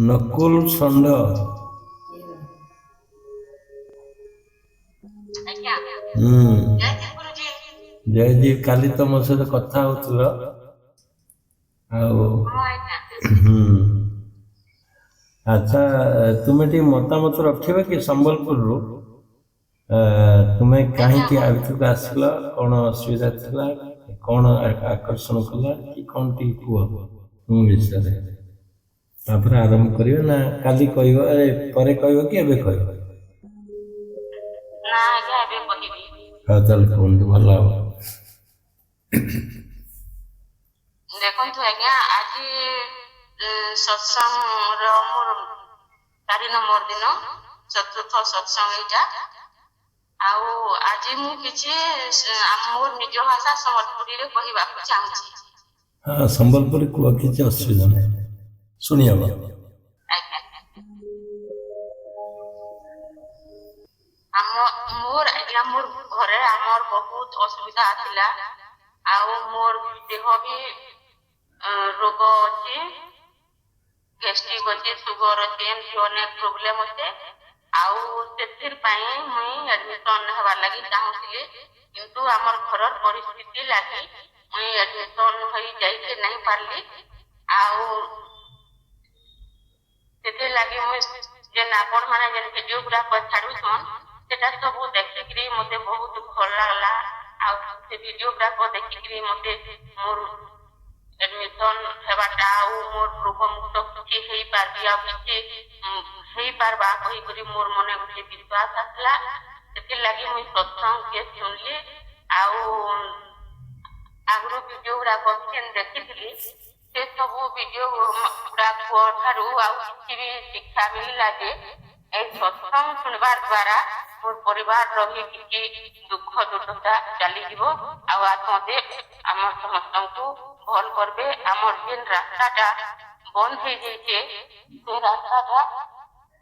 ନକୁଲ ଷଣ୍ଢ। ଆଜ୍ଞା। ହୁଁ। ଜୟ ଶ୍ରୀ ଗୁରୁଜୀ। ଜୟଜୀ, କାଲି ତ ମୋ ସହିତ କଥା ହଉଥିଲ ଆଉ। ହଁ ଆଜ୍ଞା। ହୁଁ, ଆଚ୍ଛା, ତୁମେ ଟିକେ ମତାମତ ରଖିବ କି ସମ୍ବଲପୁରରୁ? ତୁମେ ଆଜ୍ଞା। କାହିଁକି ଆ ଭିତରକୁ ଆସିଲ, କଣ ଅସୁବିଧା ଥିଲା, କଣ ଆକର୍ଷଣ କଲା କି କଣ, ଟିକେ କୁହ ତୁମ ବିଷୟରେ। ତାପରେ ଆରମ୍ଭ କରିବା ନା କାଲି କହିବ, ପରେ କହିବ କି ଏବେ କହିବ? ନା ଆଜ୍ଞା, ଏବେ କହିବି। ହଉ, ତାହେଲେ କୁହନ୍ତୁ, ଭଲ ହବ। ଦେଖନ୍ତୁ ଆଜ୍ଞା, ଆଜି ସତ୍ସଙ୍ଗର ମୋର 4 ନମ୍ବର ଦିନ, ଚତୁର୍ଥ ସତ୍ସଙ୍ଗ ଏଇଟା। ଆଉ ଆଜି ମୁଁ କିଛି ମୋର ନିଜ ଭାଷା ସମ୍ବଲପୁରୀରେ କହିବାକୁ ଚାହୁଁଛି। ହଁ, ସମ୍ବଲପୁରୀ କୁହ, କିଛି ଅସୁବିଧା ନାହିଁ, ଶୁଣି ହବ। ଆଜ୍ଞା, ଆମ ମୋର ଆଜ୍ଞା, ମୋର ଘରେ ଆମର ବହୁତ ଅସୁବିଧା ଥିଲା ଆଉ ମୋର ଦେହ ବି ରୋଗ ଅଛି, ଗ୍ୟାଷ୍ଟ୍ରିକ୍ ଅଛି, ସୁଗର ଅଛି, ଏମିତି ଅନେକ ପ୍ରୋବ୍ଲେମ ଅଛି। ଆଉ ସେଥିର୍ ପାଇଁ ମୁଇଁ ଆଡମିସନ ହେବାର ଲାଗି ଚାହୁଁଥିଲି, କିନ୍ତୁ ଆମର ଘରର ପରିସ୍ଥିତି ଲାଗି ମୁଇଁ ଆଡମିସନ ହେଇ ଯାଇକି ନାଇଁ ପାରିଲି। ଆଉ ସେଥିର୍ଲାଗି ମୁଇଁ ଯେନ୍ ଆପଣ ମାନେ ଯେନ୍ ଭିଡିଓ ଗୁଡାକ ଛାଡୁଛନ୍, ସେଟା ସବୁ ଦେଖିକିରି ମତେ ବହୁତ ଭଲ ଲାଗଲା। ଆଉ ସେ ଭିଡିଓ ଗୁଡାକ ଦେଖିକିରି ମତେ ମୋର ଆଡମିସନ ହେବାଟା ଆଉ ମୋର ରୋଗମୁକ୍ତ କିଛି ହେଇପାରବି ଆଉ କିଛି ହେଇପାରବା କହିକରି ମୋର ମନେ ଗୋଟେ ବିଶ୍ୱାସ ଆସିଲା। ସେଥିର୍ଲାଗି ମୁଇଁ ସତ୍ସଙ୍ଗ କେ ଶୁଣଲି। ଆଉ ଆଗରୁ ଭିଡିଓ ଗୁଡାକ ବି ଯେନ୍ ଦେଖିଥିଲି, ସେ ସବୁ ଭିଡିଓ ଗୁଡାକ ଠାରୁ ଆଉ କିଛି ବି ଶିକ୍ଷା ମିଳିଲା ଯେ ଏଇ ସତ୍ସଙ୍ଗ ଶୁଣିବାର ଦ୍ଵାରା ମୋର ପରିବାରର ବି କିଛି ଦୁଃଖ ଦୁର୍ଦଶା ଚାଲିଯିବ ଆଉ ଆତ୍ମଦେବ ଆମ ସମସ୍ତଙ୍କୁ ଭଲ କରିବେ। ଆମର ଯେନ୍ ରାସ୍ତାଟା ବନ୍ଦ ହେଇଯାଇଛେ, ସେ ରାସ୍ତାଟା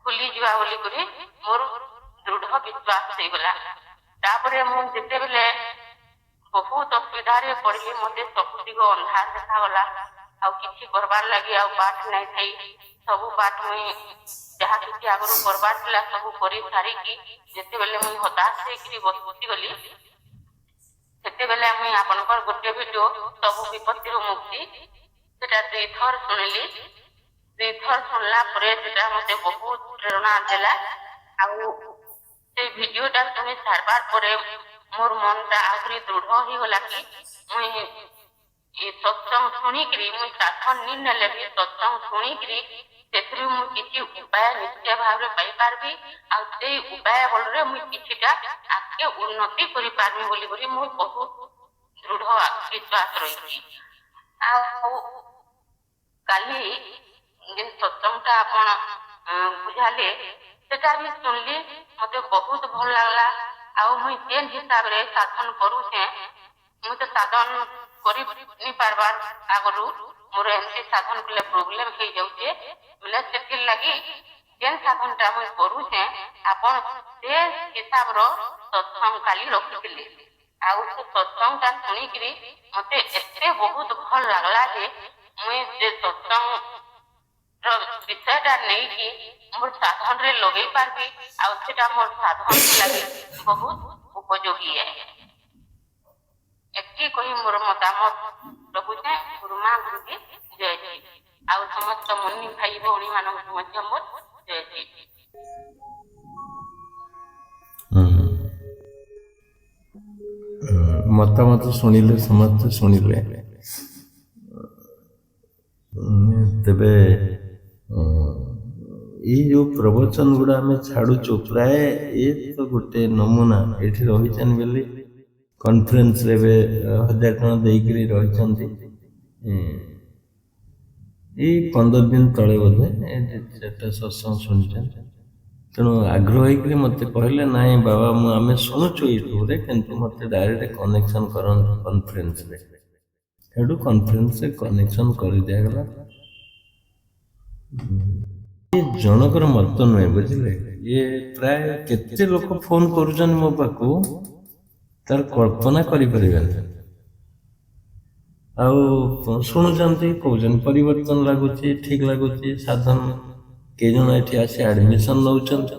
ଖୋଲିଯିବା ବୋଲିକରି ମୋର ଦୃଢ ବିଶ୍ୱାସ ହେଇଗଲା। ତାପରେ ମୁଁ ଯେତେବେଲେ ବହୁତ ଅସୁବିଧାରେ ପଡିଲି, ମତେ ସବୁ ଦିଗ ଅନ୍ଧାର ଦେଖାଗଲା ଆଉ କିଛି କରବାର ଲାଗି ଆଉ ବାଟ ନାଇଁ ଥାଇ, ସବୁ ବାଟ ମୁଇଁ ଯାହା କିଛି ଆଗରୁ କରବାର ଥିଲା ସବୁ କରି ସାରିକି ଯେତେବେଲେ ମୁଇଁ ହତାଶ ହେଇକିରି ବସିଗଲି, ସେତେବେଲେ ମୁଇଁ ଆପଣଙ୍କର ଗୋଟେ ଭିଡିଓ, ସବୁ ବିପତ୍ତିରୁ ମୁକ୍ତି, ସେଟା ଦୁଇଥର ଶୁଣିଲି। ଦୁଇଥର ଶୁଣିଲା ପରେ ସେଟା ମତେ ବହୁତ ପ୍ରେରଣା ଦେଲା। ଆଉ ସେ ଭିଡିଓଟା ଶୁଣି ସାରବାର ପରେ ମୋର ମନଟା ଆହୁରି ଦୃଢ ହେଇଗଲା କି ମୁଇଁ ଏ ସତ୍ସଙ୍ଗ ଶୁଣିକିରି, ମୁଇଁ ସାଧନ ନି ନେଲେ ବି ସତ୍ସଙ୍ଗ ଶୁଣିକିରି ସେଥିରୁ ମୁଁ କିଛି ଉପାୟ ନିଶ୍ଚୟ ଭାବରେ ପାଇପାରିବି ଆଉ ସେଇ ଉପାୟ ବଳରେ ମୁଇଁ କିଛିଟା ଆଗକେ ଉନ୍ନତି କରିପାରିବି ବୋଲିକରି ମୋର ବହୁତ ଦୃଢ ବିଶ୍ୱାସ ରହିଛି। ଆଉ କାଲି ଯେନ୍ ସତ୍ସଙ୍ଗଟା ଆପଣ ବୁଝାଲେ, ସେଟା ବି ଶୁଣଲି, ମତେ ବହୁତ ଭଲ ଲାଗଲା। ଆଉ ମୁଇଁ ଯେନ୍ ହିସାବରେ ସାଧନ କରୁଛେଁ, ମୁଁ ତ ସାଧନ କରି ନି ପାରବାର ଆଗରୁ, ମୋର ଏମିତି ସାଧନ କଲେ ପ୍ରୋବ୍ଲେମ ହେଇଯାଉଛେ ବୋଲେ, ସେଥିର୍ ଲାଗି ଯେନ୍ ସାଧନଟା ମୁଇଁ କରୁଛେଁ, ଆପଣ ସେ ହିସାବର ସତ୍ସଙ୍ଗ କାଲି ରଖିଥିଲେ। ଆଉ ସେ ସତ୍ସଙ୍ଗଟା ଶୁଣିକିରି ମତେ ଏତେ ବହୁତ ଭଲ ଲାଗଲା ଯେ ମୁଇଁ ସେ ସତ୍ସଙ୍ଗ ର ବିଷୟଟା ନେଇକି ମୋର ସାଧନରେ ଲଗେଇ ପାରିବି ଆଉ ସେଟା ମୋର ସାଧନ ଲାଗି ବହୁତ ଉପଯୋଗୀ ଏ। ଏତିକି କହି ମୋର ମତାମତ ରଖୁଛେ। ଗୁରୁମା, ଗୁରୁଜୀ, ଜୟ ଶ୍ରୀ। ଆଉ ସମସ୍ତ ମୁନି ଭାଇ ଭଉଣୀ ମାନଙ୍କୁ ମଧ୍ୟ ମୋର ଜୟ ଶ୍ରୀ। ହୁଁ ହୁଁ, ମତାମତ ଶୁଣିଲେ, ସମସ୍ତେ ଶୁଣିଲେ। ତେବେ ଏଇ ଯୋଉ ପ୍ରବଚନ ଗୁଡା ଆମେ ଛାଡୁଛୁ, ପ୍ରାୟ ଏ ତ ଗୋଟେ ନମୁନା। ଏଇଠି ରହିଛନ୍ତି ବୋଲି କନଫରେନ୍ସରେ ଏବେ 1000 ଟଙ୍କା ଦେଇକିରି ରହିଛନ୍ତି। ଏଇ 15 ଦିନ ତଳେ ବୋଧେ ଏ ଦି ଚାରିଟା ସତ୍ସଙ୍ଗ ଶୁଣିଛନ୍ତି, ତେଣୁ ଆଗ୍ରହ ହେଇକିରି ମତେ କହିଲେ, ନାଇଁ ବାବା, ମୁଁ ଆମେ ଶୁଣୁଛୁ ୟୁଟ୍ୟୁବରେ, କିନ୍ତୁ ମତେ ଡାଇରେକ୍ଟ କନେକ୍ସନ କରନ୍ତୁ କନଫରେନ୍ସରେ। ସେଠୁ କନଫରେନ୍ସରେ କନେକ୍ସନ କରିଦିଆଗଲା। ଇଏ ଜଣଙ୍କର ମତ ନୁହେଁ, ବୁଝିଲେ? ଇଏ ପ୍ରାୟ କେତେ ଲୋକ ଫୋନ କରୁଛନ୍ତି ମୋ ପାଖକୁ, ତାର କଳ୍ପନା କରିପାରିବେନି। ଆଉ ଶୁଣୁଛନ୍ତି, କହୁଛନ୍ତି ପରିବର୍ତ୍ତନ ଲାଗୁଛି, ଠିକ ଲାଗୁଛି, ସାଧନ କେଇ ଜଣ ଏଠି ଆସି ଆଡ଼ମିସନ୍ ନେଉଛନ୍ତି।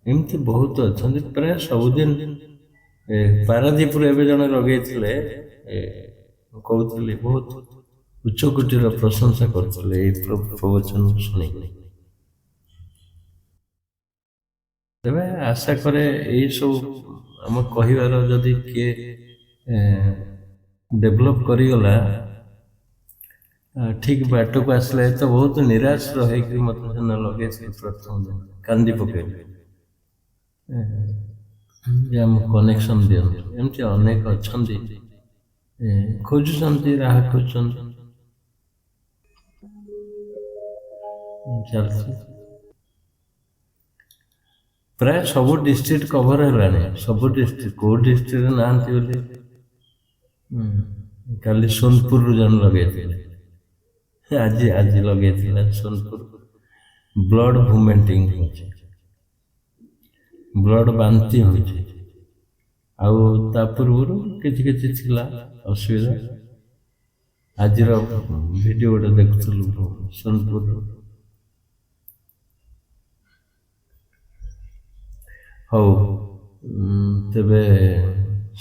ଏମିତି ବହୁତ ଅଛନ୍ତି ପ୍ରାୟ ସବୁଦିନ। ପାରାଦୀପରୁ ଏବେ ଜଣେ ଲଗେଇଥିଲେ, କହୁଥିଲେ ବହୁତ ଉଚ୍ଚକୋଟୀର ପ୍ରଶଂସା କରୁଥିଲେ ଏଇ ପ୍ରବଚନ ଶୁଣି। ତେବେ ଆଶା କରେ ଏଇସବୁ ଆମ କହିବାର ଯଦି କିଏ ଡେଭଲପ୍ କରିଗଲା, ଠିକ ବାଟକୁ ଆସିଲେ, ତ ବହୁତ ନିରାଶ ହେଇକି ମୋତେ ସେଦିନ ଲଗେଇଥିଲେ, ପ୍ରଥମ ଦିନ କାନ୍ଦି ପକେଇଲେ ଯେ ଆମକୁ କନେକ୍ସନ୍ ଦିଅନ୍ତୁ। ଏମିତି ଅନେକ ଅଛନ୍ତି, ଖୋଜୁଛନ୍ତି, ରାହା ଖୋଜୁଛନ୍ତି, ଚାଲିଛି। ପ୍ରାୟ ସବୁ ଡିଷ୍ଟ୍ରିକ୍ଟ କଭର ହେଲାଣି, ସବୁ ଡିଷ୍ଟ୍ରିକ୍ଟ, କେଉଁ ଡିଷ୍ଟ୍ରିକ୍ଟରେ ନାହାନ୍ତି ବୋଲି। କାଲି ସୋନପୁରରୁ ଜଣେ ଲଗେଇଥିଲେ, ଆଜି ଆଜି ଲଗେଇଥିଲେ ସୋନପୁର। ବ୍ଲଡ ଭୁମେଣ୍ଟିଂ ହେଉଛି, ବ୍ଲଡ ବାନ୍ତି ହେଉଛି, ଆଉ ତା ପୂର୍ବରୁ କିଛି କିଛି ଥିଲା ଅସୁବିଧା। ଆଜିର ଭିଡ଼ିଓ ଗୋଟେ ଦେଖୁଥିଲୁ ସୋନପୁରରୁ। ହଉ, ତେବେ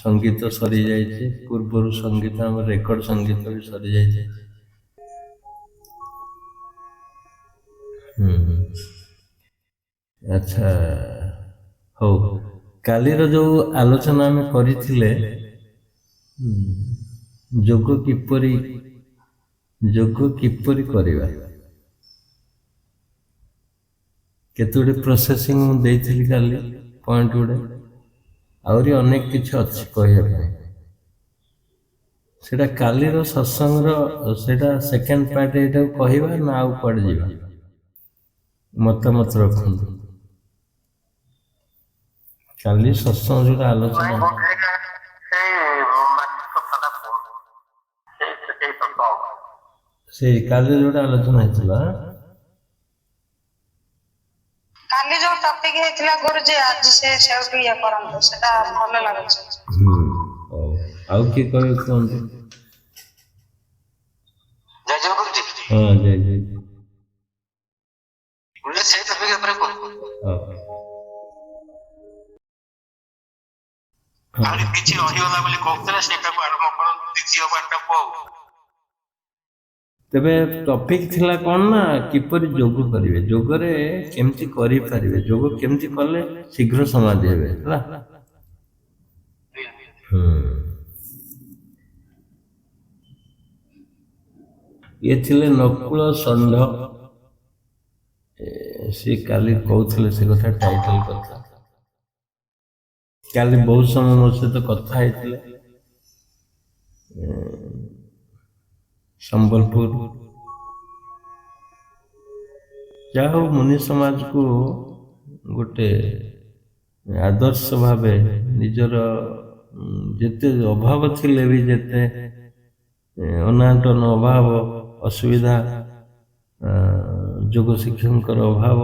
ସଙ୍ଗୀତ ସରିଯାଇଛି, ପୂର୍ବରୁ ସଙ୍ଗୀତ ଆମର ରେକର୍ଡ ସଙ୍ଗୀତ ବି ସରିଯାଇଛି। ଆଚ୍ଛା, ହଉ, କାଲିର ଯୋଉ ଆଲୋଚନା ଆମେ କରିଥିଲେ, ଯୋଗ କିପରି କରିବା, କେତେ ଗୁଡ଼ିଏ ପ୍ରୋସେସିଂ ମୁଁ ଦେଇଥିଲି କାଲି, ପଏଣ୍ଟ ଗୁଡ଼େ, ଆହୁରି ଅନେକ କିଛି ଅଛି କହିବା ପାଇଁ। ସେଇଟା କାଲିର ସତ୍ସଙ୍ଗର ସେଇଟା ସେକେଣ୍ଡ ପାର୍ଟ, ଏଇଟାକୁ କହିବା ନା ଆଉ କୁଆଡ଼େ ଯିବା? ମତାମତ ରଖନ୍ତୁ। କାଲି ସତ୍ସଙ୍ଗ ଯୋଉଟା ଆଲୋଚନା ସେଇ କଥାଟା କୁହନ୍ତୁ, ସେଇ ସତ୍ସଙ୍ଗ। ସେଇ କାଲି ଯୋଉଟା ଆଲୋଚନା ହେଇଥିଲା। କାଲି ଯୋଉ ଟପିକ ହେଇଥିଲା ଗୁରୁଜୀ, ଆଜି ସେ ସେଇଠୁ ଇଏ କରନ୍ତୁ, ସେଟା ଭଲ ଲାଗୁଛି। ହଉ, ଆଉ କିଏ କହିବେ କୁହନ୍ତୁ। ଜୟ ଜୟ ଗୁରୁଜୀ। ହଁ, ଜୟ ଜୟ। ଗୁରୁଜୀ, ସେଇ ଟପିକ ଉପରେ କୁହନ୍ତୁ। ହଉ। ଆହୁରି କିଛି ରହିଗଲା ବୋଲି କହୁଥିଲେ, ସେଇଟାକୁ ଆରମ୍ଭ କରନ୍ତୁ, ଦ୍ୱିତୀୟ ପାର୍ଟଟାକୁ। ଆଉ ତେବେ ଟପିକ ଥିଲା କ'ଣ ନା କିପରି ଯୋଗ କରିବେ, ଯୋଗରେ କେମିତି କରିପାରିବେ, ଯୋଗ କେମିତି କଲେ ଶୀଘ୍ର ସମାଧି ହେବେ, ହେଲା। ଇଏ ଥିଲେ ନକୁଳ ଷଣ୍ଢ, ସିଏ କାଲି କହୁଥିଲେ ସେ କଥା, ଟାଇଟଲ କଥା। କାଲି ବହୁତ ସମୟ ମୋ ସହିତ କଥା ହେଇଥିଲେ ସମ୍ବଲପୁର। ଯାହା ହଉ, ମୁନି ସମାଜକୁ ଗୋଟେ ଆଦର୍ଶ ଭାବେ ନିଜର ଯେତେ ଅଭାବ ଥିଲେ ବି, ଯେତେ ଅନାଟନ, ଅଭାବ, ଅସୁବିଧା, ଯୋଗ ଶିକ୍ଷକଙ୍କର ଅଭାବ,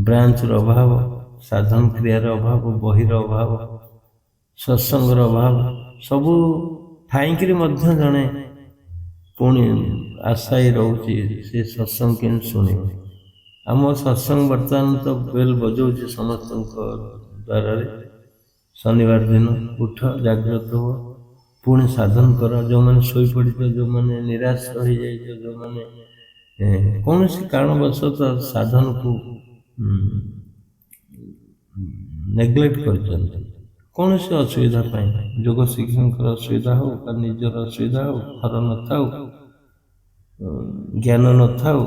ବ୍ରାଞ୍ଚର ଅଭାବ, ସାଧନ କ୍ରିୟାର ଅଭାବ, ବହିର ଅଭାବ, ସତ୍ସଙ୍ଗର ଅଭାବ, ସବୁ ଥାଇକିରି ମଧ୍ୟ ଜଣେ ପୁଣି ଆଶାୟୀ ରହୁଛି ସେ ସତ୍ସଙ୍ଗ କେମିତି ଶୁଣିବ। ଆମ ସତ୍ସଙ୍ଗ ବର୍ତ୍ତମାନ ତ ବେଲ୍ ବଜାଉଛି ସମସ୍ତଙ୍କ ଦ୍ୱାରରେ। ଶନିବାର ଦିନ ଉଠ, ଜାଗ୍ରତ ହୁଅ, ପୁଣି ସାଧନ କର। ଯେଉଁମାନେ ଶୋଇପଡ଼ିଛ, ଯେଉଁମାନେ ନିରାଶ ହୋଇଯାଇଛ, ଯେଉଁମାନେ କୌଣସି କାରଣବଶତଃ ସାଧନକୁ ନେଗ୍ଲେକ୍ଟ କରିଛନ୍ତି କୌଣସି ଅସୁବିଧା ପାଇଁ, ଯୋଗ ଶିକ୍ଷକଙ୍କର ଅସୁବିଧା ହଉ ବା ନିଜର ଅସୁବିଧା ହଉ, ଘର ନଥାଉ, ଜ୍ଞାନ ନଥାଉ,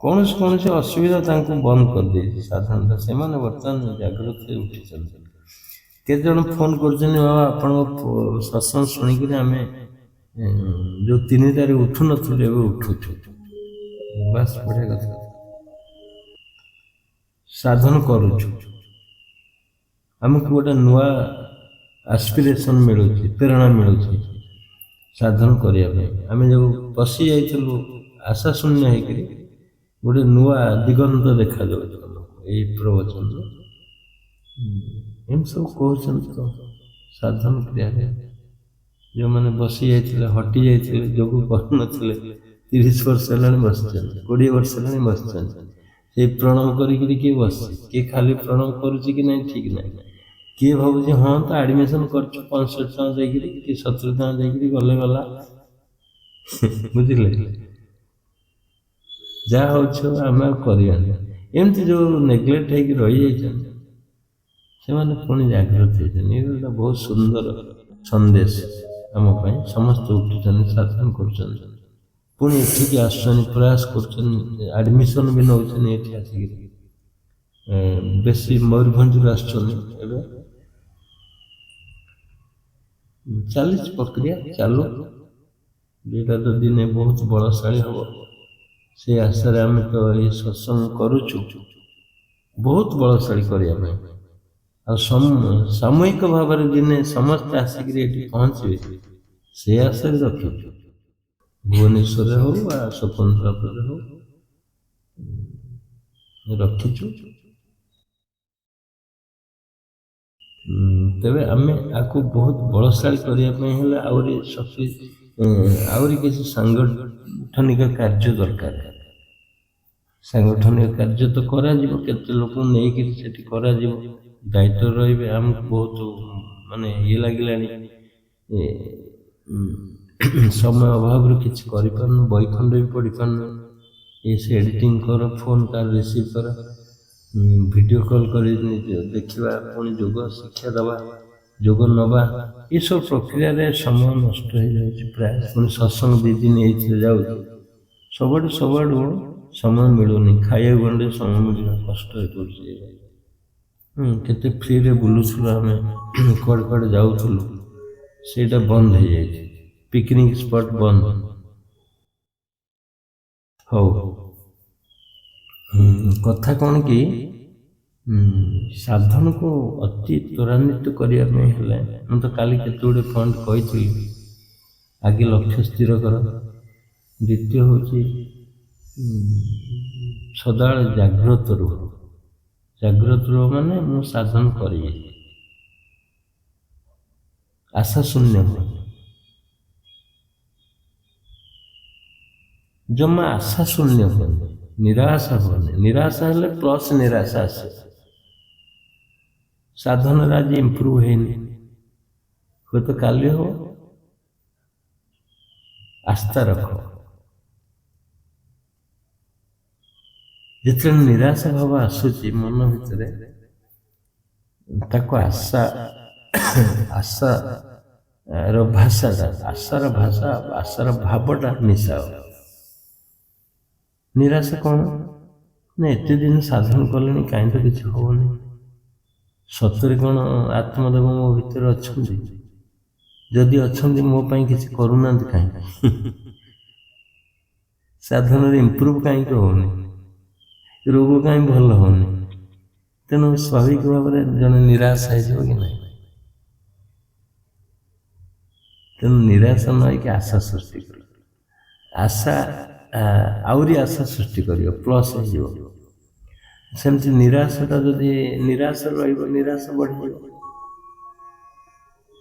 କୌଣସି କୌଣସି ଅସୁବିଧା ତାଙ୍କୁ ବନ୍ଦ କରିଦେଇଛି ସାଧନଟା, ସେମାନେ ବର୍ତ୍ତମାନ ଜାଗ୍ରତ ହୋଇ ଉଠିଛନ୍ତି। କେତେ ଜଣ ଫୋନ୍ କରୁଛନ୍ତି, ବାବା ଆପଣଙ୍କ ସତ୍ସଙ୍ଗ ଶୁଣିକିରି ଆମେ ଯୋଉ 3ଟାରେ ଉଠୁନଥିଲୁ ଏବେ ଉଠୁଛୁ। ବାସ୍, ବଢ଼ିଆ କଥା। ସାଧନ କରୁଛୁ, ଆମକୁ ଗୋଟେ ନୂଆ ଆସ୍ପିରେସନ୍ ମିଳୁଛି, ପ୍ରେରଣା ମିଳୁଛି ସାଧନ କରିବା ପାଇଁ। ଆମେ ଯୋଉ ପଶି ଯାଇଥିଲୁ ଆଶା ଶୂନ୍ୟ ହେଇକିରି, ଗୋଟେ ନୂଆ ଦିଗନ୍ତ ଦେଖାଯାଉଛି ଆମକୁ ଏଇ ପ୍ରବଚନରେ। ଏମିତି ସବୁ କହୁଛନ୍ତି। ତ ସାଧନ କ୍ରିୟାରେ ଯେଉଁମାନେ ବସି ଯାଇଥିଲେ, ହଟି ଯାଇଥିଲେ, ଯୋଗ କରୁନଥିଲେ, 30 ବର୍ଷ ହେଲାଣି ବସିଛନ୍ତି, 20 ବର୍ଷ ହେଲାଣି ବସିଛନ୍ତି। ସେଇ ପ୍ରଣାମ କରିକିରି କିଏ ବସିଛି, କିଏ ଖାଲି ପ୍ରଣାମ କରୁଛି କି ନାହିଁ ଠିକ୍ ନାହିଁ। କିଏ ଭାବୁଛି ହଁ ତ ଆଡ଼ମିସନ୍ କରିଛୁ 65 ଟଙ୍କା ଦେଇକିରି କି 70 ଟଙ୍କା ଦେଇକିରି ଗଲେ ଗଲା, ବୁଝିଲେ? ଯାହା ହେଉଛି ଆମେ ଆଉ କରିବାନି। ଏମିତି ଯେଉଁ ନେଗ୍ଲେକ୍ଟ ହେଇକି ରହିଯାଇଛନ୍ତି ସେମାନେ ପୁଣି ଜାଗ୍ରତ ହେଇଛନ୍ତି। ଏଇଟା ଗୋଟେ ବହୁତ ସୁନ୍ଦର ସନ୍ଦେଶ ଆମ ପାଇଁ। ସମସ୍ତେ ଉଠୁଛନ୍ତି, ସାଧନ କରୁଛନ୍ତି, ପୁଣି ଏଠିକି ଆସୁଛନ୍ତି, ପ୍ରୟାସ କରୁଛନ୍ତି, ଆଡ଼ମିସନ୍ ବି ନେଉଛନ୍ତି ଏଠି ଆସିକିରି। ବେଶୀ ମୟୂରଭଞ୍ଜରୁ ଆସୁଛନ୍ତି। ଏବେ ଚାଲିଛି ପ୍ରକ୍ରିୟା, ଚାଲୁ। ଏଇଟା ତ ଦିନେ ବହୁତ ବଳଶାଳୀ ହେବ, ସେ ଆଶାରେ ଆମେ ତ ଏଇ ସତ୍ସଙ୍ଗ କରୁଛୁ, ବହୁତ ବଳଶାଳୀ କରିବା ପାଇଁ। ଆଉ ସାମୂହିକ ଭାବରେ ଦିନେ ସମସ୍ତେ ଆସିକିରି ଏଠି ପହଞ୍ଚିବେ, ସେ ଆଶାରେ ରଖିଛୁ। ଭୁବନେଶ୍ୱରରେ ହଉ ବା ସ୍ୱତନ୍ତ୍ରରେ ହଉ ରଖିଛୁ। ତେବେ ଆମେ ଆକୁ ବହୁତ ବଳଶାଳୀ କରିବା ପାଇଁ ହେଲେ ଆହୁରି ଶକ୍ତି, ଆହୁରି କିଛି ସାଙ୍ଗଠନିକ କାର୍ଯ୍ୟ ଦରକାର। ସାଙ୍ଗଠନିକ କାର୍ଯ୍ୟ ତ କରାଯିବ, କେତେ ଲୋକଙ୍କୁ ନେଇକିରି ସେଠି କରାଯିବ, ଦାୟିତ୍ୱ ରହିବେ। ଆମକୁ ବହୁତ ମାନେ ଇଏ ଲାଗିଲାଣି, ସମୟ ଅଭାବରୁ କିଛି କରିପାରୁନୁ, ବହି ଖଣ୍ଡ ବି ପଢ଼ିପାରୁନୁ। ଏ ସେ ଏଡ଼ିଟିଂ କର, ଫୋନ୍ କାର୍ ରିସିଭ୍ କର, ଭିଡ଼ିଓ କଲ୍ କରି ଦେଖିବା, ପୁଣି ଯୋଗ ଶିକ୍ଷା ଦେବା, ଯୋଗ ନେବା, ଏସବୁ ପ୍ରକ୍ରିୟାରେ ସମୟ ନଷ୍ଟ ହେଇଯାଉଛି ପ୍ରାୟ। ପୁଣି ସତ୍ସଙ୍ଗ 2 ଦିନ ଏଇଥିରେ ଯାଉଛି। ସବୁଆଡ଼ୁ ସବୁଆଡ଼ୁ ସମୟ ମିଳୁନି, ଖାଇବାକୁ ଗଣ୍ଡେ ସମୟ ମିଳିବା କଷ୍ଟ ହେଇପଡ଼ୁଛି। କେତେ ଫ୍ରିରେ ବୁଲୁଥିଲୁ ଆମେ, କୁଆଡ଼େ କୁଆଡ଼େ ଯାଉଥିଲୁ, ସେଇଟା ବନ୍ଦ ହେଇଯାଇଛି। ପିକନିକ୍ ସ୍ପଟ୍ ବନ୍ଦ। ହଉ, କଥା କ'ଣ କି, ସାଧନକୁ ଅତି ତ୍ୱରାନ୍ୱିତ କରିବା ପାଇଁ ହେଲେ, ମୁଁ ତ କାଲି କେତେ ଗୁଡ଼ିଏ ପଏଣ୍ଟ କହିଥିଲି। ଆଗେ ଲକ୍ଷ୍ୟ ସ୍ଥିର କର, ଦ୍ୱିତୀୟ ହେଉଛି ସଦାବେଳେ ଜାଗ୍ରତ ରୁହ। ଜାଗ୍ରତ ରୁହ ମାନେ ମୁଁ ସାଧନ କରିବି, ଆଶା ଶୂନ୍ୟ ହୁଅ, ଜମା ଆଶା ଶୂନ୍ୟ ହୁଅନି, ନିରାଶା ହୁଅନି। ନିରାଶା ହେଲେ ପ୍ଲସ୍ ନିରାଶା ଆସେ। ସାଧନରେ ଆଜି ଇମ୍ପ୍ରୁଭ୍ ହେଇନି, ହୁଏତ କାଲି ହବ। ଆସ୍ଥା ରଖ। ଯେତେବେଳେ ନିରାଶା ଭାବ ଆସୁଛି ମନ ଭିତରେ, ତାକୁ ଆଶା, ଆଶାର ଭାଷାଟା, ଆଶାର ଭାଷା, ଆଶାର ଭାବଟା ମିଶାଅ। ନିରାଶା କ'ଣ ନା, ଏତେ ଦିନ ସାଧନ କଲେଣି କାହିଁ ତ କିଛି ହବନି, ସତରେ କ'ଣ ଆତ୍ମଦେବ ମୋ ଭିତରେ ଅଛନ୍ତି? ଯଦି ଅଛନ୍ତି ମୋ ପାଇଁ କିଛି କରୁନାହାନ୍ତି କାହିଁକି? ସାଧନରେ ଇମ୍ପ୍ରୁଭ୍ କାହିଁକି ହଉନି? ରୋଗ କାହିଁ ଭଲ ହଉନି? ତେଣୁ ସ୍ୱାଭାବିକ ଭାବରେ ଜଣେ ନିରାଶ ହେଇଯିବ କି ନାହିଁ? ତେଣୁ ନିରାଶ ନ ହେଇକି ଆଶା ସୃଷ୍ଟି କର। ଆଶା ଆହୁରି ଆଶା ସୃଷ୍ଟି କରିବ, ପ୍ଲସ୍ ହେଇଯିବ। ସେମିତି ନିରାଶଟା ଯଦି ନିରାଶ ରହିବ, ନିରାଶ ବଢ଼ିଯିବ।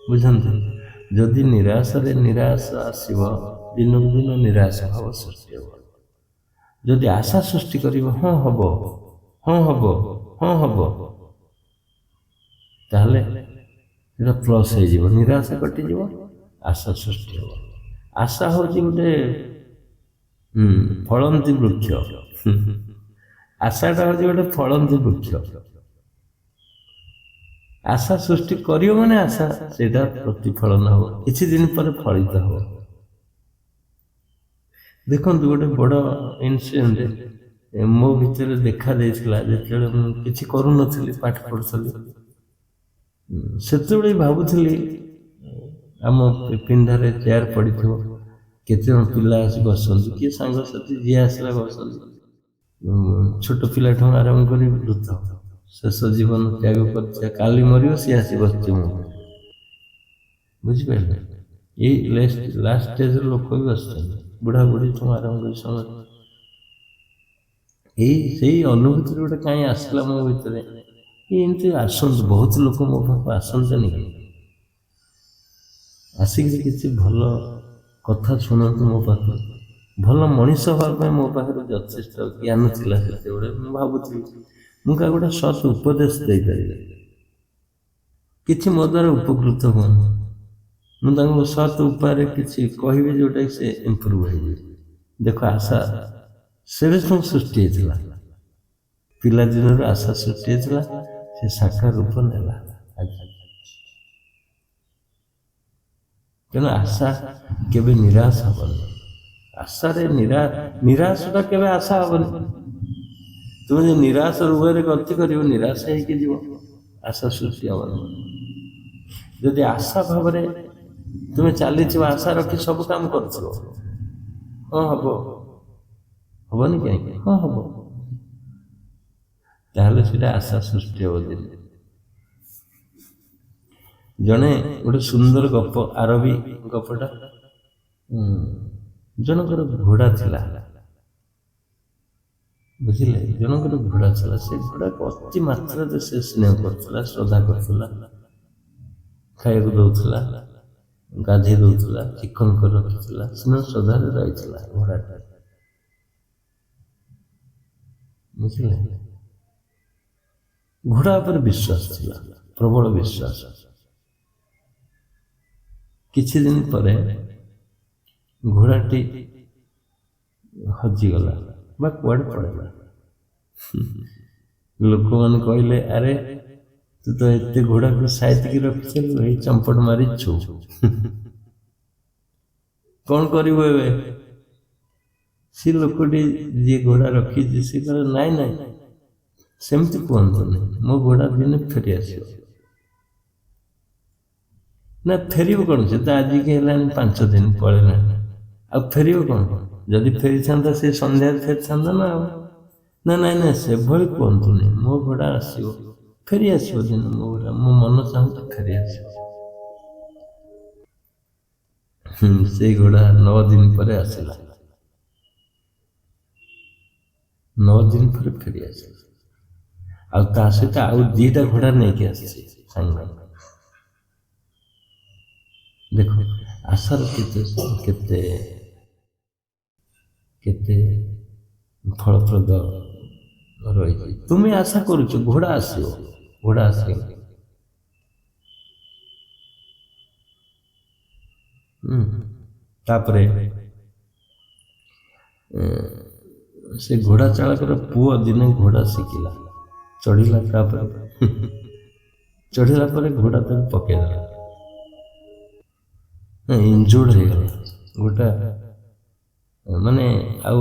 ବୁଝନ୍ତୁ, ଯଦି ନିରାଶରେ ନିରାଶ ଆସିବ, ଦିନକୁ ଦିନ ନିରାଶ ଭାବ ସୃଷ୍ଟି ହେବ। ଯଦି ଆଶା ସୃଷ୍ଟି କରିବ, ହଁ ହବ, ହଁ ହବ, ହଁ ହବ, ତାହେଲେ ଏଇଟା ପ୍ଲସ୍ ହେଇଯିବ, ନିରାଶା କଟିଯିବ, ଆଶା ସୃଷ୍ଟି ହେବ। ଆଶା ହେଉଛି ଗୋଟେ ଫଳନ୍ତି ବୃକ୍ଷ। ଆଶାଟା ହେଉଛି ଗୋଟେ ଫଳନ୍ତି ବୃକ୍ଷ। ଆଶା ସୃଷ୍ଟି କରିବ ମାନେ ଆଶା ସେଇଟା ପ୍ରତିଫଳନ ହେବ, କିଛି ଦିନ ପରେ ଫଳିତ ହେବ। ଦେଖନ୍ତୁ, ଗୋଟେ ବଡ଼ ଇନସିଡେଣ୍ଟ ମୋ ଭିତରେ ଦେଖା ଦେଇଥିଲା ଯେତେବେଳେ ମୁଁ କିଛି କରୁନଥିଲି, ପାଠ ପଢ଼ୁଥିଲି। ସେତେବେଳେ ଭାବୁଥିଲି ଆମ ପିଣ୍ଡାରେ ଚେୟାର ପଡ଼ିଥିବ, କେତେଜଣ ପିଲା ଆସି ବସନ୍ତି, କିଏ ସାଙ୍ଗସାଥି ଯିଏ ଆସିଲା ବସନ୍ତି, ଛୋଟ ପିଲାଠୁ ଆରମ୍ଭ କରି ବୃଦ୍ଧ, ଶେଷ ଜୀବନ ତ୍ୟାଗ କରିଛି, କାଲି ମରିବ ସିଏ ଆସି ବସିଛି ମୋ ପାଖରେ। ବୁଝିପାରିଲେ? ଏଇ ଲାଷ୍ଟ ଷ୍ଟେଜ୍ର ଲୋକ ବି ବସିଛନ୍ତି, ବୁଢ଼ା ବୁଢ଼ୀଠୁ ଆରମ୍ଭ କରି ସମସ୍ତେ। ସେଇ ଅନୁଭୂତିରେ ଗୋଟେ କାହିଁ ଆସିଲା ମୋ ଭିତରେ, ଏମିତି ଆସନ୍ତୁ ବହୁତ ଲୋକ ମୋ ପାଖକୁ ଆସନ୍ତେନି କି, ଆସିକିରି କିଛି ଭଲ କଥା ଶୁଣନ୍ତୁ ମୋ ପାଖରୁ, ଭଲ ମଣିଷ ହେବା ପାଇଁ ମୋ ପାଖରେ ଯଥେଷ୍ଟ ଜ୍ଞାନ ଥିଲା ସେତେବେଳେ। ମୁଁ ଭାବୁଥିଲି ମୁଁ କାହାକୁ ଗୋଟେ ସତ୍ ଉପଦେଶ ଦେଇପାରିବି, କିଛି ମୋ ଦ୍ୱାରା ଉପକୃତ ହୁଅନ୍ତୁ, ମୁଁ ତାଙ୍କୁ ସତ୍ ଉପାୟରେ କିଛି କହିବି ଯେଉଁଟାକି ସେ ଇମ୍ପ୍ରୁଭ୍ ହେଇଯିବେ। ଦେଖ, ଆଶା ସେବେଠୁ ସୃଷ୍ଟି ହେଇଥିଲା, ପିଲାଦିନରୁ ଆଶା ସୃଷ୍ଟି ହେଇଥିଲା, ସେ ସାକାର ରୂପ ନେଲା ଆଜି। ତେଣୁ ଆଶା କେବେ ନିରାଶ ହେବନି। ଆଶାରେ ନିରାଶଟା କେବେ ଆଶା ହେବନି। ତୁମେ ଯଦି ନିରାଶ ରୂପରେ ଗତି କରିବ, ନିରାଶ ହେଇକି ଯିବ, ଆଶା ସୃଷ୍ଟି ହେବନି। ଯଦି ଆଶା ଭାବରେ ତୁମେ ଚାଲିଥିବ, ଆଶା ରଖି ସବୁ କାମ କରୁଥିବ, ହଁ ହବ, ହବନି କାହିଁକି, ହଁ ହବ, ତାହେଲେ ସେଇଟା ଆଶା ସୃଷ୍ଟି ହେବ ଦିନେ। ଜଣେ ଗୋଟେ ସୁନ୍ଦର ଗପ, ଆରବୀ ଗପଟା। ଜଣଙ୍କର ଘୋଡ଼ା ଥିଲା, ବୁଝିଲେ? ଜଣଙ୍କର ଘୋଡ଼ା ଥିଲା, ସେ ଘୋଡ଼ାକୁ ଅତି ମାତ୍ରାରେ ସେ ସ୍ନେହ କରୁଥିଲା, ଶ୍ରଦ୍ଧା କରୁଥିଲା, ଖାଇବାକୁ ଦେଉଥିଲା, ଗାଧେଇ ଦେଉଥିଲା, ଚିକନ କରି ରଖିଥିଲା, ସ୍ନେହ ଶ୍ରଦ୍ଧାରେ ରହିଥିଲା ଘୋଡ଼ାଟା, ବୁଝିଲେ? ଘୋଡ଼ା ଉପରେ ବିଶ୍ୱାସ ଥିଲା, ପ୍ରବଳ ବିଶ୍ୱାସ। କିଛି ଦିନ ପରେ ଘୋଡ଼ାଟି ହଜିଗଲା ବା କୁଆଡ଼େ ପଳେଇଲା। ଲୋକମାନେ କହିଲେ, ଆରେ ତୁ ତ ଏତେ ଘୋଡ଼ାକୁ ସାଇତିକି ରଖିଥିଲୁ, ଏଇ ଚମ୍ପଟ ମାରିଛୁ, କ'ଣ କରିବୁ ଏବେ? ସେ ଲୋକଟି ଯିଏ ଘୋଡ଼ା ରଖିଛି ସେ କହିଲା, ନାଇଁ ନାଇଁ ସେମିତି କୁହନ୍ତୁନି, ମୋ ଘୋଡ଼ା ଦିନେ ଫେରି ଆସିବ। ନା ଫେରିବ କ'ଣ, ସେ ତ ଆଜିକି ହେଲାଣି 5 ଦିନ ପଳେଇଲାଣି, ଆଉ ଫେରିବ କ'ଣ? ଯଦି ଫେରିଥାନ୍ତା ସେ ସନ୍ଧ୍ୟାରେ ଫେରିଥାନ୍ତା ନା ଆଉ। ନା ନାଇଁ ନାଇଁ ସେଭଳି କୁହନ୍ତୁନି, ମୋ ଘୋଡ଼ା ଆସିବ, ଫେରି ଆସିବ ଦିନେ, ମୋ ଘୋଡ଼ା, ମୋ ମନ ଚାହୁଁଛି ଫେରି ଆସିବ। ସେଇ ଘୋଡ଼ା 9 ଦିନ ପରେ ଆସିଲା, 9 ଦିନ ପରେ ଫେରି ଆସିଲା, ଆଉ ତା ସହିତ ଆଉ 2ଟା ଘୋଡ଼ା ନେଇକି ଆସିଛି ସାଙ୍ଗରେ। ଦେଖ ଆଶାର କେତେ କେତେ କେତେ ଫଳପ୍ରଦ ରହିଛି। ତୁମେ ଆଶା କରୁଛ ଘୋଡ଼ା ଆସିବ, ଘୋଡ଼ା ଆସିବ, ତାପରେ ସେ ଘୋଡ଼ା ଚାଳକର ପୁଅ ଦିନେ ଘୋଡ଼ା ଶିଖିଲା, ଚଢ଼ିଲା, ତାପରେ ଚଢ଼ିଲା ପରେ ଘୋଡ଼ା ତାକୁ ପକେଇଦେଲା, ଇଞ୍ଜୁର୍ଡ ହେଇଗଲା ଗୋଟା, ମାନେ ଆଉ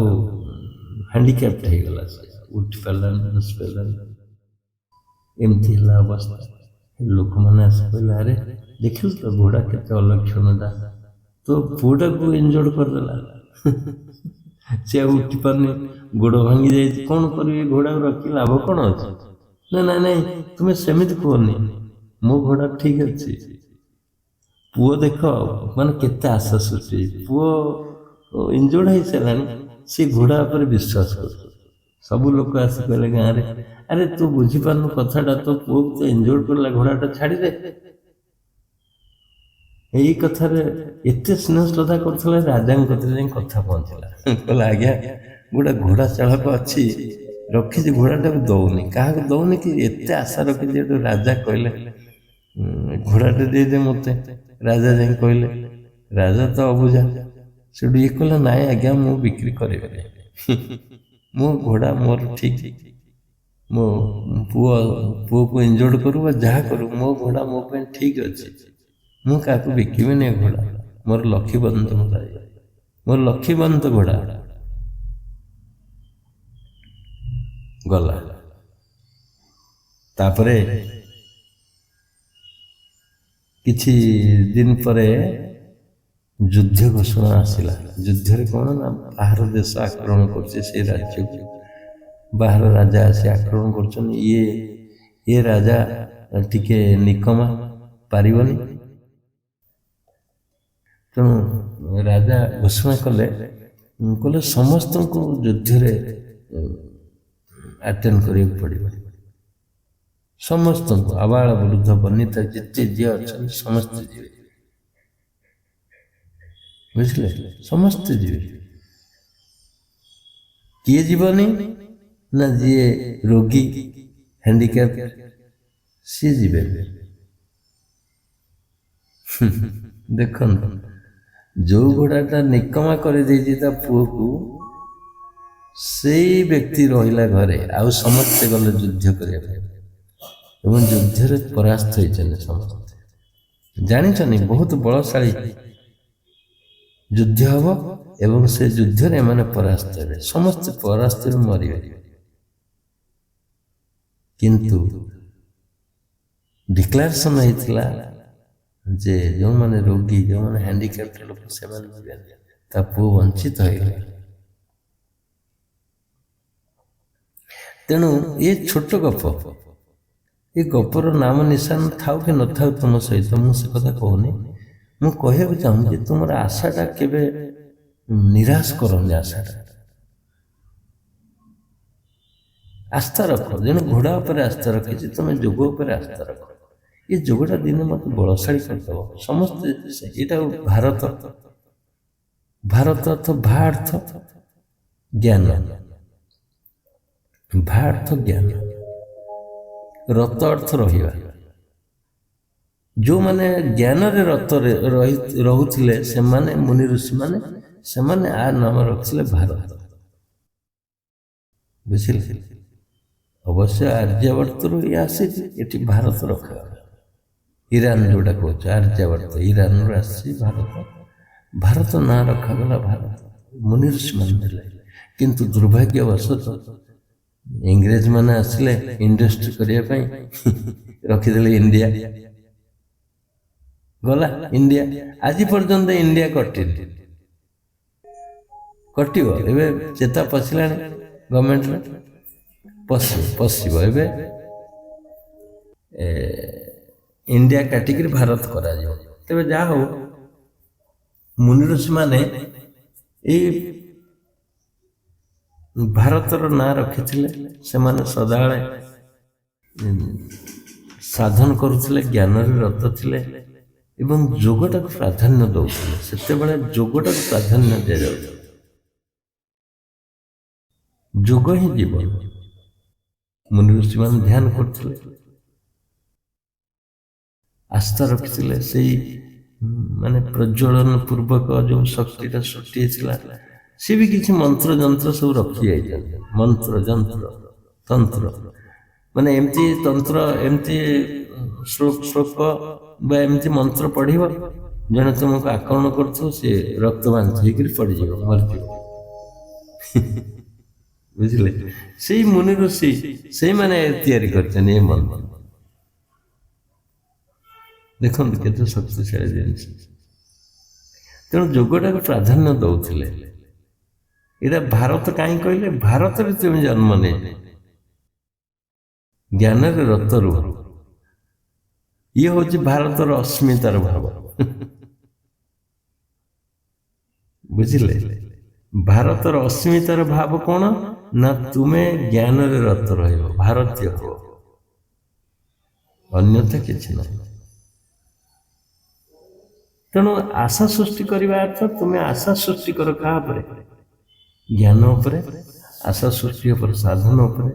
ହ୍ୟାଣ୍ଡିକ୍ୟାପ୍ଟ ହେଇଗଲା, ସେ ଉଠି ପାରିଲାନି, ବସି ପାରିଲାନି, ଏମିତି ହେଲା ଅବସ୍ଥା। ଲୋକମାନେ ଆସି କହିଲେ, ଆରେ ଦେଖିଲୁ ତ ଘୋଡ଼ା କେତେ ଅଲକ୍ଷଣଟା, ତୋ ପୁଅଟାକୁ ଇଞ୍ଜୁର୍ଡ କରିଦେଲା, ସେ ଆଉ ଉଠିପାରୁନି, ଗୋଡ଼ ଭାଙ୍ଗି ଯାଇଛି, କ'ଣ କରିବି, ଘୋଡ଼ାକୁ ରଖି ଲାଭ କ'ଣ ଅଛି? ନା ନାଇଁ ନାଇଁ ତୁମେ ସେମିତି କୁହନି, ମୋ ଘୋଡ଼ା ଠିକ୍ ଅଛି। ପୁଅ ଦେଖ ମାନେ କେତେ ଆଶା ସୃଷ୍ଟି, ପୁଅ ଇଞ୍ଜୁର୍ଡ ହେଇସାରିଲାଣି, ସେ ଘୋଡ଼ା ଉପରେ ବିଶ୍ୱାସ କରୁଛି। ସବୁ ଲୋକ ଆସି କହିଲେ ଗାଁରେ, ଆରେ ତୁ ବୁଝିପାରୁନୁ କଥାଟା, ତୋ ପୁଅକୁ ତ ଇଞ୍ଜୁର୍ଡ କଲା, ଘୋଡ଼ାଟା ଛାଡ଼ିଦେ। ଏଇ କଥାରେ ଏତେ ସ୍ନେହ ଶ୍ରଦ୍ଧା କରୁଥିଲା, ରାଜାଙ୍କ କତିରେ ଯାଇ କଥା ପହଞ୍ଚିଲା। କହିଲା, ଆଜ୍ଞା ଗୋଟେ ଘୋଡ଼ା ଚାଳକ ଅଛି, ରଖିଛି, ଘୋଡ଼ାଟାକୁ ଦଉନି, କାହାକୁ ଦଉନି କି ଏତେ ଆଶା ରଖିଛି। ଏଠୁ ରାଜା କହିଲେ, ଘୋଡ଼ାଟା ଦେଇଦେ ମୋତେ। ରାଜା ଯାଇ କହିଲେ, ରାଜା ତ ଅବୁଝା। ସେଠୁ ଇଏ କହିଲା, ନାଇଁ ଆଜ୍ଞା ମୁଁ ବିକ୍ରି କରିବିନି, ମୋ ଘୋଡ଼ା ମୋର ଠିକ୍, ମୋ ପୁଅକୁ ଇଞ୍ଜୁର୍ଡ କରୁ ବା ଯାହା କରୁ, ମୋ ଘୋଡ଼ା ମୋ ପାଇଁ ଠିକ୍ ଅଛି, ମୁଁ କାହାକୁ ବିକିବିନି ଏ ଘୋଡ଼ା, ମୋର ଲକ୍ଷୀବନ୍ତ ଘୋଡ଼ା, ମୋର ଲକ୍ଷୀବନ୍ତ ଘୋଡ଼ା। ଗଲା। ତାପରେ କିଛି ଦିନ ପରେ ଯୁଦ୍ଧ ଘୋଷଣା ଆସିଲା। ଯୁଦ୍ଧରେ କ'ଣ ନା ବାହାର ଦେଶ ଆକ୍ରମଣ କରୁଛି ସେଇ ରାଜ୍ୟକୁ, ବାହାର ରାଜା ଆସି ଆକ୍ରମଣ କରୁଛନ୍ତି। ଇଏ ରାଜା ଟିକେ ନିକମା, ପାରିବନି। ତେଣୁ ରାଜା ଘୋଷଣା କଲେ, କହିଲେ ସମସ୍ତଙ୍କୁ ଯୁଦ୍ଧରେ ଆଟେଣ୍ଡ କରିବାକୁ ପଡ଼ିବ, ସମସ୍ତଙ୍କୁ, ଆବାଳ ବୃଦ୍ଧ ବନିତା ଯେତେ ଯିଏ ଅଛନ୍ତି ସମସ୍ତେ ଯିବେ, ବୁଝିଲେ, ସମସ୍ତେ ଯିବେ। କିଏ ଯିବନି ନା ଯିଏ ରୋଗୀ, ହ୍ୟାଣ୍ଡିକ୍ୟାପ୍, ସିଏ ଯିବେନି। ଦେଖନ୍ତୁ, ଯୋଉ ଘୋଡ଼ାଟା ନିକମା କରିଦେଇଛି ତା ପୁଅକୁ, ସେଇ ବ୍ୟକ୍ତି ରହିଲା ଘରେ, ଆଉ ସମସ୍ତେ ଗଲେ ଯୁଦ୍ଧ କରିବା ପାଇଁ ଏବଂ ଯୁଦ୍ଧରେ ପରାସ୍ତ ହେଇଛନ୍ତି ସମସ୍ତେ। ଜାଣିଛନ୍ତି ବହୁତ ବଳଶାଳୀ ଯୁଦ୍ଧ ହବ ଏବଂ ସେ ଯୁଦ୍ଧରେ ଏମାନେ ପରାସ୍ତ ହେବେ, ସମସ୍ତେ ପରାସ୍ତ ହେବେ, ମରିବେ। କିନ୍ତୁ ଡିକ୍ଲାରେସନ ହେଇଥିଲା ଯେ ଯେଉଁମାନେ ରୋଗୀ, ଯେଉଁମାନେ ହ୍ୟାଣ୍ଡିକ୍ୟାପ୍ଟ ଲୋକ, ସେମାନେ ଯିବେନି। ତା ପୁଅ ବଞ୍ଚିତ ହେଇଗଲା। ତେଣୁ ଏ ଛୋଟ ଗପ, ଏ ଗପର ନାମ ନିଶାନ ଥାଉ କି ନଥାଉ ତୁମ ସହିତ, ମୁଁ ସେ କଥା କହୁନି। ମୁଁ କହିବାକୁ ଚାହୁଁଛି ତୁମର ଆଶାଟା କେବେ ନିରାଶ କରନି। ଆଶାଟା ଆସ୍ଥା ରଖ। ଯେଣୁ ଘୋଡ଼ା ଉପରେ ଆସ୍ଥା ରଖିଛି, ତୁମେ ଯୋଗ ଉପରେ ଆସ୍ଥା ରଖ। ଏ ଯୋଗଟା ଦିନେ ମୋତେ ବଳଶାଳୀ କରିଦେବ। ସମସ୍ତେ ଏଇଟା ଭାରତ, ଭାରତ ଅର୍ଥ ଭା ଅର୍ଥ ଜ୍ଞାନ, ଭା ଅର୍ଥ ଜ୍ଞାନ, ରତ ଅର୍ଥ ରହିବା। ଯେଉଁମାନେ ଜ୍ଞାନରେ ରତରେ ରହୁଥିଲେ ସେମାନେ ମୁନି ଋଷିମାନେ, ସେମାନେ ଆ ନାମ ରଖିଥିଲେ ଭାରତ। ବୁଝିଲେ? ଅବଶ୍ୟ ଆର୍ଯ୍ୟାବର୍ତ୍ତରୁ ଇଏ ଆସିଛି, ଏଠି ଭାରତ ରଖାଗଲା। ଇରାନ ଯୋଉଟା କହୁଛ ଆର୍ଯ୍ୟାବର୍ତ୍ତ, ଇରାନରୁ ଆସିଛି ଭାରତ। ଭାରତ ନାଁ ରଖାଗଲା ଭାରତ, ମୁନି ଋଷିମାନେ ଦେଲେ। କିନ୍ତୁ ଦୁର୍ଭାଗ୍ୟବଶତଃ ଇଂରେଜମାନେ ଆସିଲେ ଇଣ୍ଡଷ୍ଟ୍ରି କରିବା ପାଇଁ, ରଖିଦେଲେ ଇଣ୍ଡିଆ, ଗଲା ଇଣ୍ଡିଆ। ଆଜି ପର୍ଯ୍ୟନ୍ତ ଇଣ୍ଡିଆ କଟିନି, କଟିବ ଏବେ। ଚେତା ପଶିଲାଣି ଗଭର୍ଣ୍ଣମେଣ୍ଟରେ, ପଶିବ ପଶିବ ଏବେ। ଇଣ୍ଡିଆ କାଟିକିରି ଭାରତ କରାଯିବ। ତେବେ ଯାହା ହଉ, ମୁନି ଋଷିମାନେ ଏଇ ଭାରତର ନାଁ ରଖିଥିଲେ। ସେମାନେ ସଦାବେଳେ ସାଧନ କରୁଥିଲେ, ଜ୍ଞାନରେ ରତ ଥିଲେ ଏବଂ ଯୋଗଟାକୁ ପ୍ରାଧାନ୍ୟ ଦେଉଥିଲେ। ସେତେବେଳେ ଯୋଗଟାକୁ ପ୍ରାଧାନ୍ୟ ଦିଆଯାଉଥିଲା। ଯୋଗ ହିଁ ଜୀବନ। ମୁନି ଋଷିମାନେ ଧ୍ୟାନ କରୁଥିଲେ, ଆସ୍ଥା ରଖିଥିଲେ। ସେଇ ମାନେ ପ୍ରଜ୍ୱଳନ ପୂର୍ବକ ଯେଉଁ ଶକ୍ତିଟା ସୃଷ୍ଟି ହେଇଥିଲା, ସେ ବି କିଛି ମନ୍ତ୍ର ଯନ୍ତ୍ର ସବୁ ରଖି ଯାଇଛନ୍ତି। ମନ୍ତ୍ର ଯନ୍ତ୍ର ତନ୍ତ୍ର, ମାନେ ଏମିତି ତନ୍ତ୍ର, ଏମିତି ଶ୍ଲୋକ ବା ଏମିତି ମନ୍ତ୍ର ପଢ଼ିବ, ଜଣେ ତୁମକୁ ଆକ୍ରମଣ କରୁଥିବ, ସିଏ ରକ୍ତ ବାନ୍ତି ହେଇକରି ପଡ଼ିଯିବ, ମରିଯିବ। ବୁଝିଲେ? ସେଇ ମୁନି ଋଷି ସେଇମାନେ ତିଆରି କରିଛନ୍ତି ଏ ମନ୍ତ୍ର। ଦେଖନ୍ତୁ କେତେ ଶକ୍ତିଶାଳୀ ଜିନିଷ। ତେଣୁ ଯୋଗଟାକୁ ପ୍ରାଧାନ୍ୟ ଦଉଥିଲେ। ଏଇଟା ଭାରତ କାହିଁ କହିଲେ? ଭାରତରେ ତୁମେ ଜନ୍ମ ନେଇ ଜ୍ଞାନରେ ରତ ରୁହ। ଇଏ ହଉଛି ଭାରତର ଅସ୍ମିତାର ଭାବ। ବୁଝିଲେ? ଭାରତର ଅସ୍ମିତାର ଭାବ କଣ ନା ତୁମେ ଜ୍ଞାନରେ ରତ ରହିବ, ଭାରତୀୟ ହବ, ଅନ୍ୟଥା କିଛି ନାହିଁ। ତେଣୁ ଆଶା ସୃଷ୍ଟି କରିବା ଅର୍ଥ ତୁମେ ଆଶା ସୃଷ୍ଟି କର କାହା ଉପରେ? ଜ୍ଞାନ ଉପରେ ଆଶା ସୃଷ୍ଟି ଉପରେ, ସାଧନ ଉପରେ,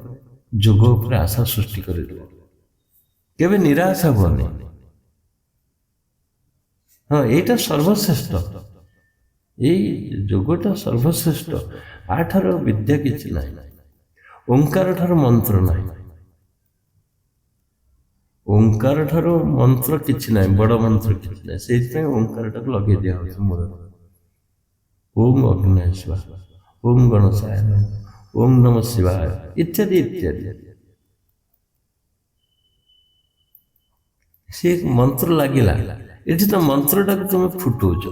ଯୋଗ ଉପରେ ଆଶା ସୃଷ୍ଟି କରିଦେବ। କେବେ ନିରାଶ ହବନି। ହଁ, ଏଇଟା ସର୍ବଶ୍ରେଷ୍ଠ, ଏଇ ଯୋଗଟା ସର୍ବଶ୍ରେଷ୍ଠ। ଆଠାରୁ ବିଦ୍ୟା କିଛି ନାହିଁ, ଓଙ୍କାର ଠାରୁ ମନ୍ତ୍ର ନାହିଁ, ଓଙ୍କାର ଠାରୁ ମନ୍ତ୍ର କିଛି ନାହିଁ, ବଡ଼ ମନ୍ତ୍ର କିଛି ନାହିଁ। ସେଇଥିପାଇଁ ଓଙ୍କାରଟାକୁ ଲଗେଇ ଦିଆହଉଛି ମୂଳରେ। ଓಂ ଅଗ୍ନୟ ସ୍ୱାହା, ଓಂ ଗଣେଶାୟ ନମଃ, ଓಂ ନମଃ ଶିବାୟ, ଇତ୍ୟାଦି ଇତ୍ୟାଦି। ସେ ମନ୍ତ୍ର ଲାଗିଲା, ଏଠି ତ ମନ୍ତ୍ରଟାକୁ ତୁମେ ଫୁଟଉଛ।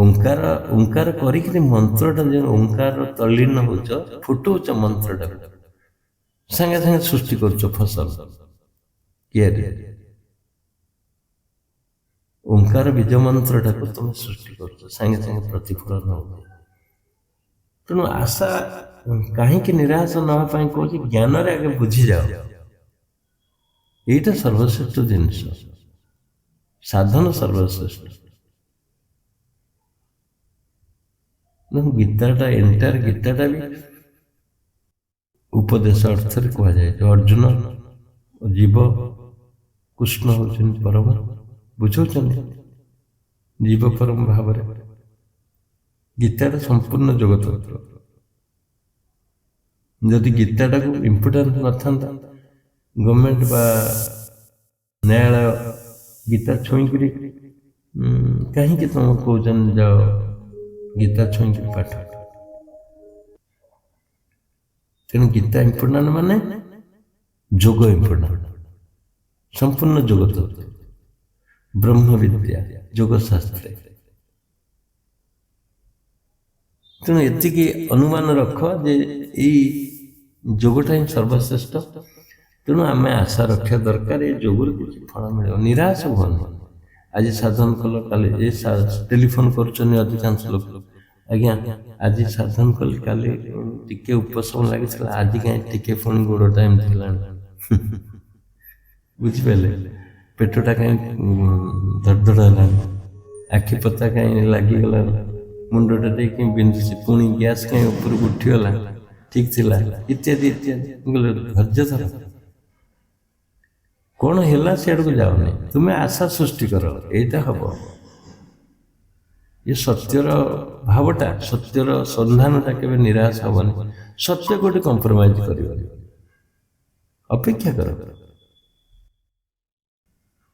ଓଙ୍କାର ଓଙ୍କାର କରିକିରି ମନ୍ତ୍ରଟା ଯେଉଁ ଓଙ୍କାର ତଲ୍ଲୀନ ହଉଛ, ଫୁଟଉଛ ମନ୍ତ୍ରଟାକୁ, ସାଙ୍ଗେ ସାଙ୍ଗେ ସୃଷ୍ଟି କରୁଛ ଫସଲ କିଆରି। ଓଙ୍କାର ବୀଜ ମନ୍ତ୍ରଟାକୁ ତୁମେ ସୃଷ୍ଟି କରୁଛ, ସାଙ୍ଗେ ସାଙ୍ଗେ ପ୍ରତିଫଳନ ହଉଛି। ତେଣୁ ଆଶା କାହିଁକି ନିରାଶ ନ ହେବା ପାଇଁ କହୁଛି, ଜ୍ଞାନରେ ଆଗେ ବୁଝିଯାଅ। ଏଇଟା ସର୍ବଶ୍ରେଷ୍ଠ ଜିନିଷ, ସାଧନ ସର୍ବଶ୍ରେଷ୍ଠ। ଗୀତାଟା, ଏଣ୍ଟାୟାର ଗୀତାଟା ବି ଉପଦେଶ ଅର୍ଥରେ କୁହାଯାଇଛି। ଅର୍ଜୁନ ଜୀବ, କୃଷ୍ଣ ହେଉଛନ୍ତି ପରମ, ବୁଝାଉଛନ୍ତି ଜୀବ ପରମ ଭାବରେ। ଗୀତାଟା ସମ୍ପୂର୍ଣ୍ଣ ଯୋଗ ତତ୍ତ୍ୱ। ଯଦି ଗୀତାଟାକୁ ଇମ୍ପୋର୍ଟାନ୍ସ ନଥାନ୍ତା, ଗଭର୍ଣ୍ଣମେଣ୍ଟ ବା ନ୍ୟାୟାଳୟ ଗୀତା ଛୁଇଁକିରି କାହିଁକି ତୁମକୁ କହୁଛନ୍ତି ଯାଅ ଗୀତା ଛୁଇଁକିରି ପାଠ? ତେଣୁ ଗୀତା ଇମ୍ପୋର୍ଟାଣ୍ଟ ମାନେ ଯୋଗ ଇମ୍ପୋର୍ଟାଣ୍ଟ, ସମ୍ପୂର୍ଣ୍ଣ ଯୋଗ ତତ୍ତ୍ୱ, ବ୍ରହ୍ମ ବିଦ୍ୟା, ଯୋଗଶାସ୍ତ୍ର। ତେଣୁ ଏତିକି ଅନୁମାନ ରଖ ଯେ ଏଇ ଯୋଗଟା ହିଁ ସର୍ବଶ୍ରେଷ୍ଠ। ତେଣୁ ଆମେ ଆଶା ରଖିବା ଦରକାର, ଏ ଯୋଗରୁ କିଛି ଫଳ ମିଳିବ। ନିରାଶ ହୁଅନି। ଆଜି ସାଧନ କଲ, କାଲି ଏ ଟେଲିଫୋନ କରୁଛନ୍ତି ଅଧିକାଂଶ ଲୋକ, ଆଜ୍ଞା ଆଜି ସାଧନ କଲି, କାଲି ଟିକେ ଉପଶମ ଲାଗିଥିଲା, ଆଜି କାହିଁ ଟିକେ ପୁଣି ଗୋଡ଼ଟା ଏମିତି ହେଲାଣି, ବୁଝିପାରିଲେ? ପେଟଟା କାହିଁ ଧଡ଼ଧଡ଼ ହେଲାଣି, ଆଖି ପତା କାହିଁ ଲାଗିଗଲାଣି, ମୁଣ୍ଡଟା ଟିକେ କାହିଁ ବିନ୍ଧୁଛି, ପୁଣି ଗ୍ୟାସ୍ କାହିଁ ଉପରକୁ ଉଠିଗଲା, ଠିକ୍ ଥିଲା, ଇତ୍ୟାଦି ଇତ୍ୟାଦି। ମୁଁ କହିଲି ଧୈର୍ଯ୍ୟ ଧର, କ'ଣ ହେଲା ସିଆଡ଼କୁ ଯାଉନି, ତୁମେ ଆଶା ସୃଷ୍ଟି କର, ଏଇଟା ହବ। ଏ ସତ୍ୟର ଭାବଟା, ସତ୍ୟର ସନ୍ଧାନଟା କେବେ ନିରାଶ ହବନି। ସତ୍ୟ କୋଉଠି କମ୍ପ୍ରମାଇଜ କରିବନି, ଅପେକ୍ଷା କର।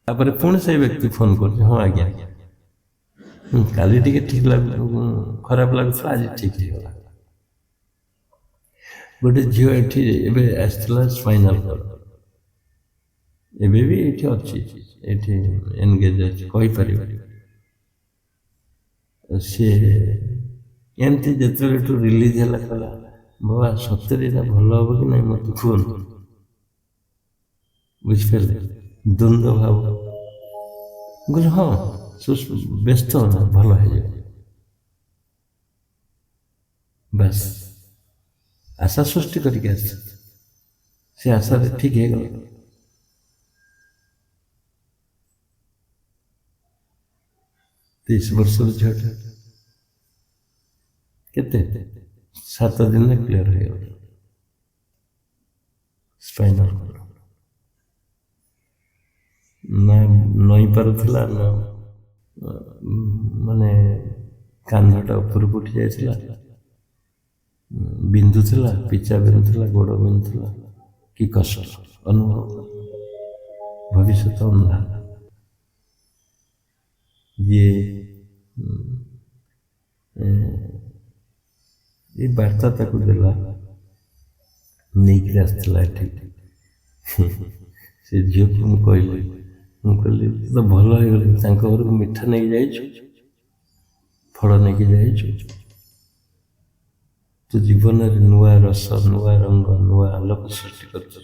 ତାପରେ ପୁଣି ସେଇ ବ୍ୟକ୍ତି ଫୋନ କରୁଛି, ହଁ ଆଜ୍ଞା କାଲି ଟିକେ ଠିକ୍ ଲାଗୁ ଖରାପ ଲାଗୁଥିଲା, ଆଜି ଠିକ୍ ହେଇଗଲା। ଗୋଟେ ଝିଅ ଏଠି ଏବେ ଆସିଥିଲା ସ୍ପାଇନାଲ କର୍ଡ, ଏବେ ବି ଏଇଠି ଅଛି, ଏଇଠି ଏନଗେଜ ଅଛି, କହିପାରିବ ସିଏ। ଏମିତି ଯେତେବେଳେ ଏଠୁ ରିଲିଜ ହେଲା, କହିଲା ବାବା ସତରେ ଏଇଟା ଭଲ ହବ କି ନାହିଁ ମୋତେ କୁହନ୍ତୁ, ବୁଝିପାରିଲେ? ଦ୍ୱନ୍ଦ୍ୱ ଭାବ। ମୁଁ କହିଲି ହଁ, ବ୍ୟସ୍ତ ନା, ଭଲ ହେଇଯିବ, ବାସ୍ ଆଶା ସୃଷ୍ଟି କରିକି ଆସିଛି, ସେ ଆଶାରେ ଠିକ୍ ହେଇଗଲା। 23 ବର୍ଷର ଝିଅଟା କେତେ 7 ଦିନରେ କ୍ଲିୟର ହେଇଗଲା ସ୍ପାଇନାଲ କର୍ଡ। ନା ନଇଁ ପାରୁଥିଲା, ନା ମାନେ କାନ୍ଧଟା ଉପରକୁ ଉଠି ଯାଇଥିଲା, ବିନ୍ଧୁଥିଲା, ପିଚା ବିନ୍ଧୁଥିଲା, ଗୋଡ଼ ବିନ୍ଧୁଥିଲା, କି କଷ୍ଟ ଅନୁଭବ, ଭବିଷ୍ୟତ ଅନ୍ଧାର। ଯିଏ ଏ ବାର୍ତ୍ତା ତାକୁ ଦେଲା, ନେଇକିରି ଆସିଥିଲା ଏଠି, ସେ ଝିଅକୁ ମୁଁ କହିଲି, ମୁଁ କହିଲି ତୁ ତ ଭଲ ହେଇଗଲି, ତାଙ୍କ ଘରକୁ ମିଠା ନେଇକି ଯାଇଛୁ, ଫଳ ନେଇକି ଯାଇଛୁ, ତୁ ଜୀବନରେ ନୂଆ ରସ, ନୂଆ ରଙ୍ଗ, ନୂଆ ଆଲୋକ ସୃଷ୍ଟି କରୁଛୁ।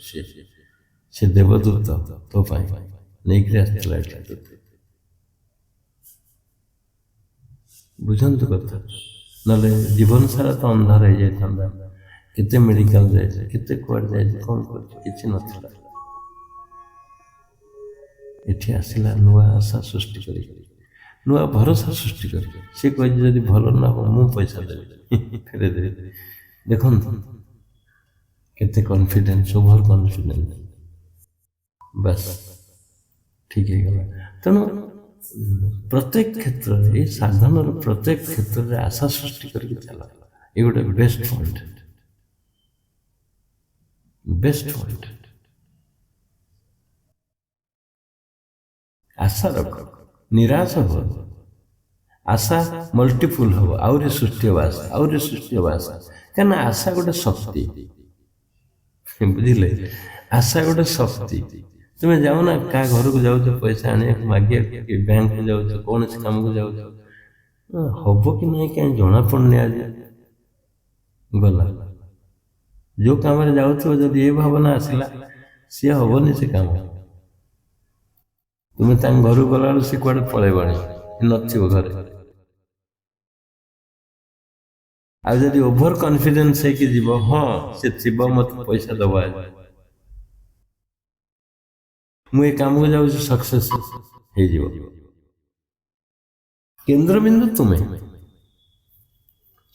ସେ ଦେବଦୂତ ତୋ ପାଇଁ ନେଇକିରି ଆସିଥିଲା ଏଠି ତୋତେ। ବୁଝନ୍ତୁ କଥା, ନହେଲେ ଜୀବନ ସାରା ତ ଅନ୍ଧାର ହେଇଯାଇଥାନ୍ତା। କେତେ ମେଡ଼ିକାଲ ଯାଇଛି, କେତେ କୁଆଡ଼େ ଯାଇଛି, କ'ଣ କରିଛି, କିଛି ନଥିଲା। ଏଠି ଆସିଲା ନୂଆ ଆଶା ସୃଷ୍ଟି କରି, ନୂଆ ଭରସା ସୃଷ୍ଟି କରି। ସେ କହିଛି ଯଦି ଭଲ ନ ହବ ମୁଁ ପଇସା ଦେବି, ଫେରେଇ ଦେବି। ଦେଖନ୍ତୁ କେତେ କନଫିଡେନ୍ସ, ଓଭର କନଫିଡେନ୍ସ, ବାସ୍ ଠିକ୍ ହେଇଗଲା। ତେଣୁ ପ୍ରତ୍ୟେକ କ୍ଷେତ୍ରରେ, ଏ ସାଧନର ପ୍ରତ୍ୟେକ କ୍ଷେତ୍ରରେ ଆଶା ସୃଷ୍ଟି କରିକି ଚାଲ। ଏ ଗୋଟେ ବେଷ୍ଟ ପଏଣ୍ଟ, ବେଷ୍ଟ ପଏଣ୍ଟ। ଆଶା ରଖ, ନିରାଶ ହୁଅନି। ଆଶା ମଲ୍ଟିପୁଲ ହବ, ଆହୁରି ସୃଷ୍ଟି ହବ ଆଶା, ଆହୁରି ସୃଷ୍ଟି ହବ ଆଶା। କାହିଁକିନା ଆଶା ଗୋଟେ ଶକ୍ତି, ବୁଝିଲେ? ଆଶା ଗୋଟେ ଶକ୍ତି। ତୁମେ ଯାଉନା କାହା ଘରକୁ ଯାଉଛ ପଇସା ଆଣିବାକୁ, ମାଗିବାକୁ, କି ବ୍ୟାଙ୍କକୁ ଯାଉଛ, କୌଣସି କାମକୁ ଯାଉଛ, ହବ କି ନାହିଁ କାହିଁ ଜଣାପଡ଼ୁନି, ଆଜି ଗଲା। ଯେଉଁ କାମରେ ଯାଉଥିବ ଯଦି ଏ ଭାବନା ଆସିଲା, ସିଏ ହବନି ସେ କାମ। ତୁମେ ତାଙ୍କ ଘରକୁ ଗଲାବେଳକୁ ସେ କୁଆଡ଼େ ପଳେଇବଣି, ନଥିବ ଘରେ। ଆଉ ଯଦି ଓଭର କନଫିଡେନ୍ସ ହେଇକି ଯିବ, ହଁ ସେ ଥିବ, ମୋତେ ପଇସା ଦବ ଆଜି, ମୁଁ ଏ କାମକୁ ଯାଉଛି, ସକ୍ସେସ୍ ହେଇଯିବ। କେନ୍ଦ୍ରବିନ୍ଦୁ ତୁମେ,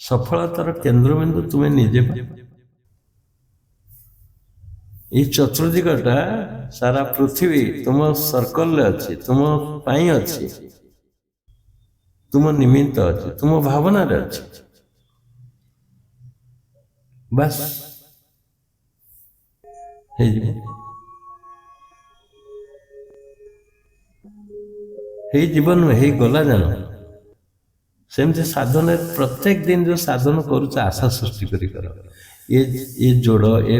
ସଫଳତାର କେନ୍ଦ୍ରବିନ୍ଦୁ ତୁମେ ନିଜେ। ଏଇ ଚତୁର୍ଦିଗଟା ସାରା ପୃଥିବୀ ତୁମ ସର୍କଲରେ ଅଛି, ତୁମ ପାଇଁ ଅଛି, ତୁମ ନିମିତ୍ତ ଅଛି, ତୁମ ଭାବନାରେ ଅଛି। ବାସ୍ ହେଇଯିବ, ହେଇଯିବ ନୁହେଁ, ହେଇଗଲା ଜାଣ। ସେମିତି ସାଧନରେ ପ୍ରତ୍ୟେକ ଦିନ ଯୋଉ ସାଧନ କରୁଛ, ଆଶା ସୃଷ୍ଟି କରି କର। ଏ ଏ ଯୋଡ଼, ଏ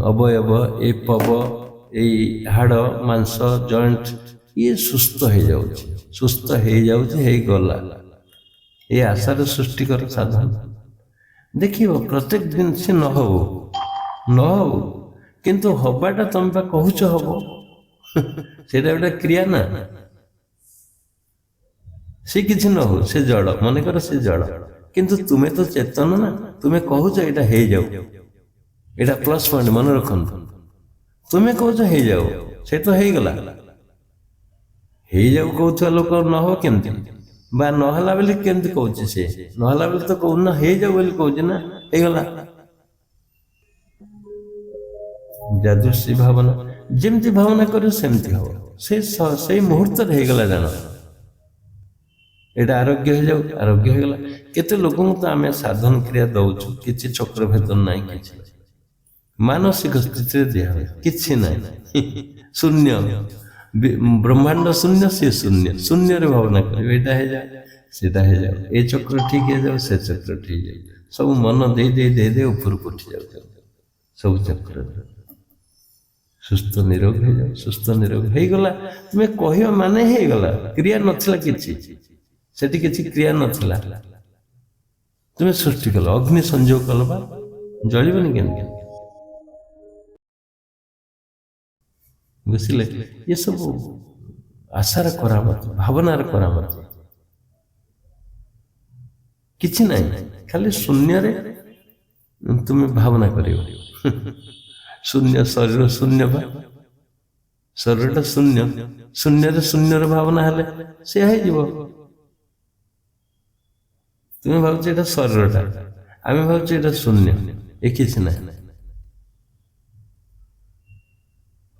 ଅବୟବ, ଏ ପବ, ଏଇ ହାଡ଼ ମାଂସ ଜଏଣ୍ଟ ଇଏ ସୁସ୍ଥ ହେଇଯାଉଛି, ସୁସ୍ଥ ହେଇଯାଉଛି, ହେଇଗଲା। ଏ ଆଶାର ସୃଷ୍ଟି କର ସାଧନ। ଦେଖିବ ପ୍ରତ୍ୟେକ ଦିନ ସେ ନ ହଉ ନ ହଉ, କିନ୍ତୁ ହବାଟା ତମେ ବା କହୁଛ ହବ, ସେଇଟା ଗୋଟେ କ୍ରିୟା ନା। ସେ କିଛି ନ ହଉ, ସେ ଜଡ଼ ମନେକର, ସେ ଜଡ଼, କିନ୍ତୁ ତୁମେ ତ ଚେତନ ନା, ତୁମେ କହୁଛ ଏଇଟା ହେଇଯାଉ। ଏଇଟା ପ୍ଲସ୍ ପଏଣ୍ଟ ମନେ ରଖନ୍ତୁ। ତୁମେ କହୁଛ ହେଇଯାଉ, ସେ ତ ହେଇଗଲା। ହେଇଯାଉ କହୁଥିବା ଲୋକ ନ ହବ କେମିତି? ବା ନହେଲା ବୋଲି କେମିତି କହୁଛି ସେ? ନହେଲା ବୋଲି ତ କହୁନି ନା, ହେଇଯାଉ ବୋଲି କହୁଛି ନା, ହେଇଗଲା। ଯାଦୃଶୀ ଭାବନା, ଯେମିତି ଭାବନା କରିବ ସେମିତି ହବ, ସେ ସେଇ ମୁହୂର୍ତ୍ତରେ ହେଇଗଲା ଜାଣ। ଏଇଟା ଆରୋଗ୍ୟ ହେଇଯାଉ, ଆରୋଗ୍ୟ ହେଇଗଲା। କେତେ ଲୋକଙ୍କୁ ତ ଆମେ ସାଧନ କ୍ରିୟା ଦଉଛୁ, କିଛି ଚକ୍ର ଭେଦନ ନାହିଁ, କିଛି ମାନସିକ ସ୍ଥିତିରେ ଦିଆ ହୁଏ, କିଛି ନାହିଁ, ଶୂନ୍ୟ, ବ୍ରହ୍ମାଣ୍ଡ ଶୂନ୍ୟ, ସିଏ ଶୂନ୍ୟ। ଶୂନ୍ୟରେ ଭାବନା କରିବେ, ଏଇଟା ହେଇଯାଉ, ସେଇଟା ହେଇଯାଉ, ଏ ଚକ୍ର ଠିକ ହେଇଯାଉ, ସେ ଚକ୍ର ଠିକ ହେଇଯାଉ। ସବୁ ମନ ଦେଇ ଦେଇ ଦେଇ ଦେଇ ଉପରକୁ ଉଠି ଯାଉଛନ୍ତି ସବୁ ଚକ୍ର। ସୁସ୍ଥ ନିରୋଗ ହେଇଯାଉ, ସୁସ୍ଥ ନିରୋଗ ହେଇଗଲା। ତୁମେ କହିବ ମାନେ ହେଇଗଲା। କ୍ରିୟା ନଥିଲା କିଛି, ସେଠି କିଛି କ୍ରିୟା ନଥିଲା, ତୁମେ ସୃଷ୍ଟି କଲ, ଅଗ୍ନି ସଂଯୋଗ କଲ, ବା ଜଳିବନି କେମିତି? ବୁଝିଲେ? ଏସବୁ ଆଶାର କରାମତି, ଭାବନାର କରାମତି। କିଛି ନାହିଁ, ଖାଲି ଶୂନ୍ୟରେ ତୁମେ ଭାବନା କରିବ। ଶୂନ୍ୟ ଶରୀର ଶୂନ୍ୟ, ବା ଶରୀରଟା ଶୂନ୍ୟ, ଶୂନ୍ୟରେ ଶୂନ୍ୟର ଭାବନା ହେଲେ ସେ ହେଇଯିବ। ତୁମେ ଭାବୁଛ ଏଇଟା ଶରୀରଟା, ଆମେ ଭାବୁଛୁ ଏଇଟା ଶୂନ୍ୟ, ଏ କିଛି ନାହିଁ।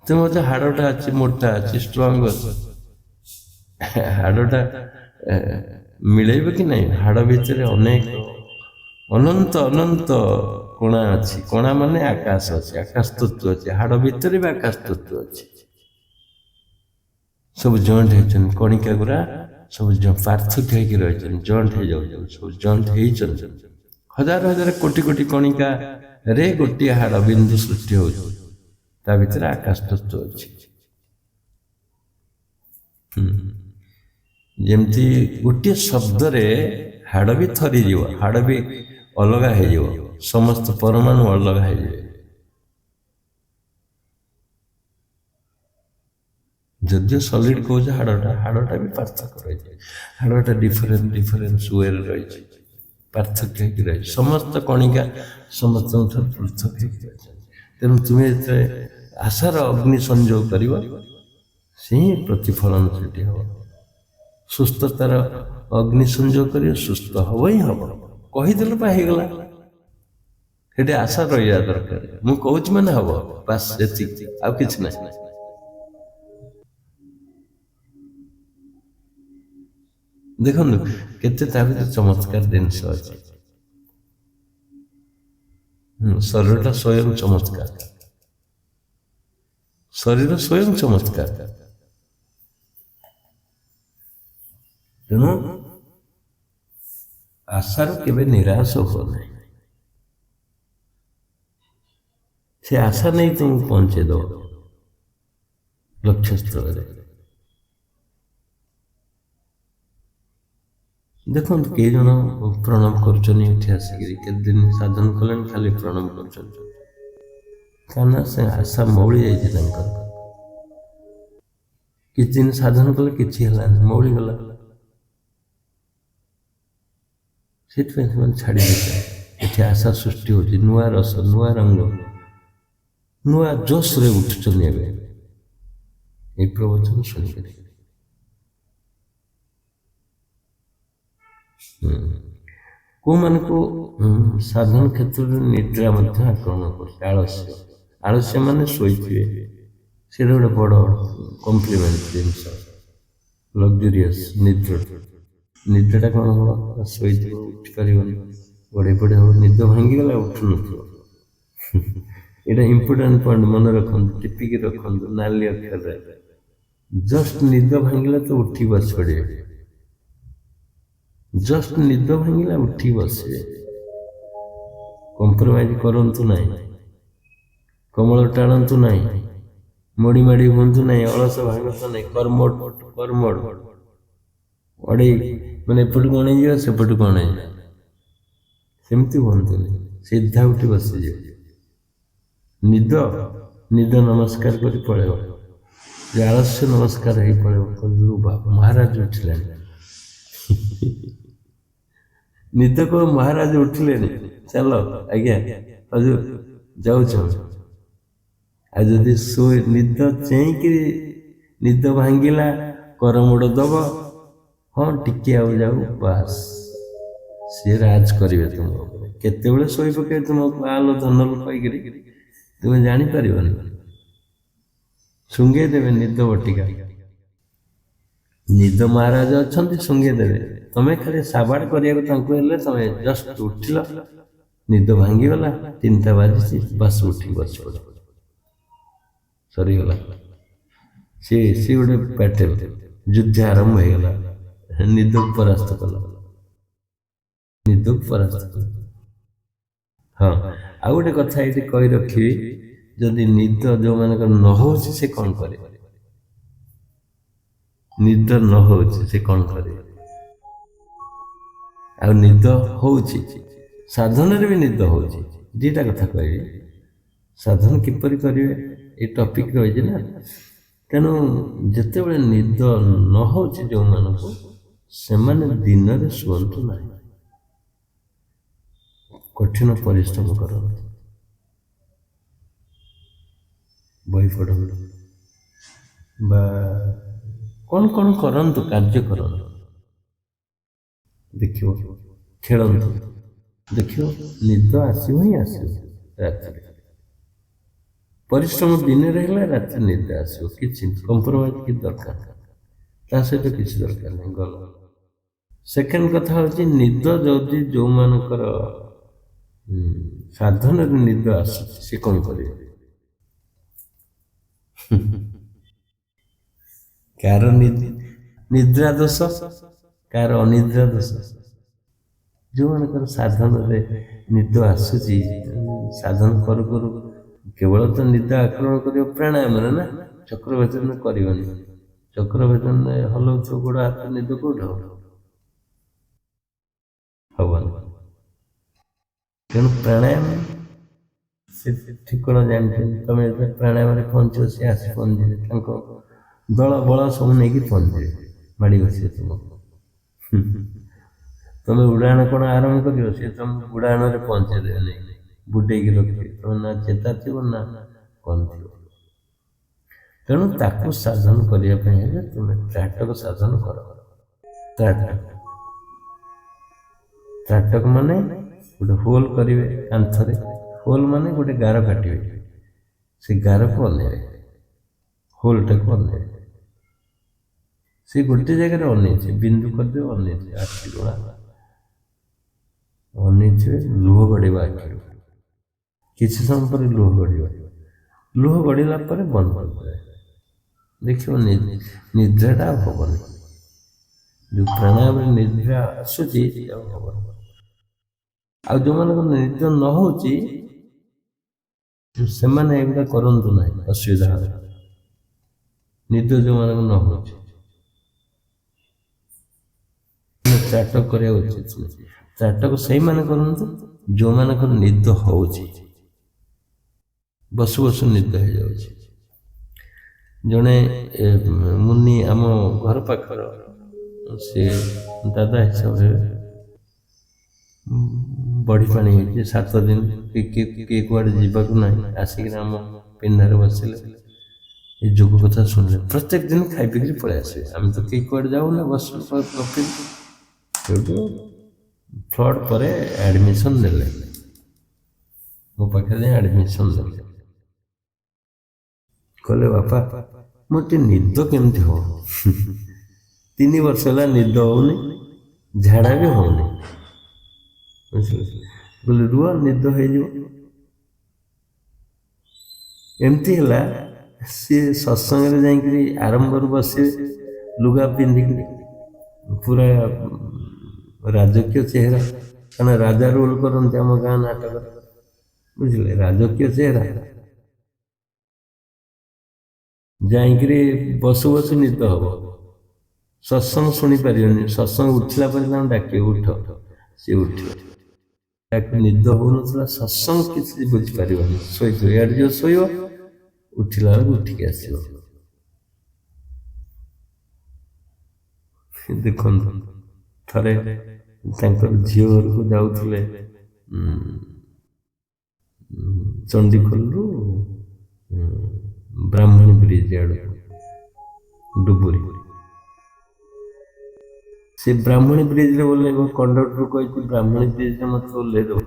ତୁମେ ଭାବୁଛ ହାଡ଼ଟା ଅଛି, ମୋଟା ଅଛି, ଷ୍ଟ୍ରଙ୍ଗ ଅଛି। ହାଡ଼ଟା ମିଳେଇବ କି ନାହିଁ? ହାଡ଼ ଭିତରେ ଅନେକ ଅନନ୍ତ ଅନନ୍ତ କଣା ଅଛି। କଣା ମାନେ ଆକାଶ ଅଛି, ଆକାଶ ତତ୍ତ୍ୱ ଅଛି। ହାଡ଼ ଭିତରେ ବି ଆକାଶ ତତ୍ତ୍ୱ ଅଛି। ସବୁ ଜଏଣ୍ଟ ହେଇଛନ୍ତି, କଣିକା ଗୁରା ସବୁ ପାର୍ଥକ୍ୟ ହେଇକି ରହିଛନ୍ତି, ଜଏଣ୍ଟ ହେଇଯାଉଛନ୍ତି, ସବୁ ଜଏଣ୍ଟ ହେଇଛନ୍ତି। ହଜାର ହଜାର କୋଟି କୋଟି କଣିକାରେ ଗୋଟିଏ ହାଡ଼ ବିନ୍ଦୁ ସୃଷ୍ଟି ହଉଛି, ତା ଭିତରେ ଆକାଶ ତତ୍ତ୍ୱ ଅଛି। ଯେମିତି ଗୋଟିଏ ଶବ୍ଦରେ ହାଡ଼ ବି ଥରିଯିବ, ହାଡ଼ ବି ଅଲଗା ହେଇଯିବ, ସମସ୍ତ ପରମାଣୁ ଅଲଗା ହେଇଯିବେ। ଯଦିଓ ସଲିଡ୍ କହୁଛ ହାଡ଼ଟା, ହାଡ଼ଟା ବି ପାର୍ଥକ୍ୟ ରହିଛି। ହାଡ଼ଟା ଡିଫରେଣ୍ଟ ଡିଫରେଣ୍ଟ ୱେରେ ରହିଛି, ପାର୍ଥକ୍ୟ ହେଇକି ରହିଛି। ସମସ୍ତ କଣିକା ସମସ୍ତଙ୍କ ଠାରୁ ପୃଥକ ହେଇକି ରହିଛନ୍ତି। ତେଣୁ ତୁମେ ଯେତେବେଳେ ଆଶାର ଅଗ୍ନି ସଂଯୋଗ କରିବ, ସେ ହିଁ ପ୍ରତିଫଳନ ସେଠି ହେବ। ସୁସ୍ଥତାର ଅଗ୍ନି ସଂଯୋଗ କରିବ, ସୁସ୍ଥ ହବ ହିଁ ହବ। କହିଦେଲେ ବା ହେଇଗଲା। ସେଠି ଆଶା ରହିବା ଦରକାର। ମୁଁ କହୁଛି ମାନେ ହବ, ବାସ୍ ଏତିକି, ଆଉ କିଛି ନାହିଁ। ଦେଖନ୍ତୁ କେତେ ତା ଭିତରେ ଚମତ୍କାର ଜିନିଷ ଅଛି। ଶରୀରଟା ସ୍ୱୟଂ ଚମତ୍କାର, ଶରୀର ସ୍ୱୟଂ ଚମତ୍କାର। ତେଣୁ ଆଶାରୁ କେବେ ନିରାଶ ହୁଅ ନାହିଁ। ସେ ଆଶା ନେଇ ତୁମକୁ ପହଞ୍ଚେଇ ଦେବ ଲକ୍ଷ୍ୟସ୍ଥଳରେ। ଦେଖନ୍ତୁ କେଇ ଜଣ ପ୍ରଣାମ କରୁଛନ୍ତି ଏଠି ଆସିକିରି, କେତେ ଦିନ ସାଧନ କଲେଣି ଖାଲି ପ୍ରଣାମ କରୁଛନ୍ତି। କାରଣ ସେ ଆଶା ମଉଳି ଯାଇଛି ତାଙ୍କର। କିଛି ଦିନ ସାଧନ କଲେ କିଛି ହେଲାନି, ମଉଳିଗଲା, ସେଥିପାଇଁ ସେମାନେ ଛାଡ଼ି ଦେଇଛନ୍ତି। ଏଠି ଆଶା ସୃଷ୍ଟି ହେଉଛି, ନୂଆ ରସ, ନୂଆ ରଙ୍ଗ, ନୂଆ ଜୋଶରେ ଉଠୁଛନ୍ତି ଏବେ ଏଇ ପ୍ରବଚନ ଶୁଣିକରି। କେଉଁମାନଙ୍କୁ ସାଧନ କ୍ଷେତ୍ରରେ ନିଦ୍ରା ମଧ୍ୟ ଆକ୍ରମଣ କରୁଛି। ଆଳସ୍ୟ, ଆଳସ୍ୟ ମାନେ ଶୋଇଥିବେ, ସେଇଟା ଗୋଟେ ବଡ଼ କମ୍ପ୍ଲିମେଣ୍ଟ ଜିନିଷ, ଲକ୍ଜୁରିୟସ୍ ନିଦ୍ରା। ନିଦ୍ରାଟା କ'ଣ ହବ? ଶୋଇଥିବ, ଉଠିପାରିବନି, ଗଡ଼େଇ ପଡ଼େଇ ହବ, ନିଦ ଭାଙ୍ଗିଗଲା ଉଠୁନଥିବ। ଏଇଟା ଇମ୍ପୋର୍ଟାଣ୍ଟ ପଏଣ୍ଟ, ମନେ ରଖନ୍ତୁ, ଟିପିକି ରଖନ୍ତୁ ନାଲି ଅକ୍ଷରରେ। ଜଷ୍ଟ ନିଦ ଭାଙ୍ଗିଲା ତ ଉଠି ବସି ପଡ଼ିବେ, ଜଷ୍ଟ ନିଦ ଭାଙ୍ଗିଲା ଉଠି ବସିବେ, କମ୍ପ୍ରମାଇଜ କରନ୍ତୁ ନାହିଁ, କମଳ ଟାଣନ୍ତୁ ନାହିଁ, ମୋଡ଼ି ମାଡ଼ି ହୁଅନ୍ତୁ ନାହିଁ, ଅଳସ ଭାଙ୍ଗନ୍ତୁ ନାହିଁ, କର୍ମ କର୍ମଡ଼ ଅଡ଼େଇ ମାନେ ଏପଟକୁ ଅଣେଇଯିବ ସେପଟକୁ ଅଣେଇଯିବ, ସେମିତି ହୁଅନ୍ତୁନି, ସିଧା ଉଠି ବସିଯିବେ। ନିଦ ନିଦ ନମସ୍କାର କରି ପଳେଇବ, ଆଳସ୍ୟ ନମସ୍କାର ହେଇ ପଳେଇବ। କହିଲୁ ବାବା ମହାରାଜ ଉଠିଲେଣି, ନିଦ କହ ମହାରାଜ ଉଠିଲେଣି, ଚାଲ ଆଜ୍ଞା ହଜୁର ଯାଉଛ। ଆଉ ଯଦି ଶୋଇ ନିଦ ଚେଇଁକିରି ନିଦ ଭାଙ୍ଗିଲା କରମୋଡ଼ ଦବ, ହଁ ଟିକେ ଆଉ ଯାଉ, ବାସ୍ ସିଏ ରାଜ କରିବେ ତୁମ ଉପରେ। କେତେବେଳେ ଶୋଇ ପକେଇବେ ତୁମକୁ ଆଲୋ ଧନଲ କହିକିରି, ତୁମେ ଜାଣିପାରିବନି, ଶୁଙ୍ଘେଇ ଦେବେ ନିଦ ବଟିକା। ନିଦ ମହାରାଜ ଅଛନ୍ତି, ଶୁଙ୍ଘେଇ ଦେବେ। ତମେ ଖାଲି ସାବାଡ଼ କରିବାକୁ ତାଙ୍କୁ ହେଲେ ତମେ ଜଷ୍ଟ ଉଠିଲ, ନିଦ ଭାଙ୍ଗିଗଲା, 3ଟା ବାଜିଛି, ବାସ୍ ଉଠିକି ବସି ପଡ଼, ସରିଗଲା। ସିଏ ଗୋଟେ ବ୍ୟାଟେଲ, ଯୁଦ୍ଧ ଆରମ୍ଭ ହେଇଗଲା। ନିଦକୁ ପରାସ୍ତ କଲା, ନିଦକୁ ପରାସ୍ତ କଲା। ହଁ, ଆଉ ଗୋଟେ କଥା ଏଇଠି କହି ରଖିବି, ଯଦି ନିଦ ଯେଉଁମାନଙ୍କର ନ ହଉଛି ସେ କ'ଣ କରିବେ? ନିଦ ନ ହଉଛି ସେ କ'ଣ କରିବେ? ଆଉ ନିଦ ହଉଛି, ସାଧନରେ ବି ନିଦ ହଉଛି, ଦୁଇଟା କଥା କହିବି। ସାଧନ କିପରି କରିବେ ଏ ଟପିକ୍ ରହିଛି ନା, ତେଣୁ ଯେତେବେଳେ ନିଦ ନ ହଉଛି ଯେଉଁମାନଙ୍କୁ, ସେମାନେ ଦିନରେ ଶୁଅନ୍ତୁ ନାହିଁ, କଠିନ ପରିଶ୍ରମ କରନ୍ତୁ, ବହି ପଢ଼ନ୍ତୁ ବା କ'ଣ କ'ଣ କରନ୍ତୁ, କାର୍ଯ୍ୟ କରନ୍ତୁ, ଦେଖିବ ଖେଳନ୍ତୁ, ଦେଖିବ ନିଦ ଆସିବ ହିଁ ଆସିବ ରାତିରେ। ପରିଶ୍ରମ ଦିନରେ ହେଲା, ରାତିରେ ନିଦ ଆସିବ, କିଛି କମ୍ପ୍ରମାଇଜ କିଛି ଦରକାର ନାହିଁ, ତା ସହିତ କିଛି ଦରକାର ନାହିଁ, ଗଲା। ସେକେଣ୍ଡ କଥା ହେଉଛି ନିଦ ଯଦି ଯେଉଁମାନଙ୍କର ସାଧନରେ ନିଦ ଆସୁଛି ସେ କ'ଣ କରିବେ? କାହାର ନିଦ୍ରା ଦୋଷ, କାହାର ଅନିଦ୍ରା ଦୋଷ। ଯେଉଁମାନଙ୍କର ସାଧନରେ ନିଦ ଆସୁଛି, ସାଧନ କରୁ କରୁ କେବଳ ତ ନିଦ ଆକ୍ରମଣ କରିବ ପ୍ରାଣାୟାମରେ ନା, ଚକ୍ରଭେଦନ କରିବନି। ଚକ୍ରଭେଦନରେ ହଲଉଥିବ ଗୋଡ଼ ହାତ, ନିଦ କୋଉଠି ହବ? ହବନି। ତେଣୁ ପ୍ରାଣାୟାମ ସେ ଠିକଣା ଜାଣିଛନ୍ତି। ତମେ ଯେତେବେଳେ ପ୍ରାଣାୟାମରେ ପହଞ୍ଚିବ, ସେ ଆସି ପହଞ୍ଚିବେ, ତାଙ୍କ ଦଳ ବଳ ସବୁ ନେଇକି ପହଞ୍ଚିବେ, ମାଡ଼ି ବସିବେ ତୁମକୁ। ତମେ ଉଡ଼ାଣ କ'ଣ ଆରମ୍ଭ କରିବ, ସେ ତମକୁ ଉଡ଼ାଣରେ ପହଞ୍ଚେଇ ଦେବେ ନେଇକି, ବୁଡ଼େଇକି ରଖିବେ। ତମେ ନା ଚେତା ଥିବ ନା କ'ଣ ଥିବ। ତେଣୁ ତାକୁ ସାଧନ କରିବା ପାଇଁ ହେଲେ ତୁମେ ତ୍ରାଟକ ସାଧନ କର। ତ୍ରାଟକ, ତ୍ରାଟକ ମାନେ ଗୋଟେ ହୋଲ୍ କରିବେ କାନ୍ଥରେ, ହୋଲ୍ ମାନେ ଗୋଟେ ଗାର କାଟିବେ, ସେ ଗାରକୁ ଅନେଇବେ, ହୋଲ୍ଟାକୁ ଅନେଇବେ। ସେ ଗୋଟେ ଜାଗାରେ ଅନେଇছে, ବିନ୍ଦୁ କରିଦେବେ, ଅନେଇছে, ଆଖି ଗୁଡ଼ା ଅନେଇଥିବେ, ଲୁହ ଗଡ଼ିବ ଆଖିରୁ। କିଛି ସମୟ ପରେ ଲୁହ ଗଡ଼ିବ, ଲୁହ ଗଡ଼ିଲା ପରେ ବନ୍ଦ କରିଦେବେ। ଦେଖିବ ନିଦ୍ରାଟା ଆଉ ହବନି। ଯେଉଁ ପ୍ରାଣାୟାମରେ ନିଦ୍ରା ଆସୁଛି ଆଉ ହବନି। ଆଉ ଯେଉଁମାନଙ୍କର ନିଦ ନ ହେଉଛି ସେମାନେ ଏଗୁଡ଼ା କରନ୍ତୁ ନାହିଁ, ଅସୁବିଧା ହେବ। ନିଦ ଯେଉଁମାନଙ୍କ ନ ହେଉଛି ତ୍ରାଟକ କରିବା ଉଚିତ ନୁହେଁ। ତ୍ରାଟକ ସେଇମାନେ କରନ୍ତୁ ଯେଉଁମାନଙ୍କର ନିଦ ହେଉଛି, ବସୁ ବସୁ ନିଦ ହେଇଯାଉଛି। ଜଣେ ମୁନି ଆମ ଘର ପାଖର, ସେ ଦାଦା ହିସାବରେ ବଢ଼ି ପାଣି ହେଇଛି 7 ଦିନ, କିଏ କୁଆଡ଼େ ଯିବାକୁ ନାହିଁ, ଆସିକିନା ଆମ ପିଣ୍ଡାରେ ବସିଲେ, ଏ ଯୋଗ କଥା ଶୁଣିଲେ। ପ୍ରତ୍ୟେକ ଦିନ ଖାଇ ପିଇକିରି ପଳେଇ ଆସିବେ। ଆମେ ତ କେହି କୁଆଡ଼େ ଯାଉନା, ବସିଲୁ ଗପିଲୁ। ସେଇଠୁ ଫ୍ଲଡ୍ ପରେ ଆଡ଼ମିସନ୍ ନେଲେ, ମୋ ପାଖରେ ଯାଇ ଆଡ଼ମିସନ୍ ନେଲେ। କହିଲେ ବାପା ମୋତେ ଟିକେ ନିଦ କେମିତି ହେବ, 3 ବର୍ଷ ହେଲା ନିଦ ହେଉନି, ଝାଡ଼ା ବି ହେଉନି। ବୁଝିଲେ? କହିଲେ ରୁହ ନିଦ ହେଇଯିବ। ଏମିତି ହେଲା, ସିଏ ସତ୍ସଙ୍ଗରେ ଯାଇକିରି ଆରମ୍ଭରୁ ବସିବେ, ଲୁଗା ପିନ୍ଧିକିରି ପୁରା ରାଜକୀୟ ଚେହେରା, କାରଣ ରାଜା ରୋଲ୍ କରନ୍ତି ଆମ ଗାଁ ନାଟକରେ। ବୁଝିଲେ? ରାଜକୀୟ ଚେହେରା, ଯାଇକିରି ବସୁ ବସୁ ନିଦ ହବ, ସତ୍ସଙ୍ଗ ଶୁଣିପାରିବନି। ସତ୍ସଙ୍ଗ ଉଠିଲା ପରେ ତାଙ୍କୁ ଡାକିବ ଉଠ, ସିଏ ଉଠିବ। ତାକୁ ନିଦ ହଉନଥିଲା, ସତ୍ସଙ୍ଗ କିଛି ବୁଝିପାରିବନି, ଶୋଇଥିବ, ଇଆଡ଼େ ଯିବ ଶୋଇବ, ଉଠିଲା ବେଳକୁ ଉଠିକି ଆସିବ। ଦେଖନ୍ତୁ ଥରେ ତାଙ୍କର ଝିଅ ଘରକୁ ଯାଉଥିଲେ ଚଣ୍ଡିଖୋଲରୁ ବ୍ରାହ୍ମଣୀ ବ୍ରିଜ ଆଡ଼କୁ ଡୁବୁରି। ସେ ବ୍ରାହ୍ମଣୀ ବ୍ରିଜରେ ଓହ୍ଲେଇବ, କଣ୍ଡକ୍ଟର କହିଛି ବ୍ରାହ୍ମଣୀ ବ୍ରିଜରେ ମତେ ଓହ୍ଲେଇ ଦବ।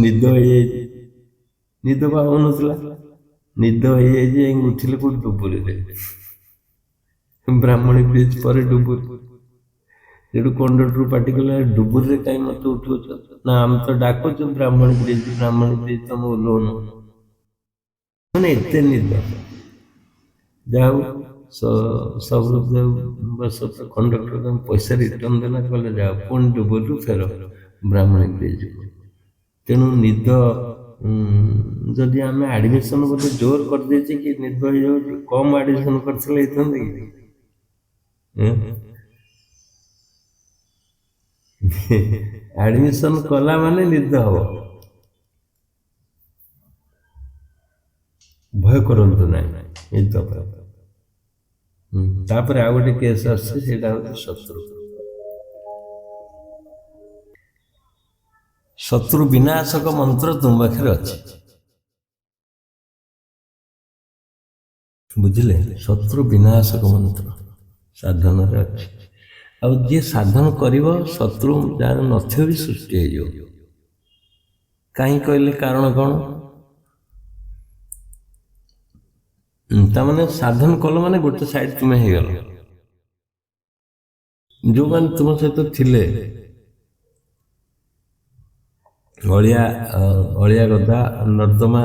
ନିଦ ହେଇଯାଇଛି, ନିଦ ବା ହଉନଥିଲା, ନିଦ ହେଇଯାଇଛି, ଯାଇକି ଉଠିଲେ କୋଉଠି ଡୁବୁରିରେ, ବ୍ରାହ୍ମଣୀ ବ୍ରିଜ ପରେ ଡୁବୁରି। ସେଠୁ କଣ୍ଡକ୍ଟର ପାଟି କଲା, ଡୁବୁରିରେ କାହିଁ ମତେ ଉଠଉଛ? ନା ଆମେ ତ ଡାକୁଛୁ ବ୍ରାହ୍ମଣୀ ବ୍ରିଜ, ବ୍ରାହ୍ମଣୀ ବ୍ରିଜ, ତମେ ଓହ୍ଲଉନ। ମାନେ ଏତେ ନିଦ। ଯାହା ହଉ ସବୁ ବଶତଃ କଣ୍ଡକ୍ଟର ତାଙ୍କୁ ପଇସା ରିଟର୍ନ ଦେଲା, କହିଲେ ଯାଅ ପୁଣି ଡୁବୁରିରୁ ଫେର ବ୍ରାହ୍ମଣୀ ବ୍ରିଜକୁ। ତେଣୁ ନିଦ ଯଦି ଆମେ ଆଡ଼ମିସନ୍ ବୋଧେ ଜୋର କରିଦେଇଛେ କି ନିଦ ହେଇଯାଉଛି, କମ୍ ଆଡ଼ମିସନ୍ କରିଥିଲେ ହେଇଥାନ୍ତା କି? ଆଡ଼ମିସନ୍ କଲା ମାନେ ନିଦ ହବ। ଭୟ କରନ୍ତୁ ନାହିଁ ନିଦ ପାଇଁ। ତାପରେ ଆଉ ଗୋଟେ କେସ୍ ଆସୁଛି, ସେଇଟା ହେଉଛି ଶତ୍ରୁ। ଶତ୍ରୁ ବିନାଶକ ମନ୍ତ୍ର ତୁମ ପାଖରେ ଅଛି, ବୁଝିଲେ? ଶତ୍ରୁ ବିନାଶକ ମନ୍ତ୍ର ସାଧନରେ ଅଛି। ଆଉ ଯିଏ ସାଧନ କରିବ, ଶତ୍ରୁ ଯାହାର ନଥିବ ବି ସୃଷ୍ଟି ହେଇଯିବ। କାହିଁ କହିଲେ? କାରଣ କ'ଣ? ତାମାନେ ସାଧନ କଲ ମାନେ ଗୋଟେ ସାଇଡ୍ ତୁମେ ହେଇଗଲ। ଯୋଉମାନେ ତୁମ ସହିତ ଥିଲେ ଅଳିଆ ଗଦା ନର୍ଦ୍ଦମା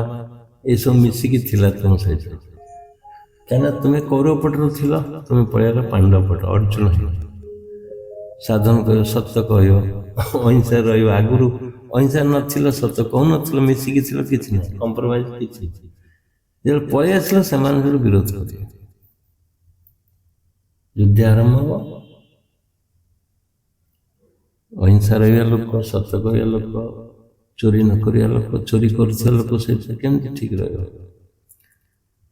ଏସବୁ ମିଶିକି ଥିଲା ତୁମ ସହିତ, କାହିଁକିନା ତୁମେ କୌରବ ପଟରୁ ଥିଲ, ତୁମେ ପଳେଇଲ ପାଣ୍ଡବ ପଟ, ଅର୍ଜୁନ ହେଇଗଲ। ସାଧନ କରିବ, ସତ କହିବ, ଅହିଂସା ରହିବ। ଆଗରୁ ଅହିଂସା ନଥିଲ, ସତ କହୁନଥିଲ, ମିଶିକି ଥିଲ, କିଛି ନାହିଁ, କମ୍ପ୍ରମାଇଜ କିଛି। ଯେତେବେଳେ ପଳେଇ ଆସିଲ ସେମାନେ ସେଠୁ ବିରୋଧ କରିବେ, ଯୁଦ୍ଧ ଆରମ୍ଭ ହବ। ଅହିଂସା ରହିବା ଲୋକ, ସତ କହିବା ଲୋକ, ଚୋରି ନ କରିବା ଲୋକ, ଚୋରି କରୁଥିବା ଲୋକ ସହିତ କେମିତି ଠିକ ରହିବ?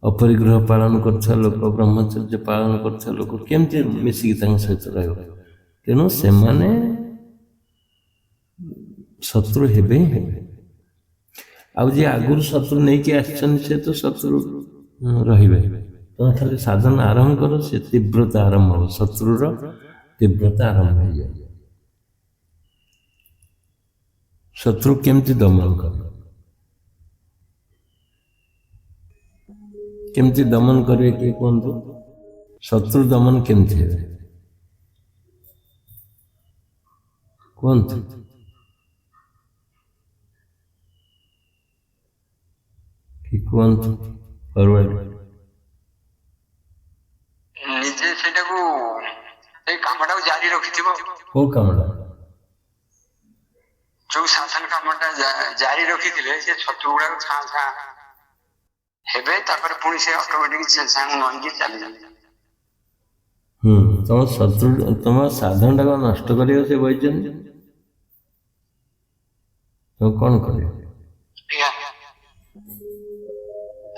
ଅପରିଗ୍ରହ ପାଳନ କରୁଥିବା ଲୋକ, ବ୍ରହ୍ମଚର୍ଯ୍ୟ ପାଳନ କରୁଥିବା ଲୋକ କେମିତି ମିଶିକି ତାଙ୍କ ସହିତ ରହିବ? ତେଣୁ ସେମାନେ ଶତ୍ରୁ ହେବେ ହିଁ ହେବେ। ଆଉ ଯିଏ ଆଗରୁ ଶତ୍ରୁ ନେଇକି ଆସିଛନ୍ତି ସେ ତ ଶତ୍ରୁ ରହିବେ। ତମେ ଖାଲି ସାଧନ ଆରମ୍ଭ କର, ସେ ତୀବ୍ରତା ଆରମ୍ଭ ହବ, ଶତ୍ରୁର ତୀବ୍ରତା ଆରମ୍ଭ ହେଇଯାଏ। ଶତ୍ରୁ କେମିତି ଦମନ କରିବ? କେମିତି ଦମନ କରିବେ କିଏ କୁହନ୍ତୁ? ଶତ୍ରୁ ଦମନ କେମିତି ହେବେ କୁହନ୍ତୁ? କି କୁହନ୍ତୁ ଫରୱାର୍ଡ। ନିଜେ ସେଇଟାକୁ, ସେଇ କାମଟାକୁ ଜାରି ରଖିଥିବ। କୋଉ କାମଟା? ଯୋଉ ସାଧନ କାମଟା ଜାରି ରଖିଥିଲେ ସେ ଶତ୍ରୁ ଗୁଡାକ ଛାଁ ଛାଁ ହେବେ, ତାପରେ ପୁଣି ସେ ଅଟୋମେଟିକ ସାଙ୍ଗକୁ ନଇଁକି ଚାଲିଯିବେ। ତମ ଶତ୍ରୁ ତମ ସାଧନଟାକୁ ନଷ୍ଟ କରିବ ସେ ବହିଛନ୍ତି, ତମେ କଣ କରିବ?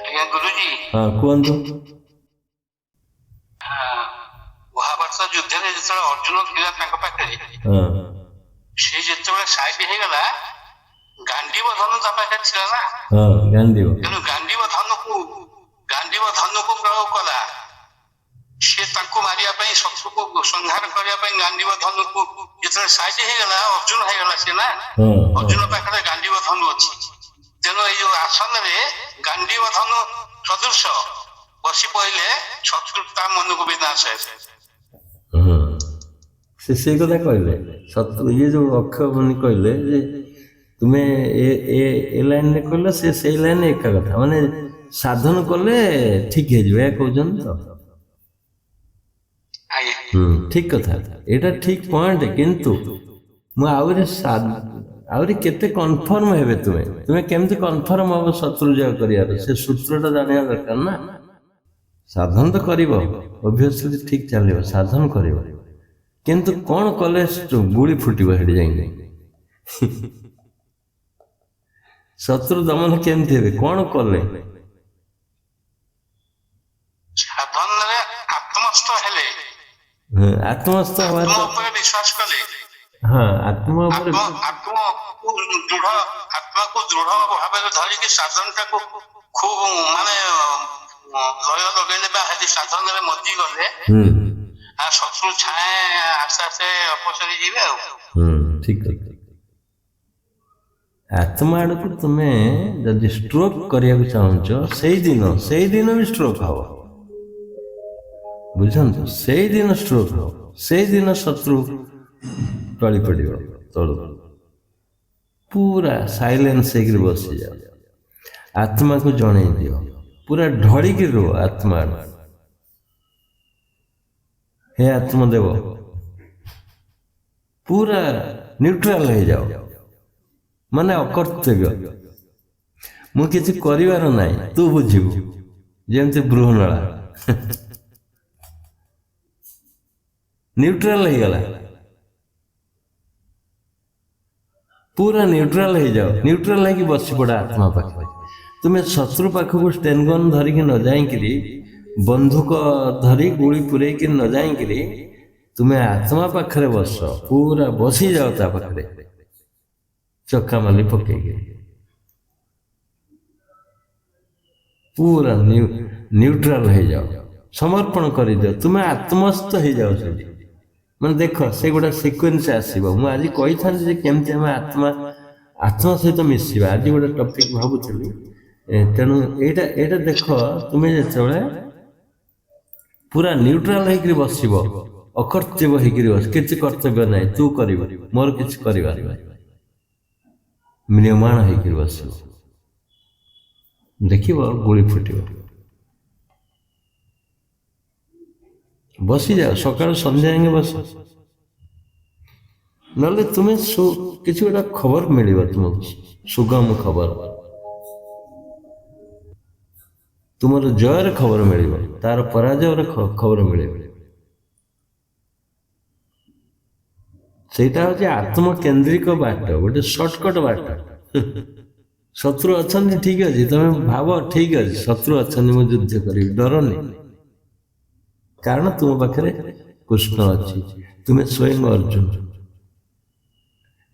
ଆଜ୍ଞା ଗୁରୁଜୀ। ହଁ କୁହନ୍ତୁ। ମହାଭାରତ ଯୁଦ୍ଧରେ ଯେତେବେଳେ ଅର୍ଜୁନ ଥିଲା ତାଙ୍କ ପାଖରେ, ସେ ଯେତେବେଳେ ସାଇଡ ହେଇଗଲା, ଗାଣ୍ଡିବ ଧନୁ ତା ପାଖରେ ଥିଲା ନା? ଗାଣ୍ଡିବ। ତେଣୁ ଗାଣ୍ଡିବ ଧନୁକୁ ପ୍ରୟୋଗ କଲା, ସେ ସେ ତାଙ୍କୁ ମାରିବା ପାଇଁ, ଶତ୍ରୁକୁ ସଂହାର କରିବା ପାଇଁ ଗାଣ୍ଡିବ ଧନୁକୁ ଯେତେବେଳେ ସାଇଡ ହେଇଗଲା, ଅର୍ଜୁନ ହେଇଗଲା ସେ ନା। ହଁ ହଁ ଅର୍ଜୁନ ପାଖରେ ଗାଣ୍ଡିବ ଧନୁ ଅଛି। ତେଣୁ ଏଇ ଯୋଉ ଆସନରେ ଗାଣ୍ଡିବ ଧନୁ ସଦୃଶ ବସି ପଇଲେ ଶତ୍ରୁ ତା ମନକୁ ବିନାଶ ହେବ। ହଁ, ସେ ସେଇ କଥା କହିଲେ। ଶତ୍ରୁ ଇଏ ଯୋଉ ଅକ୍ଷୟ ମୁନି କହିଲେ ଯେ ତୁମେ ଏ ଏ ଏ ଲାଇନରେ କହିଲ, ସେ ସେଇ ଲାଇନରେ ଏକା କଥା, ମାନେ ସାଧନ କଲେ ଠିକ ହେଇଯିବ, ଏହା କହୁଛନ୍ତି ତ? ଆଜ୍ଞା। ହୁଁ, ଠିକ କଥା, ଏଇଟା ଠିକ ପଏଣ୍ଟ। କିନ୍ତୁ ମୁଁ ଆହୁରି ଆହୁରି କେତେ କନଫର୍ମ ହେବେ ତୁମେ? ତୁମେ କେମିତି କନଫର୍ମ ହବ ଶତ୍ରୁ ଜୟ କରିବାର? ସେ ସୂତ୍ରଟା ଜାଣିବା ଦରକାର ନା। ସାଧନ ତ କରିବ, ଅବଭିୟସଲି ଠିକ ଚାଲିବ, ସାଧନ କରିବ, କିନ୍ତୁ କ'ଣ କଲେ ଗୁଳି ଫୁଟିବ ସେଠି ଯାଇକି? ଶତ୍ରୁ ଦମନ କେମିତି ହେବେ, କ'ଣ କଲେ? ସାଧନରେ ଆତ୍ମସ୍ଥ ହେଲେ, ହଁ, ଆତ୍ମସ୍ଥ ହବାର ଆତ୍ମ ଉପରେ ବିଶ୍ୱାସ କଲେ, ହଁ, ଆତ୍ମ ଉପରେ ଆତ୍ମକୁ ଦୃଢ, ଆତ୍ମାକୁ ଦୃଢ ଭାବରେ ଧରିକି ସାଧନଟାକୁ ଖୁବ ମାନେ ଲୟ ଲଗେଇଲେ ବା ସେଠି ସାଧନରେ ମଜି ଗଲେ, ଆଉ ଶତ୍ରୁ ଛାଏଁ ଆସ୍ତେ ଆସ୍ତେ ଅପସରି ଯିବେ ଆଉ। ହୁଁ, ଠିକ କଥା। ଆତ୍ମା ଆଡ଼କୁ ତୁମେ ଯଦି ଷ୍ଟ୍ରୋକ୍ କରିବାକୁ ଚାହୁଁଛ, ସେଇଦିନ ବି ଷ୍ଟ୍ରୋକ୍ ହବ, ବୁଝନ୍ତୁ? ସେଇଦିନ ଷ୍ଟ୍ରୋକ୍ ହବ, ସେଇଦିନ ଶତ୍ରୁ ଟଳି ପଡ଼ିବ ତଳୁ। ପୁରା ସାଇଲେନ୍ସ ହେଇକିରି ବସିଯାଅ, ଆତ୍ମାକୁ ଜଣେଇ ଦିଅ, ପୁରା ଢଳିକି ରୁହ ଆତ୍ମା ଆଡ଼କୁ। ହେ ଆତ୍ମଦେବ, ପୁରା ନ୍ୟୁଟ୍ରାଲ ହେଇଯାଅ, ମାନେ ଅକର୍ତ୍ତବ୍ୟ, ମୁଁ କିଛି କରିବାର ନାହିଁ, ତୁ ବୁଝିବୁ, ଯେମିତି ବୃହନଳା ନ୍ୟୁଟ୍ରାଲ ହେଇଗଲା। ପୁରା ନ୍ୟୁଟ୍ରାଲ ହେଇଯାଅ, ନ୍ୟୁଟ୍ରାଲ ହେଇକି ବସି ପଡ଼ ଆତ୍ମା ପାଖରେ। ତୁମେ ଶତ୍ରୁ ପାଖକୁ ଷ୍ଟେନଗନ୍ ଧରିକି ନ ଯାଇକିରି, ବନ୍ଧୁକ ଧରି ଗୁଳି ପୂରେଇକି ନ ଯାଇକିରି, ତୁମେ ଆତ୍ମା ପାଖରେ ବସ, ପୁରା ବସିଯାଅ ତା ପାଖରେ ଚକାମାଲି ପକେଇକି, ପୁରା ନ୍ୟୁଟ୍ରାଲ ହେଇଯାଅ, ସମର୍ପଣ କରିଦିଅ, ତୁମେ ଆତ୍ମସ୍ଥ ହେଇଯାଅ ସେଠି। ମାନେ ଦେଖ, ସେ ଗୋଟେ ସିକ୍ୱେନ୍ସ ଆସିବ। ମୁଁ ଆଜି କହିଥାନ୍ତି ଯେ କେମିତି ଆମେ ଆତ୍ମା ସହିତ ମିଶିବା, ଆଜି ଗୋଟେ ଟପିକ ଭାବୁଥିଲି। ତେଣୁ ଏଇଟା ଦେଖ, ତୁମେ ଯେତେବେଳେ ପୁରା ନ୍ୟୁଟ୍ରାଲ ହେଇକିରି ବସିବ, ଅକର୍ତ୍ତବ୍ୟ ହେଇକିରି ବସ, କିଛି କର୍ତ୍ତବ୍ୟ ନାହିଁ, ତୁ କରିବୁ, ମୋର କିଛି କରିବାର ନାହିଁ, ମ୍ରିୟମାଣ ହେଇକିରି ବସିବ, ଦେଖିବ ଗୁଳି ଫୁଟିବ। ବସିଯାଅ ସକାଳୁ ସନ୍ଧ୍ୟା ଯାଏଁ ବସ, ନହେଲେ ତୁମେ କିଛି ଗୋଟେ ଖବର ମିଳିବ ତୁମକୁ, ସୁଗମ ଖବର, ତୁମର ଜୟର ଖବର ମିଳିବ, ତାର ପରାଜୟର ଖବର ମିଳିବ। ସେଇଟା ହଉଛି ଆତ୍ମକେନ୍ଦ୍ରିକ ବାଟ, ଗୋଟେ ସର୍ଟକଟ ବାଟ। ଶତ୍ରୁ ଅଛନ୍ତି, ଠିକ ଅଛି, ତମେ ଭାବ ଠିକ ଅଛି ଶତ୍ରୁ ଅଛନ୍ତି, ମୁଁ ଯୁଦ୍ଧ କରିବି, ଡରନି, କାରଣ ତୁମ ପାଖରେ କୃଷ୍ଣ ଅଛି, ତୁମେ ସ୍ୱୟଂ ଅର୍ଜୁନ।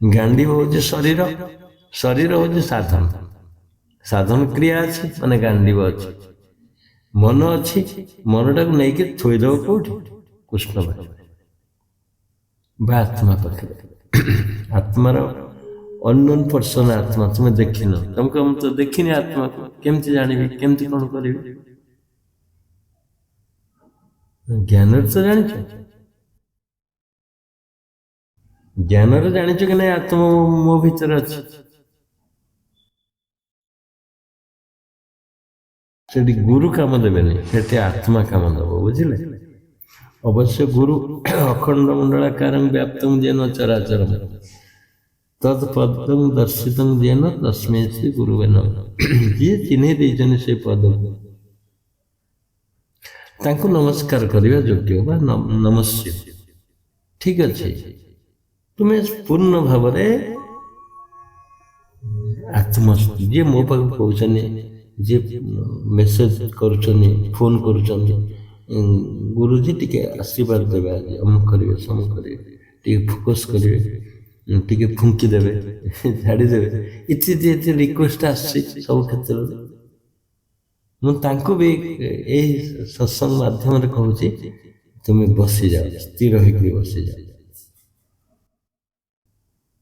ଗାଣ୍ଡିବ ହଉଛି ଶରୀର, ଶରୀର ହଉଛି ସାଧନ, ସାଧନ କ୍ରିୟା ଅଛି ମାନେ ଗାଣ୍ଡିବ ଅଛି, ମନ ଅଛି, ମନଟାକୁ ନେଇକି ଥୋଇଦବ କୋଉଠି? କୃଷ୍ଣ ପାଖରେ ବା ଆତ୍ମା ପାଖରେ। ଆତ୍ମାର ଅନନୋନ୍ ପର୍ସନ ଆତ୍ମା, ତୁମେ ଦେଖିନ, ତମକୁ ମୁଁ ତ ଦେଖିନି ଆତ୍ମାକୁ, କେମିତି ଜାଣିବି, କେମିତି କଣ କରିବି? ଜ୍ଞାନରେ ତ ଜାଣିଛ, ଜ୍ଞାନରେ ଜାଣିଛ କି ନାଇଁ ଆତ୍ମା ମୋ ଭିତରେ ଅଛି? ସେଠି ଗୁରୁ କାମ ଦେବେନି, ସେଠି ଆତ୍ମା କାମ ଦବ, ବୁଝିଲେ? ଅବଶ୍ୟ ଗୁରୁ ଅଖଣ୍ଡ ମଣ୍ଡଳାକାରଂ ବ୍ୟାପ୍ତଂ ଯେନ ଚରାଚରಂ ତତ୍ପଦଂ ଦର୍ଶିତଂ ଯେନ ତସ୍ମୈ ଶ୍ରୀ ଗୁରୁବେ ନମଃ। ଯିଏ ଚିହ୍ନେଇ ଦେଇଛନ୍ତି ସେ ପଦକୁ, ତାଙ୍କୁ ନମସ୍କାର କରିବା ଯୋଗ୍ୟ ବା ନମସ୍ୟ। ଠିକ ଅଛି, ତୁମେ ପୂର୍ଣ୍ଣ ଭାବରେ ଆତ୍ମ, ଯିଏ ମୋ ପାଖକୁ କହୁଛନ୍ତି, ଯିଏ ମେସେଜ କରୁଛନ୍ତି, ଫୋନ କରୁଛନ୍ତି, ଗୁରୁଜୀ ଟିକେ ଆଶୀର୍ବାଦ ଦେବେ, ଆଜି ଅମୁକ କରିବେ, ସମୁକ କରିବେ, ଟିକେ ଫୋକସ୍ କରିବେ, ଟିକେ ଫୁଙ୍କି ଦେବେ, ଝାଡ଼ିଦେବେ, ଏତେ ଏତେ ରିକ୍ୱେଷ୍ଟ ଆସୁଛି ସବୁ କ୍ଷେତ୍ରରେ। ମୁଁ ତାଙ୍କୁ ବି ଏଇ ସତ୍ସଙ୍ଗ ମାଧ୍ୟମରେ କହୁଛି, ତୁମେ ବସିଯାଅ, ସ୍ଥିର ହେଇକରି ବସିଯାଅ,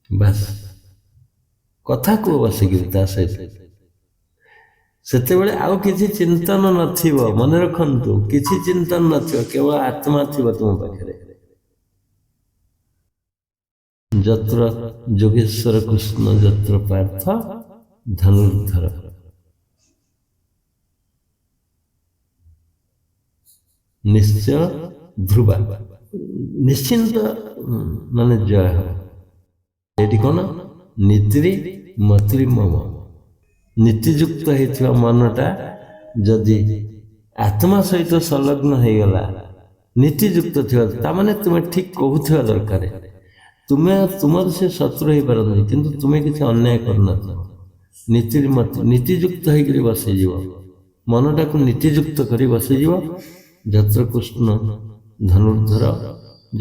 ବାସ୍ କଥା କୁହ ବସିକିରି ତା ସହିତ। ସେତେବେଳେ ଆଉ କିଛି ଚିନ୍ତନ ନଥିବ, ମନେ ରଖନ୍ତୁ, କିଛି ଚିନ୍ତନ ନଥିବ, କେବଳ ଆତ୍ମା ଥିବ ତୁମ ପାଖରେ। ଯତ୍ର ଯୋଗେଶ୍ୱର କୃଷ୍ଣ ଯତ୍ର ପାର୍ଥ ଧନୁର୍ଧର। ନିଶ୍ଚୟ ଧ୍ରୁବା, ନିଶ୍ଚିନ୍ତ ମାନେ ଜୟ ହେବ। ଏଠି କଣ ନୀତିରି ମତିରି ମମ, ନୀତିଯୁକ୍ତ ହେଇଥିବା ମନଟା ଯଦି ଆତ୍ମା ସହିତ ସଂଲଗ୍ନ ହେଇଗଲା, ନୀତିଯୁକ୍ତ ଥିବା, ତାମାନେ ତୁମେ ଠିକ କହୁଥିବା ଦରକାର। ତୁମେ ତୁମର ସେ ଶତ୍ରୁ ହେଇପାରନ୍ତି, କିନ୍ତୁ ତୁମେ କିଛି ଅନ୍ୟାୟ କରୁନଥିବ। ନୀତିରି ମତି, ନୀତିଯୁକ୍ତ ହେଇକରି ବସିଯିବ, ମନଟାକୁ ନୀତିଯୁକ୍ତ କରି ବସିଯିବ। ଯତ୍ର କୃଷ୍ଣ ଧନୁର୍ଧର,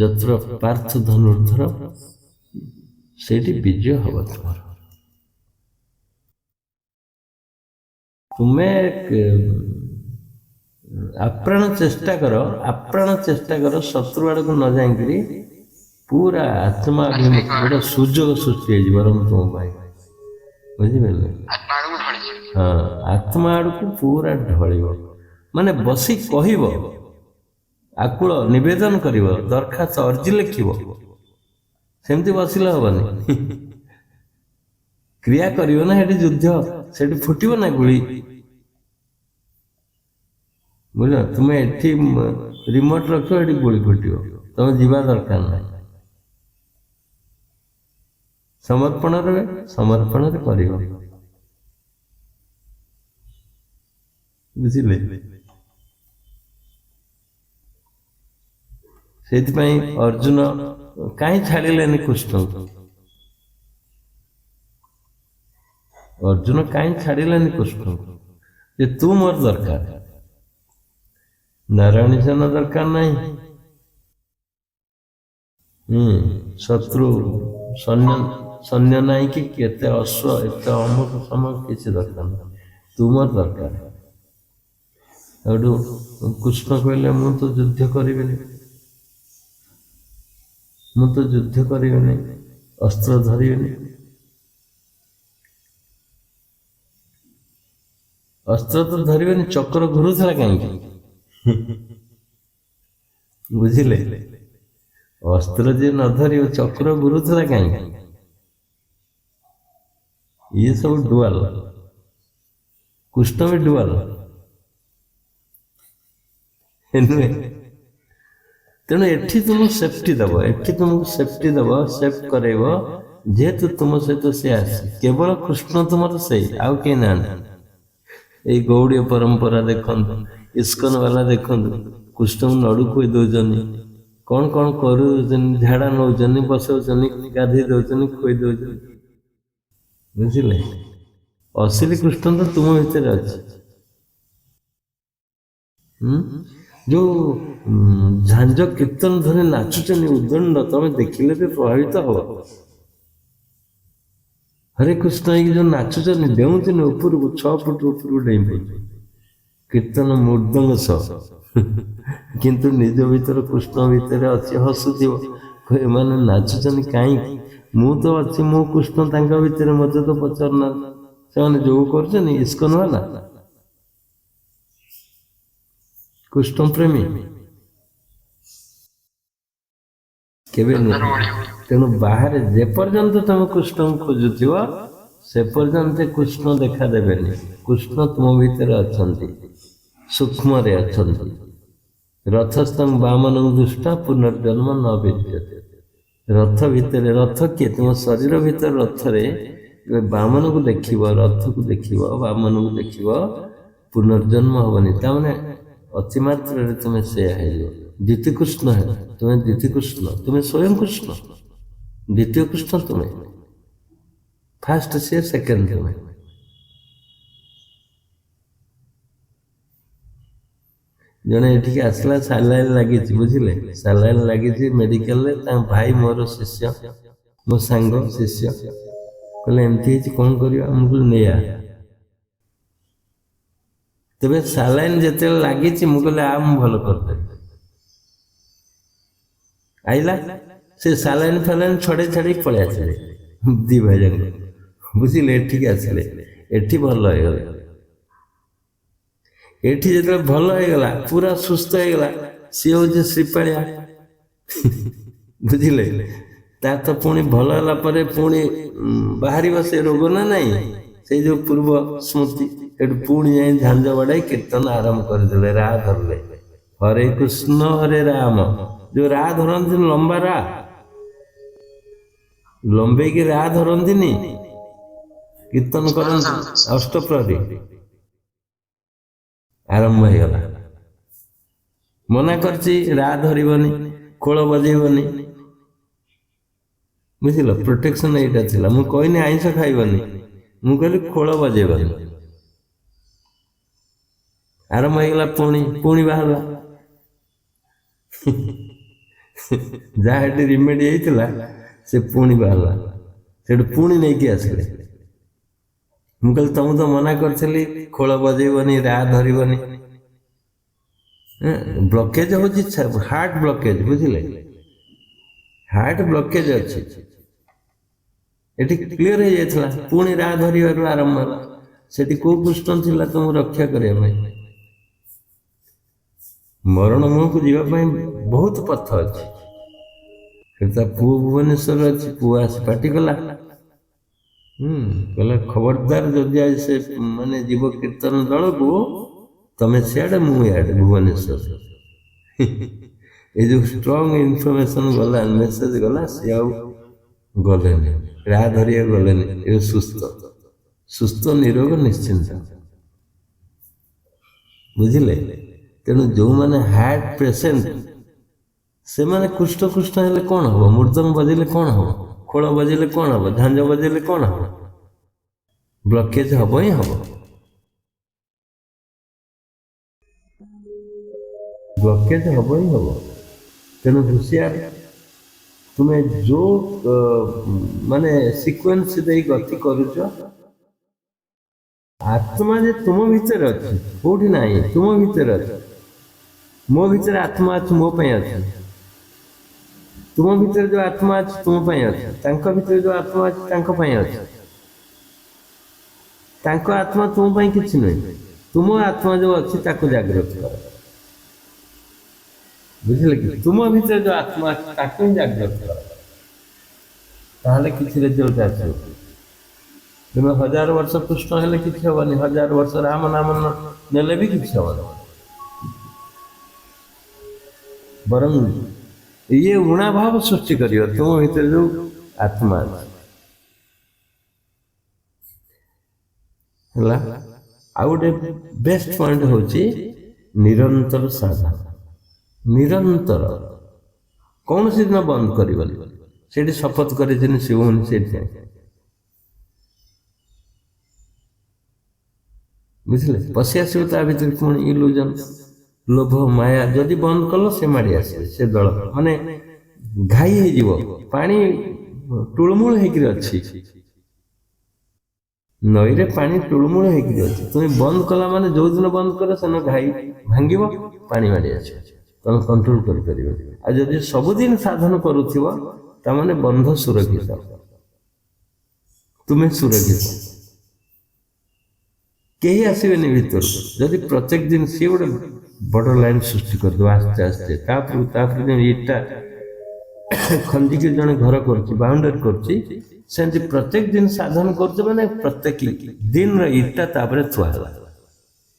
ଯତ୍ର ପାର୍ଥ ଧନୁର୍ଧର, ସେଇଠି ବିଜୟ ହବ ତୁମର। ତୁମେ ଆପ୍ରାଣ ଚେଷ୍ଟା କର, ଆପ୍ରାଣ ଚେଷ୍ଟା କର ଶତ୍ରୁ ଆଡ଼କୁ ନ ଯାଇକିରି ପୁରା ଆତ୍ମା ଅଭିମୁଖ ଗୋଟେ ସୁଯୋଗ ସୃଷ୍ଟି ହେଇଯିବ ବରଂ ତୁମ ପାଇଁ, ବୁଝିପାରିଲେ? ହଁ, ଆତ୍ମା ଆଡ଼କୁ ପୁରା ଢଳିବ, ମାନେ ବସି କହିବ, ଆକୁଳ ନିବେଦନ କରିବ, ଦରଖାସ୍ତ ଅର୍ଜି ଲେଖିବ। ସେମିତି ବସିଲେ ହବନି, କ୍ରିୟା କରିବ ନା। ସେଠି ଯୁଦ୍ଧ, ସେଠି ଫୁଟିବ ନା ଗୁଳି, ବୁଝିଲ? ତୁମେ ଏଠି ରିମୋଟ ରଖିବ, ଏଠି ଗୁଳି ଫୁଟିବ, ତମେ ଯିବା ଦରକାର ନାହିଁ। ସମର୍ପଣରେ, ସମର୍ପଣରେ କରିବ, ବୁଝିଲେ? ସେଇଥିପାଇଁ ଅର୍ଜୁନ କାହିଁ ଛାଡ଼ିଲେନି କୃଷ୍ଣଙ୍କୁ? ଅର୍ଜୁନ କାହିଁ ଛାଡ଼ିଲେନି କୃଷ୍ଣଙ୍କୁ? ଯେ ତୁ ମୋର ଦରକାର, ନାରାୟଣୀ ସେନା ଦରକାର ନାହିଁ, ଶତ୍ରୁ ସୈନ୍ୟ, ସୈନ୍ୟ ନାହିଁ କି କେତେ ଅଶ୍ୱ, ଏତେ ଅମୁକ ସମକ କିଛି ଦରକାର ନାହିଁ, ତୁ ମୋର ଦରକାର। ସେଠୁ କୃଷ୍ଣ କହିଲେ ମୁଁ ତ ଯୁଦ୍ଧ କରିବିନି, ମୁଁ ତ ଯୁଦ୍ଧ କରିବିନି, ଅସ୍ତ୍ର ଧରିବିନି। ଅସ୍ତ୍ର ତ ଧରିବେନି, ଚକ୍ର ଘୁରୁଥିଲା କାହିଁକି? ବୁଝିଲେ? ଅସ୍ତ୍ର ଯିଏ ନ ଧରିବ ଚକ୍ର ଘୁରୁଥିଲା କାହିଁକି? ଇଏ ସବୁ ଡୁଆଲ, କୃଷ୍ଣ ବି ଡୁଆଲ ନୁହେଁ। ତେଣୁ ଏଠି ତୁମକୁ ସେଫ୍ଟି ଦବ, ଏଠି ତୁମକୁ ସେଫ୍ଟି ଦବ, ସେଫ୍ କରେଇବ, ଯେହେତୁ ତୁମ ସହିତ ସେ ଆସି, କେବଳ କୃଷ୍ଣ ତୁମର ସେଇ, ଆଉ କେହି ନାହାନ୍ତି। ଏଇ ଗୌଡ଼ୀୟ ପରମ୍ପରା ଦେଖନ୍ତୁ, ଇସ୍କନ ବାଲା ଦେଖନ୍ତୁ, କୃଷ୍ଣଙ୍କୁ ନଡ଼ୁ ଖୁଆଇ ଦଉଛନ୍ତି, କଣ କଣ କରୁଛନ୍ତି, ଝାଡ଼ା ନଉଛନ୍ତି, ବସଉଛନ୍ତି, ଗାଧେଇ ଦଉଛନ୍ତି, ଖୁଆଇ ଦଉଛନ୍ତି, ବୁଝିଲେ? ଅସଲି କୃଷ୍ଣ ତ ତୁମ ଭିତରେ ଅଛି। ଯୋଉ ଝାଞ୍ଜ କୀର୍ତ୍ତନ ଧରି ନାଚୁଛନ୍ତି ଉଦଣ୍ଡ, ତମେ ଦେଖିଲେ ବି ପ୍ରଭାବିତ ହବ। ହରେ କୃଷ୍ଣ ହେଇକି ଯୋଉ ନାଚୁଛନ୍ତି, ଡେଉଁଛନ୍ତି ଉପରକୁ, 6 ଫୁଟ ଉପରକୁ ଡେଇଁ ପଡୁଛନ୍ତି, କୀର୍ତ୍ତନ ମୃଦଙ୍ଗ ସହ, କିନ୍ତୁ ନିଜ ଭିତରେ କୃଷ୍ଣ ଭିତରେ ଅଛି, ହସୁଥିବ, ଏମାନେ ନାଚୁଛନ୍ତି କାହିଁକି? ମୁଁ ତ ଅଛି, ମୁଁ କୃଷ୍ଣ ତାଙ୍କ ଭିତରେ, ମତେ ତ ପଚାରୁନାହାନ୍ତି। ସେମାନେ ଯୋଗ କରୁଛନ୍ତି ଇସ୍କନ ବାଲା, କୃଷ୍ଣ ପ୍ରେମୀ କେବେ ନୁହେଁ। ତେଣୁ ବାହାରେ ଯେପର୍ଯ୍ୟନ୍ତ ତମେ କୃଷ୍ଣଙ୍କୁ ଖୋଜୁଥିବ ସେ ପର୍ଯ୍ୟନ୍ତ କୃଷ୍ଣ ଦେଖା ଦେବେନି। କୃଷ୍ଣ ତୁମ ଭିତରେ ଅଛନ୍ତି, ସୂକ୍ଷ୍ମରେ ଅଛନ୍ତି। ରଥସ୍ଥଂ ବାମନଂ ଦୃଷ୍ଟା ପୁନର୍ଜନ୍ମ ନ ବିଦ୍ୟତେ। ରଥ ଭିତରେ, ରଥ କିଏ? ତୁମ ଶରୀର ଭିତରେ ରଥରେ ବାମନକୁ ଦେଖିବ, ରଥକୁ ଦେଖିବ, ବାମନକୁ ଦେଖିବ, ପୁନର୍ଜନ୍ମ ହବନି। ତାମାନେ ଅତିମାତ୍ରାରେ ତୁମେ ସେୟା ହେଇଯିବ। ଦ୍ୱିତୀୟ କୃଷ୍ଣ ହେବ ତୁମେ, ଦ୍ୱିତୀୟ କୃଷ୍ଣ ତୁମେ, ସ୍ୱୟଂ କୃଷ୍ଣ, ଦ୍ୱିତୀୟ କୃଷ୍ଣ ତୁମେ, ଫାଷ୍ଟ ସିଏ, ସେକେଣ୍ଡ ତୁମେ। ଜଣେ ଏଠିକି ଆସିଲା, ସାଲାଇନ୍ ଲାଗିଛି, ବୁଝିଲେ? ସାଲାଇନ୍ ଲାଗିଛି ମେଡିକାଲରେ। ତାଙ୍କ ଭାଇ ମୋର ଶିଷ୍ୟ, ମୋ ସାଙ୍ଗ ଶିଷ୍ୟ, କହିଲେ ଏମିତି ହେଇଛି କଣ କରିବା? ମୁଁ କହିଲି ନେଇଆ। ତେବେ ସାଲାଇନ୍ ଯେତେବେଳେ ଲାଗିଛି, ମୁଁ କହିଲି ଆ ମୁଁ ଭଲ କରିଦେବି। ଆଇଲା, ସେ ସାଲାଇନ୍ ଫାଲାଇନ୍ ଛଡ଼େଇ ଛାଡ଼େଇ ପଳେଇ ଆସିଲେ ଦି ଭାଇ ଯାକ, ବୁଝିଲେ? ଏଠିକି ଆସିଲେ, ଏଠି ଭଲ ହେଇଗଲେ। ଏଠି ଯେତେବେଳେ ଭଲ ହେଇଗଲା, ପୁରା ସୁସ୍ଥ ହେଇଗଲା, ସିଏ ହଉଛି ଶ୍ରୀପାଳିଆ, ବୁଝିଲେ? ତାର ତ ପୁଣି ଭଲ ହେଲା ପରେ ପୁଣି ବାହାରିବ ସେ ରୋଗ ନା ନାଇଁ, ସେଇ ଯୋଉ ପୂର୍ବ ସ୍ମୃତି। ସେଠୁ ପୁଣି ଯାଇ ଝାଞ୍ଜ ବାଡ଼ାଇ କୀର୍ତ୍ତନ ଆରମ୍ଭ କରିଦେଲେ, ରା ଧରିଲେ, ହରେ କୃଷ୍ଣ ହରେ ରାମ। ଯୋଉ ରା ଧରନ୍ତି, ଲମ୍ବା ରା ଲମ୍ବେଇକି ରା ଧରନ୍ତିନି, କୀର୍ତ୍ତନ କରନ୍ତି ଅଷ୍ଟପ୍ରହରୀ, ଆରମ୍ଭ ହେଇଗଲା। ମନା କରିଛି ରା ଧରିବନି, ଖୋଳ ବଜେଇବନି, ବୁଝିଲ? ପ୍ରୋଟେକ୍ସନ ଏଇଟା ଥିଲା। ମୁଁ କହିନି ଆଇଁଷ ଖାଇବନି, ମୁଁ କହିଲି ଖୋଳ ବଜେଇବନି। ଆରମ୍ଭ ହେଇଗଲା, ପୁଣି ପୁଣି ବାହାରିଲା। ଯାହା ଏଠି ରିମେଡି ହେଇଥିଲା ସେ ପୁଣି ବାହାରିଲା। ସେଠୁ ପୁଣି ନେଇକି ଆସିଲେ। ମୁଁ କହିଲି ତମକୁ ତ ମନା କରିଥିଲି ଖୋଳ ବଜେଇବନି, ରା ଧରିବନି। ବ୍ଲକେଜ ହଉଛି ହାର୍ଟ ବ୍ଲକେଜ, ବୁଝିଲେ? ହାର୍ଟ ବ୍ଲକେଜ ଅଛି, ଏଠି କ୍ଲିୟର ହେଇଯାଇଥିଲା। ପୁଣି ରା ଧରିବାରୁ ଆରମ୍ଭ ହେଲା। ସେଠି କୋଉ କୃଷ୍ଣ ଥିଲା ତମକୁ ରକ୍ଷା କରିବା ପାଇଁ? ମରଣ ମୁହଁକୁ ଯିବା ପାଇଁ ବହୁତ ପଥ ଅଛି। ସେଠି ତା ପୁଅ ଭୁବନେଶ୍ୱର ଅଛି, ପୁଅ ଆସି ପାଟି କଲା, କହିଲା ଖବରଦାର ଯଦି ଆଜି ସେ ମାନେ ଯିବ କୀର୍ତ୍ତନ ଦଳକୁ, ତମେ ସିଆଡ଼େ ମୁଁ ଇଆଡ଼େ ଭୁବନେଶ୍ୱର। ଏ ଯୋଉ ଷ୍ଟ୍ରଙ୍ଗ ଇନଫର୍ମେସନ ଗଲା, ମେସେଜ ଗଲା, ସିଏ ଆଉ ଗଲେନି, ରାହା ଧରିବାକୁ ଗଲେନି। ଏବେ ସୁସ୍ଥ, ସୁସ୍ଥ ନିରୋଗ ନିଶ୍ଚିନ୍ତ, ବୁଝିଲେ? ତେଣୁ ଯେଉଁମାନେ ହାର୍ଟ ପେସେଣ୍ଟ ସେମାନେ କୃଷ୍ଣ କୃଷ୍ଣ ହେଲେ କ'ଣ ହବ? ମୃଦଙ୍ଗ ବଜେଇଲେ କ'ଣ ହବ? ଖୋଳ ବଜେଇଲେ କ'ଣ ହବ? ଝାଞ୍ଜ ବଜେଇଲେ କ'ଣ ହବ? ବ୍ଲକେଜ ହବ ହିଁ ହବ, ବ୍ଲକେଜ ହବ ହିଁ ହବ। ତେଣୁ ହୁସିଆର, ତୁମେ ଯୋଉ ମାନେ ସିକ୍ୱେନ୍ସ ଦେଇ ଗତି କରୁଛ, ଆତ୍ମା ଯେ ତୁମ ଭିତରେ ଅଛି, କୋଉଠି ନାହିଁ, ତୁମ ଭିତରେ ଅଛି। ମୋ ଭିତରେ ଆତ୍ମା ଅଛି, ମୋ ପାଇଁ ଅଛି। ତୁମ ଭିତରେ ଯୋଉ ଆତ୍ମା ଅଛି ତୁମ ପାଇଁ ଅଛି, ତାଙ୍କ ଭିତରେ ଯୋଉ ଆତ୍ମା ଅଛି ତାଙ୍କ ପାଇଁ ଅଛି। ତାଙ୍କ ଆତ୍ମା ତୁମ ପାଇଁ କିଛି ନୁହେଁ, ତୁମ ଆତ୍ମା ଯୋଉ ଅଛି ତାକୁ ଜାଗ୍ରତ କର, ବୁଝିଲେ କି? ତୁମ ଭିତରେ ଯୋଉ ଆତ୍ମା ଅଛି ତାକୁ ହିଁ ଜାଗ୍ରତ କର, ତାହେଲେ କିଛି ରେଜଲ୍ଟ ଆସିବ। ତୁମେ 1000 ବର୍ଷ କୃଷ୍ଣ ହେଲେ କିଛି ହବନି, 1000 ବର୍ଷ ରାମ ନାମ ନେଲେ ବି କିଛି ହବନି, ବରଂ ଇଏ ଊଣା ଭାବ ସୃଷ୍ଟି କରିବ ତୁମ ଭିତରେ ଯୋଉ ଆତ୍ମା ଅଛି। ହେଲା। ଆଉ ଗୋଟେ ବେଷ୍ଟ ପଏଣ୍ଟ ହଉଛି ନିରନ୍ତର ସାଧନା, ନିରନ୍ତର, କୌଣସି ଦିନ ବନ୍ଦ କରିବନି। ସେଇଠି ଶପଥ କରିଥିଲି ଶିବମୁନି, ସେଇଥିପାଇଁ, ବୁଝିଲେ? ପଶି ଆସିବ ତା ଭିତରେ ପୁଣି ଇଲୁଜନ, ଲୋଭ, ମାୟା। ଯଦି ବନ୍ଦ କଲ ସେ ମାଡ଼ି ଆସିବେ, ସେ ଦଳ ମାନେ ଘାଇ ହେଇଯିବ, ପାଣି ଟୁଳମୁଳ ହେଇକିରି ଅଛି, ନଈରେ ପାଣି ଟୁଳମୁଳ ହେଇକିରି ଅଛି। ତୁମେ ବନ୍ଦ କଲା ମାନେ ଯୋଉଦିନ ବନ୍ଦ କର ସେଦିନ ଘାଇ ଭାଙ୍ଗିବ, ପାଣି ମାଡ଼ି ଆସିବ, ତମେ କଣ୍ଟ୍ରୋଲ କରିପାରିବ। ଆଉ ଯଦି ସବୁଦିନ ସାଧନ କରୁଥିବ ତାମାନେ ବନ୍ଧ ସୁରକ୍ଷିତ, ତୁମେ ସୁରକ୍ଷିତ, କେହି ଆସିବେନି ଭିତରକୁ। ଯଦି ପ୍ରତ୍ୟେକ ଦିନ ସିଏ ଗୋଟେ ବଡ଼ ଲାଇନ୍ ସୃଷ୍ଟି କରିଦେବ ଆସ୍ତେ ଆସ୍ତେ, ତାପରେ ତାପରେ ଯେମିତି ଇଟା ଖଞ୍ଜିକି ଜଣେ ଘର କରୁଛି, ବାଉଣ୍ଡରୀ କରୁଛି, ସେମିତି ପ୍ରତ୍ୟେକ ଦିନ ସାଧନ କରୁଛି ମାନେ ପ୍ରତ୍ୟେକ ଦିନର ଇଟା ତାପରେ ଥୁଆ ହେଲା,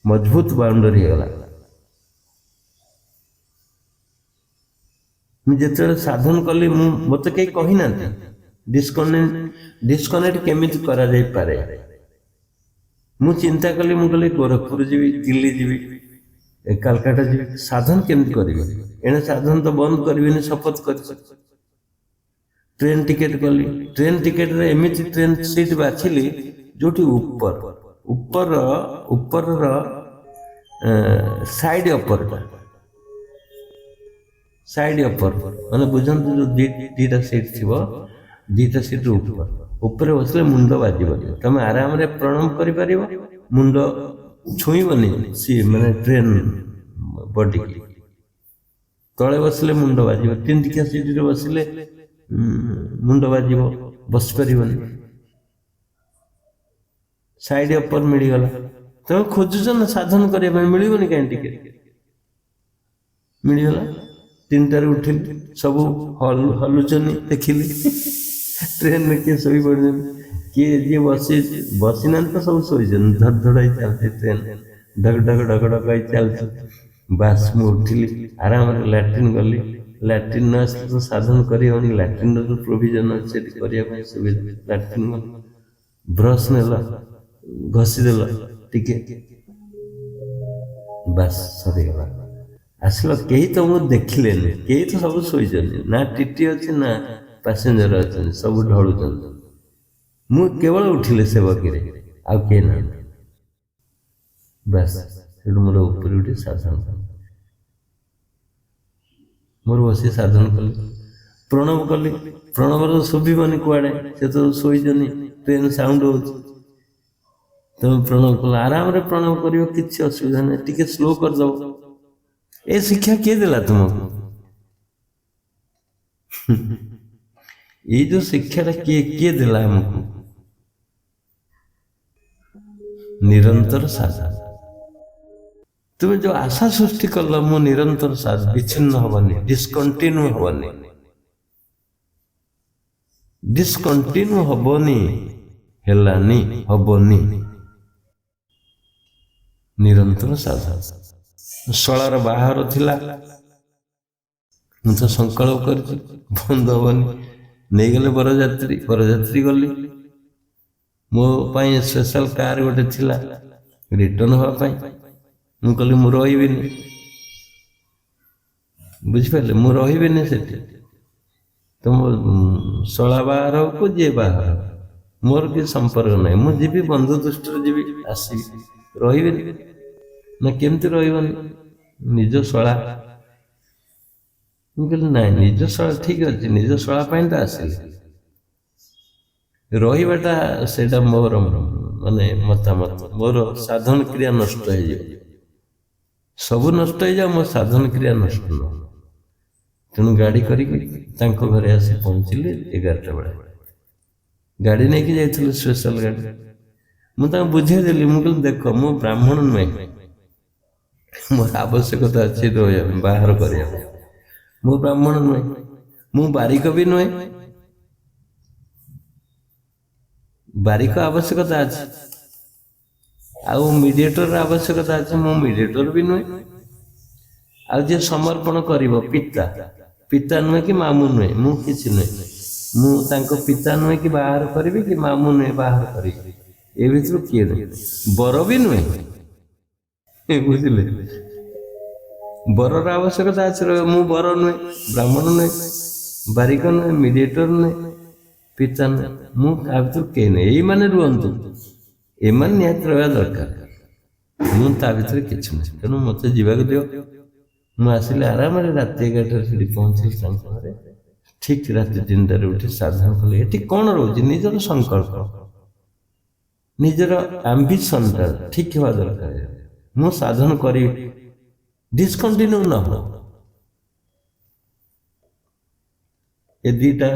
ମଜବୁତ ବାଉଣ୍ଡରୀ ହେଇଗଲା। ମୁଁ ଯେତେବେଳେ ସାଧନ କଲି, ମୁଁ ମୋତେ କେହି କହିନାହାନ୍ତି ଡିସକନେକ୍ଟ କେମିତି କରାଯାଇପାରେ। ମୁଁ ଚିନ୍ତା କଲି, ମୁଁ କହିଲି ଗୋରଖପୁର ଯିବି, ଦିଲ୍ଲୀ ଯିବି, କାଲକାଟା ଯିବି, ସାଧନ କେମିତି କରିବି? ଏଣେ ସାଧନ ତ ବନ୍ଦ କରିବିନି, ଶପଥ କରିଛି। ଟ୍ରେନ୍ ଟିକେଟ୍ କଲି, ଟ୍ରେନ୍ ଟିକେଟ୍ରେ ଏମିତି ଟ୍ରେନ୍ ସିଟ୍ ବାଛିଲି ଯୋଉଠି ଉପରର ସାଇଡ୍ ଅପରଟା, ସାଇଡ୍ ଅପର ମାନେ ବୁଝନ୍ତୁ, ଯୋଉ ଦିଟା ସିଟ୍ ଥିବ, ଦିଟା ସିଟ୍ ଉପର ଉପରେ ବସିଲେ ମୁଣ୍ଡ ବାଜିବନି, ତମେ ଆରାମରେ ପ୍ରଣାମ କରିପାରିବ, ମୁଣ୍ଡ ଛୁଇଁବନି ସିଏ ମାନେ ଟ୍ରେନ୍ ବଡିକି। ତଳେ ବସିଲେ ମୁଣ୍ଡ ବାଜିବ, ତିନିଟିକିଆ ସିଟରେ ବସିଲେ ମୁଣ୍ଡ ବାଜିବ, ବସିପାରିବନି। ସାଇଡ୍ ଅପର ମିଳିଗଲା। ତମେ ଖୋଜୁଛ ନା ସାଧନ କରିବା ପାଇଁ, ମିଳିବନି କାହିଁ? ଟିକେ ମିଳିଗଲା। 3ଟାରେ ଉଠିଲି, ସବୁ ହଲୁଛନ୍ତି ଦେଖିଲି। ଟ୍ରେନରେ କିଏ ଶୋଇ ପଡୁଛନ୍ତି, କିଏ ଯିଏ ବସି ବସିନାହାନ୍ତି ତ ସବୁ ଶୋଇଛନ୍ତି। ଧଡ଼ ଧଡ଼ ହେଇ ଚାଲିଛି ଟ୍ରେନ୍, ଢଗ ଢଗ ଢଗ ଢଗ ହେଇ ଚାଲିଛି। ବାସ୍ ମୁଁ ଉଠିଲି, ଆରାମରେ ଲାଟ୍ରିନ୍ ଗଲି। ଲାଟ୍ରିନ୍ ନ ଆସିଲେ ତ ସାଧନ କରିହେବନି। ଲାଟ୍ରିନ୍ର ତ ପ୍ରୋଭିଜନ୍ ଅଛି ସେଠି କରିବା ପାଇଁ ସୁବିଧା। ଲାଟ୍ରିନ୍ ଗଲି, ବ୍ରସ୍ ନେଲ, ଘଷିଦେଲ ଟିକେ, ବାସ୍ ସରିଗଲା। ଆସିଲ, କେହି ତମକୁ ଦେଖିଲେନି, କେହି ତ ସବୁ ଶୋଇଛନ୍ତି। ନା ଟିଟି ଅଛି ନା ପାସେଞ୍ଜର ଅଛନ୍ତି, ସବୁ ଢଳୁଛନ୍ତି। ମୁଁ କେବଳ ଉଠିଲେ ସେବକୀରେ, ଆଉ କେହି ନାହାନ୍ତି। ବାସ୍ ସେଠୁ ମୋର ଉପରେ ଉଠି ସାଧନ କଲି, ମୋର ବସି ସାଧନ କଲି, ପ୍ରଣବ କଲି। ପ୍ରଣବର ଶୁଭିବନି କୁଆଡ଼େ, ସେ ତ ଶୋଇଛନ୍ତି, ଟ୍ରେନ୍ ସାଉଣ୍ଡ ହେଉଛି। ତମେ ପ୍ରଣବ କଲ, ଆରାମରେ ପ୍ରଣବ କରିବ, କିଛି ଅସୁବିଧା ନାହିଁ, ଟିକେ ସ୍ଲୋ କରିଦବ। ଏ ଶିକ୍ଷା କିଏ ଦେଲା ତୁମକୁ? ଏଇ ଯୋଉ ଶିକ୍ଷାଟା କିଏ କିଏ ଦେଲା ଆମକୁ? ନିରନ୍ତର ସାଧନ। ତୁମେ ଯୋଉ ଆଶା ସୃଷ୍ଟି କଲ, ମୁଁ ନିରନ୍ତର ସାଧ, ବିଚ୍ଛିନ୍ନ ହବନି, ଡିସକଣ୍ଟିନ୍ୟୁ ହବନି, ଡିସକଣ୍ଟିନ୍ୟୁ ହବନି, ହେଲାନି, ହବନି, ନିରନ୍ତର ସାଧନ। ଶଳାର ବାହାଘର ଥିଲା, ମୁଁ ତ ସଂକଳ୍ପ କରିଛି ବନ୍ଦ ହବନି। ନେଇଗଲେ ବରଯାତ୍ରୀ, ବରଯାତ୍ରୀ ଗଲି। ମୋ ପାଇଁ ସ୍ପେଶାଲ କାର୍ ଗୋଟେ ଥିଲା ରିଟର୍ନ ହେବା ପାଇଁ। ମୁଁ କହିଲି ମୁଁ ରହିବିନି, ବୁଝିପାରିଲେ, ମୁଁ ରହିବିନି ସେଠି। ତୁମ ଶଳା ବାହାଘର ହଉ କି ଯିଏ ବାହାଘର ହଉ, ମୋର କିଛି ସମ୍ପର୍କ ନାହିଁ। ମୁଁ ଯିବି, ବନ୍ଧୁ ଦୃଷ୍ଟିରୁ ଯିବି, ଆସିବି, ରହିବିନି। ନା କେମିତି ରହିବନି, ନିଜ ଶଳା। ମୁଁ କହିଲି ନାଇଁ, ନିଜ ଶଳା ଠିକ ଅଛି, ନିଜ ଶଳା ପାଇଁ ତ ଆସିଲି, ରହିବାଟା ସେଇଟା ମୋର ମାନେ ମତାମତ। ମୋର ସାଧନ କ୍ରିୟା ନଷ୍ଟ ହେଇଯିବ, ସବୁ ନଷ୍ଟ ହେଇଯାଉ, ମୋ ସାଧନ କ୍ରିୟା ନଷ୍ଟ ନ। ତେଣୁ ଗାଡ଼ି କରିକି ତାଙ୍କ ଘରେ ଆସି ପହଞ୍ଚିଲି 11ଟା ବେଳେ। ଗାଡ଼ି ନେଇକି ଯାଇଥିଲୁ, ସ୍ପେଶାଲ ଗାଡ଼ି। ମୁଁ ତାଙ୍କୁ ବୁଝେଇଦେଲି, ମୁଁ କହିଲି ଦେଖ, ମୁଁ ବ୍ରାହ୍ମଣ ନୁହେଁ, ମୋର ଆବଶ୍ୟକତା ଅଛି ରହିବା ପାଇଁ, ବାହାର କରିବା ପାଇଁ। ମୁଁ ବ୍ରାହ୍ମଣ ନୁହେଁ, ମୁଁ ବାରିକ ବି ନୁହେଁ, ବାରିକ ଆବଶ୍ୟକତା ଅଛି, ଆଉ ମିଡିଏଟର ଆବଶ୍ୟକତା ଅଛି, ମୁଁ ମିଡିଏଟର ବି ନୁହେଁ। ଆଉ ଯିଏ ସମର୍ପଣ କରିବ ପିତା, ପିତା ନୁହେଁ କି ମାମୁଁ ନୁହେଁ, ମୁଁ କିଛି ନୁହେଁ। ମୁଁ ତାଙ୍କ ପିତା ନୁହେଁ କି ବାହାର କରିବି, କି ମାମୁଁ ନୁହେଁ ବାହାର କରିବି, ଏ ଭିତରୁ କିଏ ନୁହେଁ, ବର ବି ନୁହେଁ, ବୁଝିଲେ। ବରର ଆବଶ୍ୟକତା ଅଛି, ମୁଁ ବର ନୁହେଁ, ବ୍ରାହ୍ମଣ ନୁହେଁ, ବାରିକ ନୁହେଁ, ମିଡିଏଟର ନୁହେଁ, ପିତା ନୁହେଁ, ମୁଁ ତା ଭିତରୁ କେହି ନୁହେଁ। ଏଇମାନେ ରୁହନ୍ତୁ, ଏମାନେ ନିହାତି ରହିବା ଦରକାର, ମୁଁ ତା ଭିତରେ କିଛି ନୁହେଁ। ତେଣୁ ମୋତେ ଯିବାକୁ ଦିଅ। ମୁଁ ଆସିଲି ଆରାମରେ ରାତି 11ଟାରେ ସେଠି ପହଞ୍ଚିଲି ତାଙ୍କ ଘରେ। ଠିକ ରାତି 3ଟାରେ ଉଠି ସାଧନ କଲି। ଏଠି କ'ଣ ରହୁଛି? ନିଜର ସଂକଳ୍ପ, ନିଜର ଆମ୍ବିସନଟା ଠିକ ହେବା ଦରକାର। ମୁଁ ସାଧନ କରିବି, ଡିସକଣ୍ଟିନ୍ୟୁ ନ ହଉ। ଏ ଦିଟା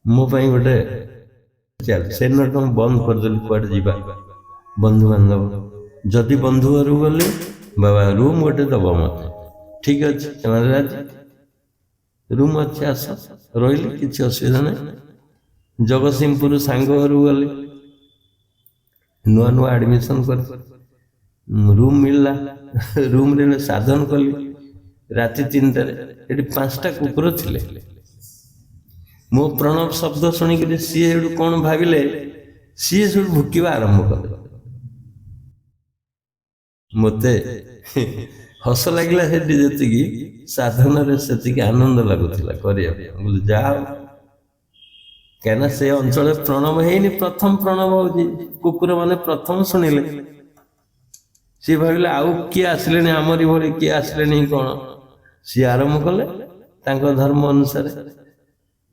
ମୋ ପାଇଁ ଗୋଟେ ଚାଲ। ସେଦିନଠୁ ମୁଁ ବନ୍ଦ କରିଦେଲି କୁଆଡ଼େ ଯିବା। ବନ୍ଧୁବାନ୍ଧବ, ଯଦି ବନ୍ଧୁ ଘରକୁ ଗଲେ ବାବା ରୁମ୍ ଗୋଟେ ଦବ ମୋତେ, ଠିକ ଅଛି, ସେମାନେ ରାଜି, ରୁମ୍ ଅଛି, ଆସ, ରହିଲି, କିଛି ଅସୁବିଧା ନାହିଁ। ଜଗତସିଂହପୁର ସାଙ୍ଗ ଘରକୁ ଗଲି, ନୂଆ ନୂଆ ଆଡ଼ମିସନ୍ କରି ରୁମ୍ ମିଳିଲା, ରୁମ୍ରେ ସାଧନ କଲି ରାତି 3ଟାରେ। ଏଠି 5ଟା କୁକୁର ଥିଲେ। ମୋ ପ୍ରଣବ ଶବ୍ଦ ଶୁଣିକିରି ସିଏ ସେଠୁ କ'ଣ ଭାବିଲେ, ସିଏ ସେଠୁ ଭୁକିବା ଆରମ୍ଭ କଲେ। ମୋତେ ହସ ଲାଗିଲା ସେଠି, ଯେତିକି ସାଧନାରେ ସେତିକି ଆନନ୍ଦ ଲାଗୁଥିଲା କରିବା ପାଇଁ। ମୁଁ ଯାହା ହଉ, କାହିଁକିନା ସେ ଅଞ୍ଚଳରେ ପ୍ରଣବ ହେଇନି, ପ୍ରଥମ ପ୍ରଣବ ହଉଛି, କୁକୁର ମାନେ ପ୍ରଥମ ଶୁଣିଲେ। ସିଏ ଭାବିଲେ ଆଉ କିଏ ଆସିଲେଣି, ଆମରି ଭଳି କିଏ ଆସିଲେଣି କ'ଣ। ସିଏ ଆରମ୍ଭ କଲେ ତାଙ୍କ ଧର୍ମ ଅନୁସାରେ।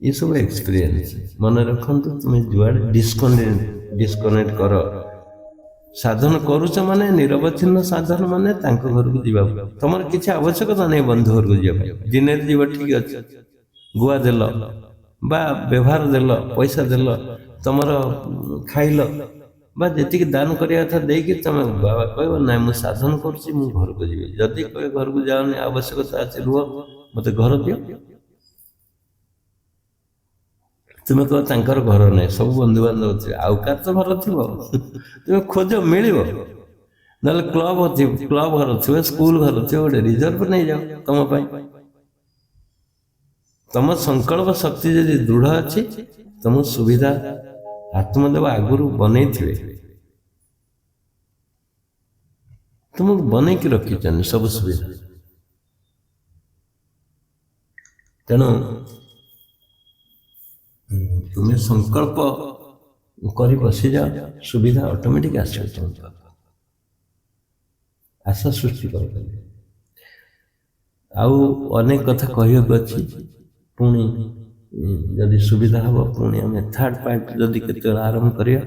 ଏସବୁ ଏକ୍ସପିରିଏନ୍ସ ମନେ ରଖନ୍ତୁ। ତୁମେ ଯୁଆଡ଼େ ଡିସକନେକ୍ଟ କର, ସାଧନ କରୁଛ ମାନେ ନିରବଚ୍ଛିନ୍ନ ସାଧନ ମାନେ ତାଙ୍କ ଘରକୁ ଯିବା, ତମର କିଛି ଆବଶ୍ୟକତା ନାହିଁ ବନ୍ଧୁ ଘରକୁ ଯିବା ପାଇଁ। ଦିନରେ ଯିବ ଠିକ ଅଛି, ଗୁଆ ଦେଲ ବା ବ୍ୟବହାର ଦେଲ, ପଇସା ଦେଲ, ତମର ଖାଇଲ ବା ଯେତିକି ଦାନ କରିବା କଥା ଦେଇକି ତମେ ବାବା କହିବ ନାଇଁ ମୁଁ ସାଧନ କରୁଛି, ମୁଁ ଘରକୁ ଯିବି। ଯଦି କହିବ ଘରକୁ ଯାଅନି, ଆବଶ୍ୟକତା ଅଛି ରୁହ, ମୋତେ ଘର ଦିଅ, ତୁମେ କହିବ ତାଙ୍କର ଘର ନାହିଁ, ସବୁ ବନ୍ଧୁବାନ୍ଧବ ଥିବେ, ଆଉ କାହାର ତ ଘର ଥିବ, ତୁମେ ଖୋଜ ମିଳିବ। ନହେଲେ କ୍ଲବ ଥିବ, କ୍ଲବ ଘର ଥିବ, ସ୍କୁଲ ଘର ଥିବ, ଗୋଟେ ରିଜର୍ଭ ନେଇଯାଅ ତମ ପାଇଁ। ତମ ସଂକଳ୍ପ ଶକ୍ତି ଯଦି ଦୃଢ଼ ଅଛି, ତମ ସୁବିଧା ଆତ୍ମଦେବ ଆଗରୁ ବନେଇଥିବେ, ତୁମକୁ ବନେଇକି ରଖିଛନ୍ତି ସବୁ ସୁବିଧା। ତେଣୁ ତୁମେ ସଂକଳ୍ପ କରି ବସିଯାଅ, ସୁବିଧା ଅଟୋମେଟିକ୍ ଆସିବ ତୁମ ପାଖକୁ। ଆଶା ସୃଷ୍ଟି କରିପାରିବେ। ଆଉ ଅନେକ କଥା କହିବାକୁ ଅଛି, ପୁଣି ଯଦି ସୁବିଧା ହେବ ପୁଣି ଆମେ ଥାର୍ଡ ପାର୍ଟ ଯଦି କେତେବେଳେ ଆରମ୍ଭ କରିବା।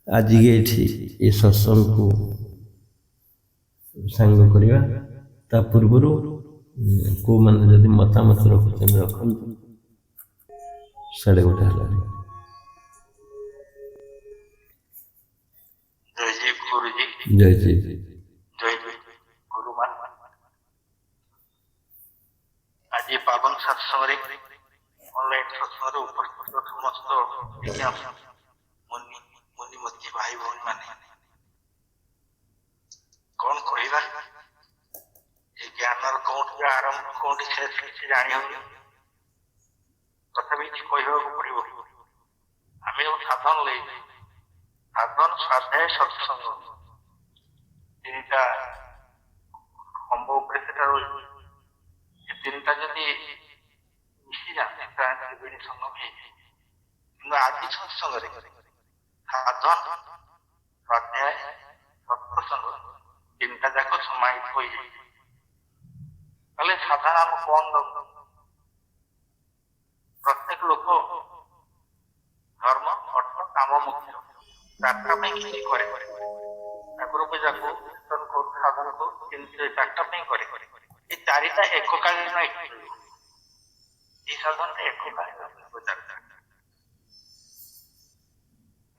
ଆଜି ଏଇଠି ଏ ସତ୍ସଙ୍ଗକୁ ସାଙ୍ଗ କରିବା। ତା ପୂର୍ବରୁ କେଉଁମାନେ ଯଦି ମତାମତ ରଖୁଛନ୍ତି ରଖନ୍ତୁ। 1:30 ହେଲାଣି। ଜୟ ଜୟ ଗୁରୁଜୀ। ଜୟ ଜୟ ଜୟ ଜୟ ଗୁରୁମା। ଆଜି ପାବନ ସତ୍ସଙ୍ଗରେ, ଅନଲାଇନ ସତ୍ସଙ୍ଗରେ ଉପସ୍ଥିତ ସମସ୍ତ ମୁନି ମୁନିମତୀ ଭାଇ ଭଉଣୀ ମାନେ, କଣ କହିବା, ଏ ଜ୍ଞାନର କୋଉଠି ଆରମ୍ଭ କୋଉଠି ଶେଷ କିଛି ଜାଣି ହଉନି, ତଥାପି କିଛି କହିବାକୁ ପଡିବ। ଆମେ ଯୋଉ ସାଧନ ନେଇଛୁ, ସାଧନ ସ୍ୱାଧ୍ୟାୟ ସତ୍ସଙ୍ଗ ତିନିଟା ଖମ୍ବ ଉପରେ ସେଟା ରହିଛି। ଏ ତିନିଟା ଯଦି ମିଶିଯାଆନ୍ତି ତାହେଲେ ତ୍ରିବେଣୀ ସଙ୍ଗମ ହେଇଯାଏ। କିନ୍ତୁ ଆଜି ସତ୍ସଙ୍ଗରେ ସାଧନ ସ୍ୱାଧ୍ୟାୟ ସତ୍ସଙ୍ଗ ତିନିଟା ଯାକ ସମାହିତ ହୋଇଯାଇଛି। ତାହେଲେ ସାଧନ ଆମ କଣ ଦବ? ପ୍ରତ୍ୟେକ ଲୋକ ଧର୍ମ ଅର୍ଥ କାମ ମୁଖ୍ୟ ଚାରିଟା ପାଇଁ କିଛି କରେ। ଠାକୁର ପୂଜାକୁ, କୀର୍ତ୍ତନ କରୁ, ସାଧନ କରୁ, କିନ୍ତୁ ଚାରିଟା ପାଇଁ କରେ। ଏ ଚାରିଟା ଏକକାଳୀନ, ଏଇ ସାଧନଟା ଏକକାଳୀନ ଚାରିଟା।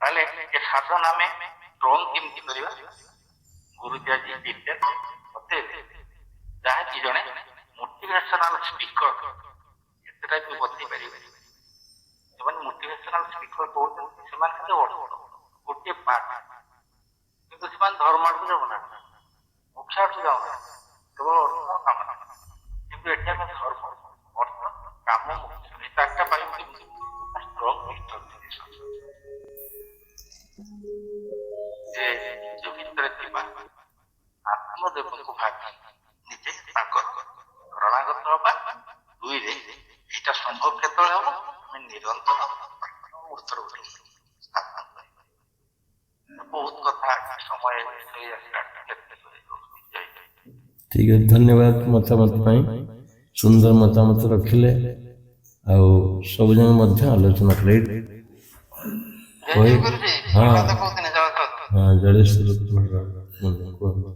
ତାହେଲେ ଏ ସାଧନ ଆମେ ଷ୍ଟ୍ରଙ୍ଗ କେମିତି କରିବା? ଗୁରୁଜୀ ଆଜି ଡିଟେଲ ବତେଇଲେ, ଯାହାକି ଜଣେ ମୋଟିଭେସନାଲ ସ୍ପିକର ଏତେଟା ବି ବତେଇ ପାରିବେ। ସେମାନେ ମୋଟିଭେସନାଲ ସ୍ପିକର କହୁଛନ୍ତି, ସେମାନେ ଖାଲି ଅର୍ଥ ଗୋଟିଏ ପାର୍ଟ, କିନ୍ତୁ ସେମାନେ ଧର୍ମ ଆଡ଼କୁ ଯାଉନାହାନ୍ତି, ମୋକ୍ଷ ଆଡ଼କୁ ଯାଉନାହାନ୍ତି, କେବଳ ଅର୍ଥ କାମ। କିନ୍ତୁ ଏଠି ଆମେ ଧର୍ମ ଅର୍ଥ କାମ ମୋକ୍ଷ ଏ ଚାରିଟା ପାଇବୁ କେମିତି? ଷ୍ଟ୍ରଙ୍ଗ ଡିଟରମିନେସନ, ଯେ ନିଜ ଭିତରେ ଥିବା ଆତ୍ମଦେବଙ୍କୁ ଭାବି ନିଜେ ତାଙ୍କ ଶରଣାଗତ ହବା। ଦୁଇରେ ଏଇଟା ସମ୍ଭବ କେତେବେଳେ ହବ? ଆମେ ନିରନ୍ତର ମୁହୂର୍ତ୍ତରେ ଉଠି ସ୍ଥାପନ କରିବା। ବହୁତ କଥା, ସମୟ ଠିକ ଅଛି, ଧନ୍ୟବାଦ ମତାମତ ପାଇଁ। ସୁନ୍ଦର ମତାମତ ରଖିଲେ ଆଉ ସବୁ ଯାକ ମଧ୍ୟ ଆଲୋଚନା କଲେ। ହଁ ହଁ, ଜଳେଶ୍ୱର କୁହନ୍ତୁ।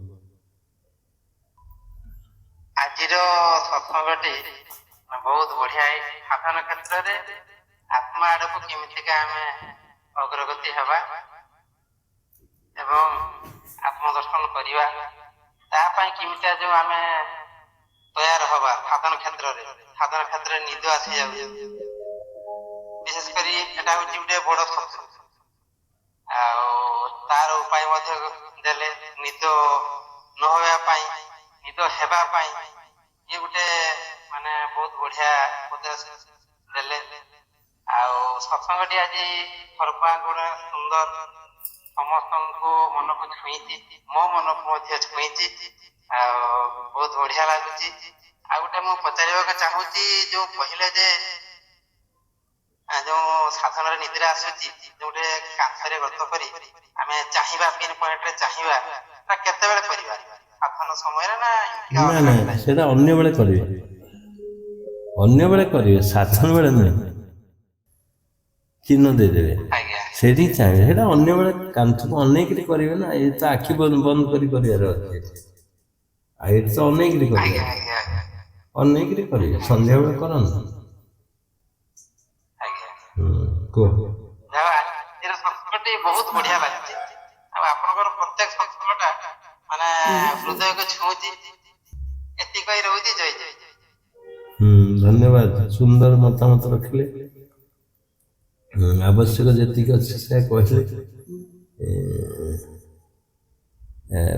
ଆଜିର ସତ୍ସଙ୍ଗଟି ବହୁତ ବଢିଆ ହେଇଛି। ସାଧନ କ୍ଷେତ୍ରରେ ଆତ୍ମା ଆଡକୁ କେମିତିକା ଆମେ ଅଗ୍ରଗତି ହେବା ଏବଂ ଆତ୍ମଦର୍ଶନ କରିବା, ତା ପାଇଁ କେମିତିଆ ଯୋଉ ଆମେ ତୟାର ହବା ସାଧନ କ୍ଷେତ୍ରରେ। ସାଧନ କ୍ଷେତ୍ରରେ ନିଦ ଆସିଯାଉଛି, ବିଶେଷ କରି ଏଟା ହଉଛି ଗୋଟେ ବଡ ଶତ୍ରୁ। ଆଉ ତାର ଉପାୟ ମଧ୍ୟ ଦେଲେ, ନିଦ ନ ହେବା ପାଇଁ, ନିଦ ହେବା ପାଇଁ ଇଏ ଗୋଟେ ମାନେ ବହୁତ ବଢିଆ ଉପଦେଶ ଦେଲେ। ଆଉ ସତ୍ସଙ୍ଗଟି ଆଜି ସର୍ବାଙ୍ଗୁଣ ସୁନ୍ଦର, ସମସ୍ତଙ୍କୁ ମନକୁ ଛୁଇଁଛି, ମୋ ମନକୁ ମଧ୍ୟ ଛୁଇଁଛି, ଆଉ ବହୁତ ବଢିଆ ଲାଗୁଛି। ଆଉ ଗୋଟେ ମୁଁ ପଚାରିବାକୁ ଚାହୁଁଛି, ଯୋଉ କହିଲେ ଯେ ଯୋଉ ସାଧନରେ ନିଦ୍ରା ଆସୁଛି, ଯୋଉଟେ କାନ୍ଥରେ ଗତ କରି ଆମେ ଚାହିଁବା, ପିନ୍ ପଏଣ୍ଟରେ ଚାହିଁବା, ସେଟା କେତେବେଳେ କରିବା? ସାଧନ ସମୟରେ ନା? ନା ନା, ସେଇଟା ଅନ୍ୟ ବେଳେ କରିବେ, ଅନ୍ୟ ବେଳେ କରିବେ, ସାଧନ ବେଳେ ନୁହେଁ। ଚିହ୍ନ ଦେଇଦେବେ। ସେଇଠି ଚାହିଁବେ। ସେଇଟା ଅନ୍ୟବେଳେ କାନ୍ଥକୁ ଅନେଇକିରି କରିବେ ନା, ଏ ତ ଆଖି ବନ୍ଦ ବନ୍ଦ କରି କରିବାର ଅଛି ଏଠି। ଆଉ ଏଠି ତ ଅନେଇକିରି କରିବେ, ଅନେଇକିରି କରିବେ। ସନ୍ଧ୍ୟାବେଳେ କରନ୍ତୁ। କୁହ। ଯାହା ଆଜିର ସତ୍ସଙ୍ଗଟି ବହୁତ ବଢିଆ ଲାଗୁଛି, ଆଉ ଆପଣଙ୍କର ପ୍ରତ୍ୟେକ ସତ୍ସଙ୍ଗଟା ମାନେ ହୃଦୟକୁ ଛୁଉଁଛି। ଏତିକି କହି ରହୁଛି, ଜୟ ଜୟ। ଧନ୍ୟବାଦ, ସୁନ୍ଦର ମତାମତ ରଖିଲେ। ଆବଶ୍ୟକ ଯେତିକି ଅଛି ସେୟା କହିଲେ,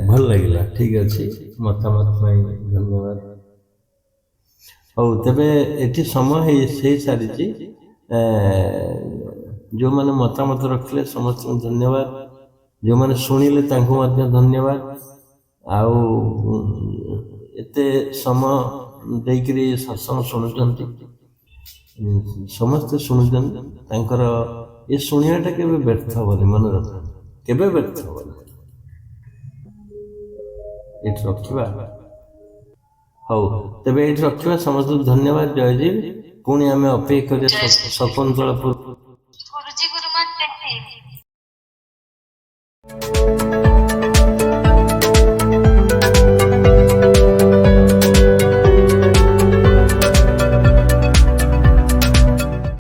ଭଲ ଲାଗିଲା। ଠିକ ଅଛି, ମତାମତ ପାଇଁ ଧନ୍ୟବାଦ। ହଉ, ତେବେ ଏଠି ସମୟ ହେଇସାରିଛି। ଯେଉଁମାନେ ମତାମତ ରଖିଲେ ସମସ୍ତଙ୍କୁ ଧନ୍ୟବାଦ, ଯେଉଁମାନେ ଶୁଣିଲେ ତାଙ୍କୁ ମଧ୍ୟ ଧନ୍ୟବାଦ। ଆଉ ଏତେ ସମୟ ଦେଇକିରି ସତ୍ସଙ୍ଗ ଶୁଣୁଛନ୍ତି, ସମସ୍ତେ ଶୁଣୁଛନ୍ତି, ତାଙ୍କର ଏ ଶୁଣିବାଟା କେବେ ବ୍ୟର୍ଥ ହବନି, ମନେ ରଖ, କେବେ ବ୍ୟର୍ଥ ହବନି। ଏଇଠି ରଖିବା। ହଉ, ତେବେ ଏଇଠି ରଖିବା। ସମସ୍ତଙ୍କୁ ଧନ୍ୟବାଦ। ଜୟ ଜୀବ। ପୁଣି ଆମେ ଅପେକ୍ଷା କରିବା ଶକୁନ୍ତଳାପୁର।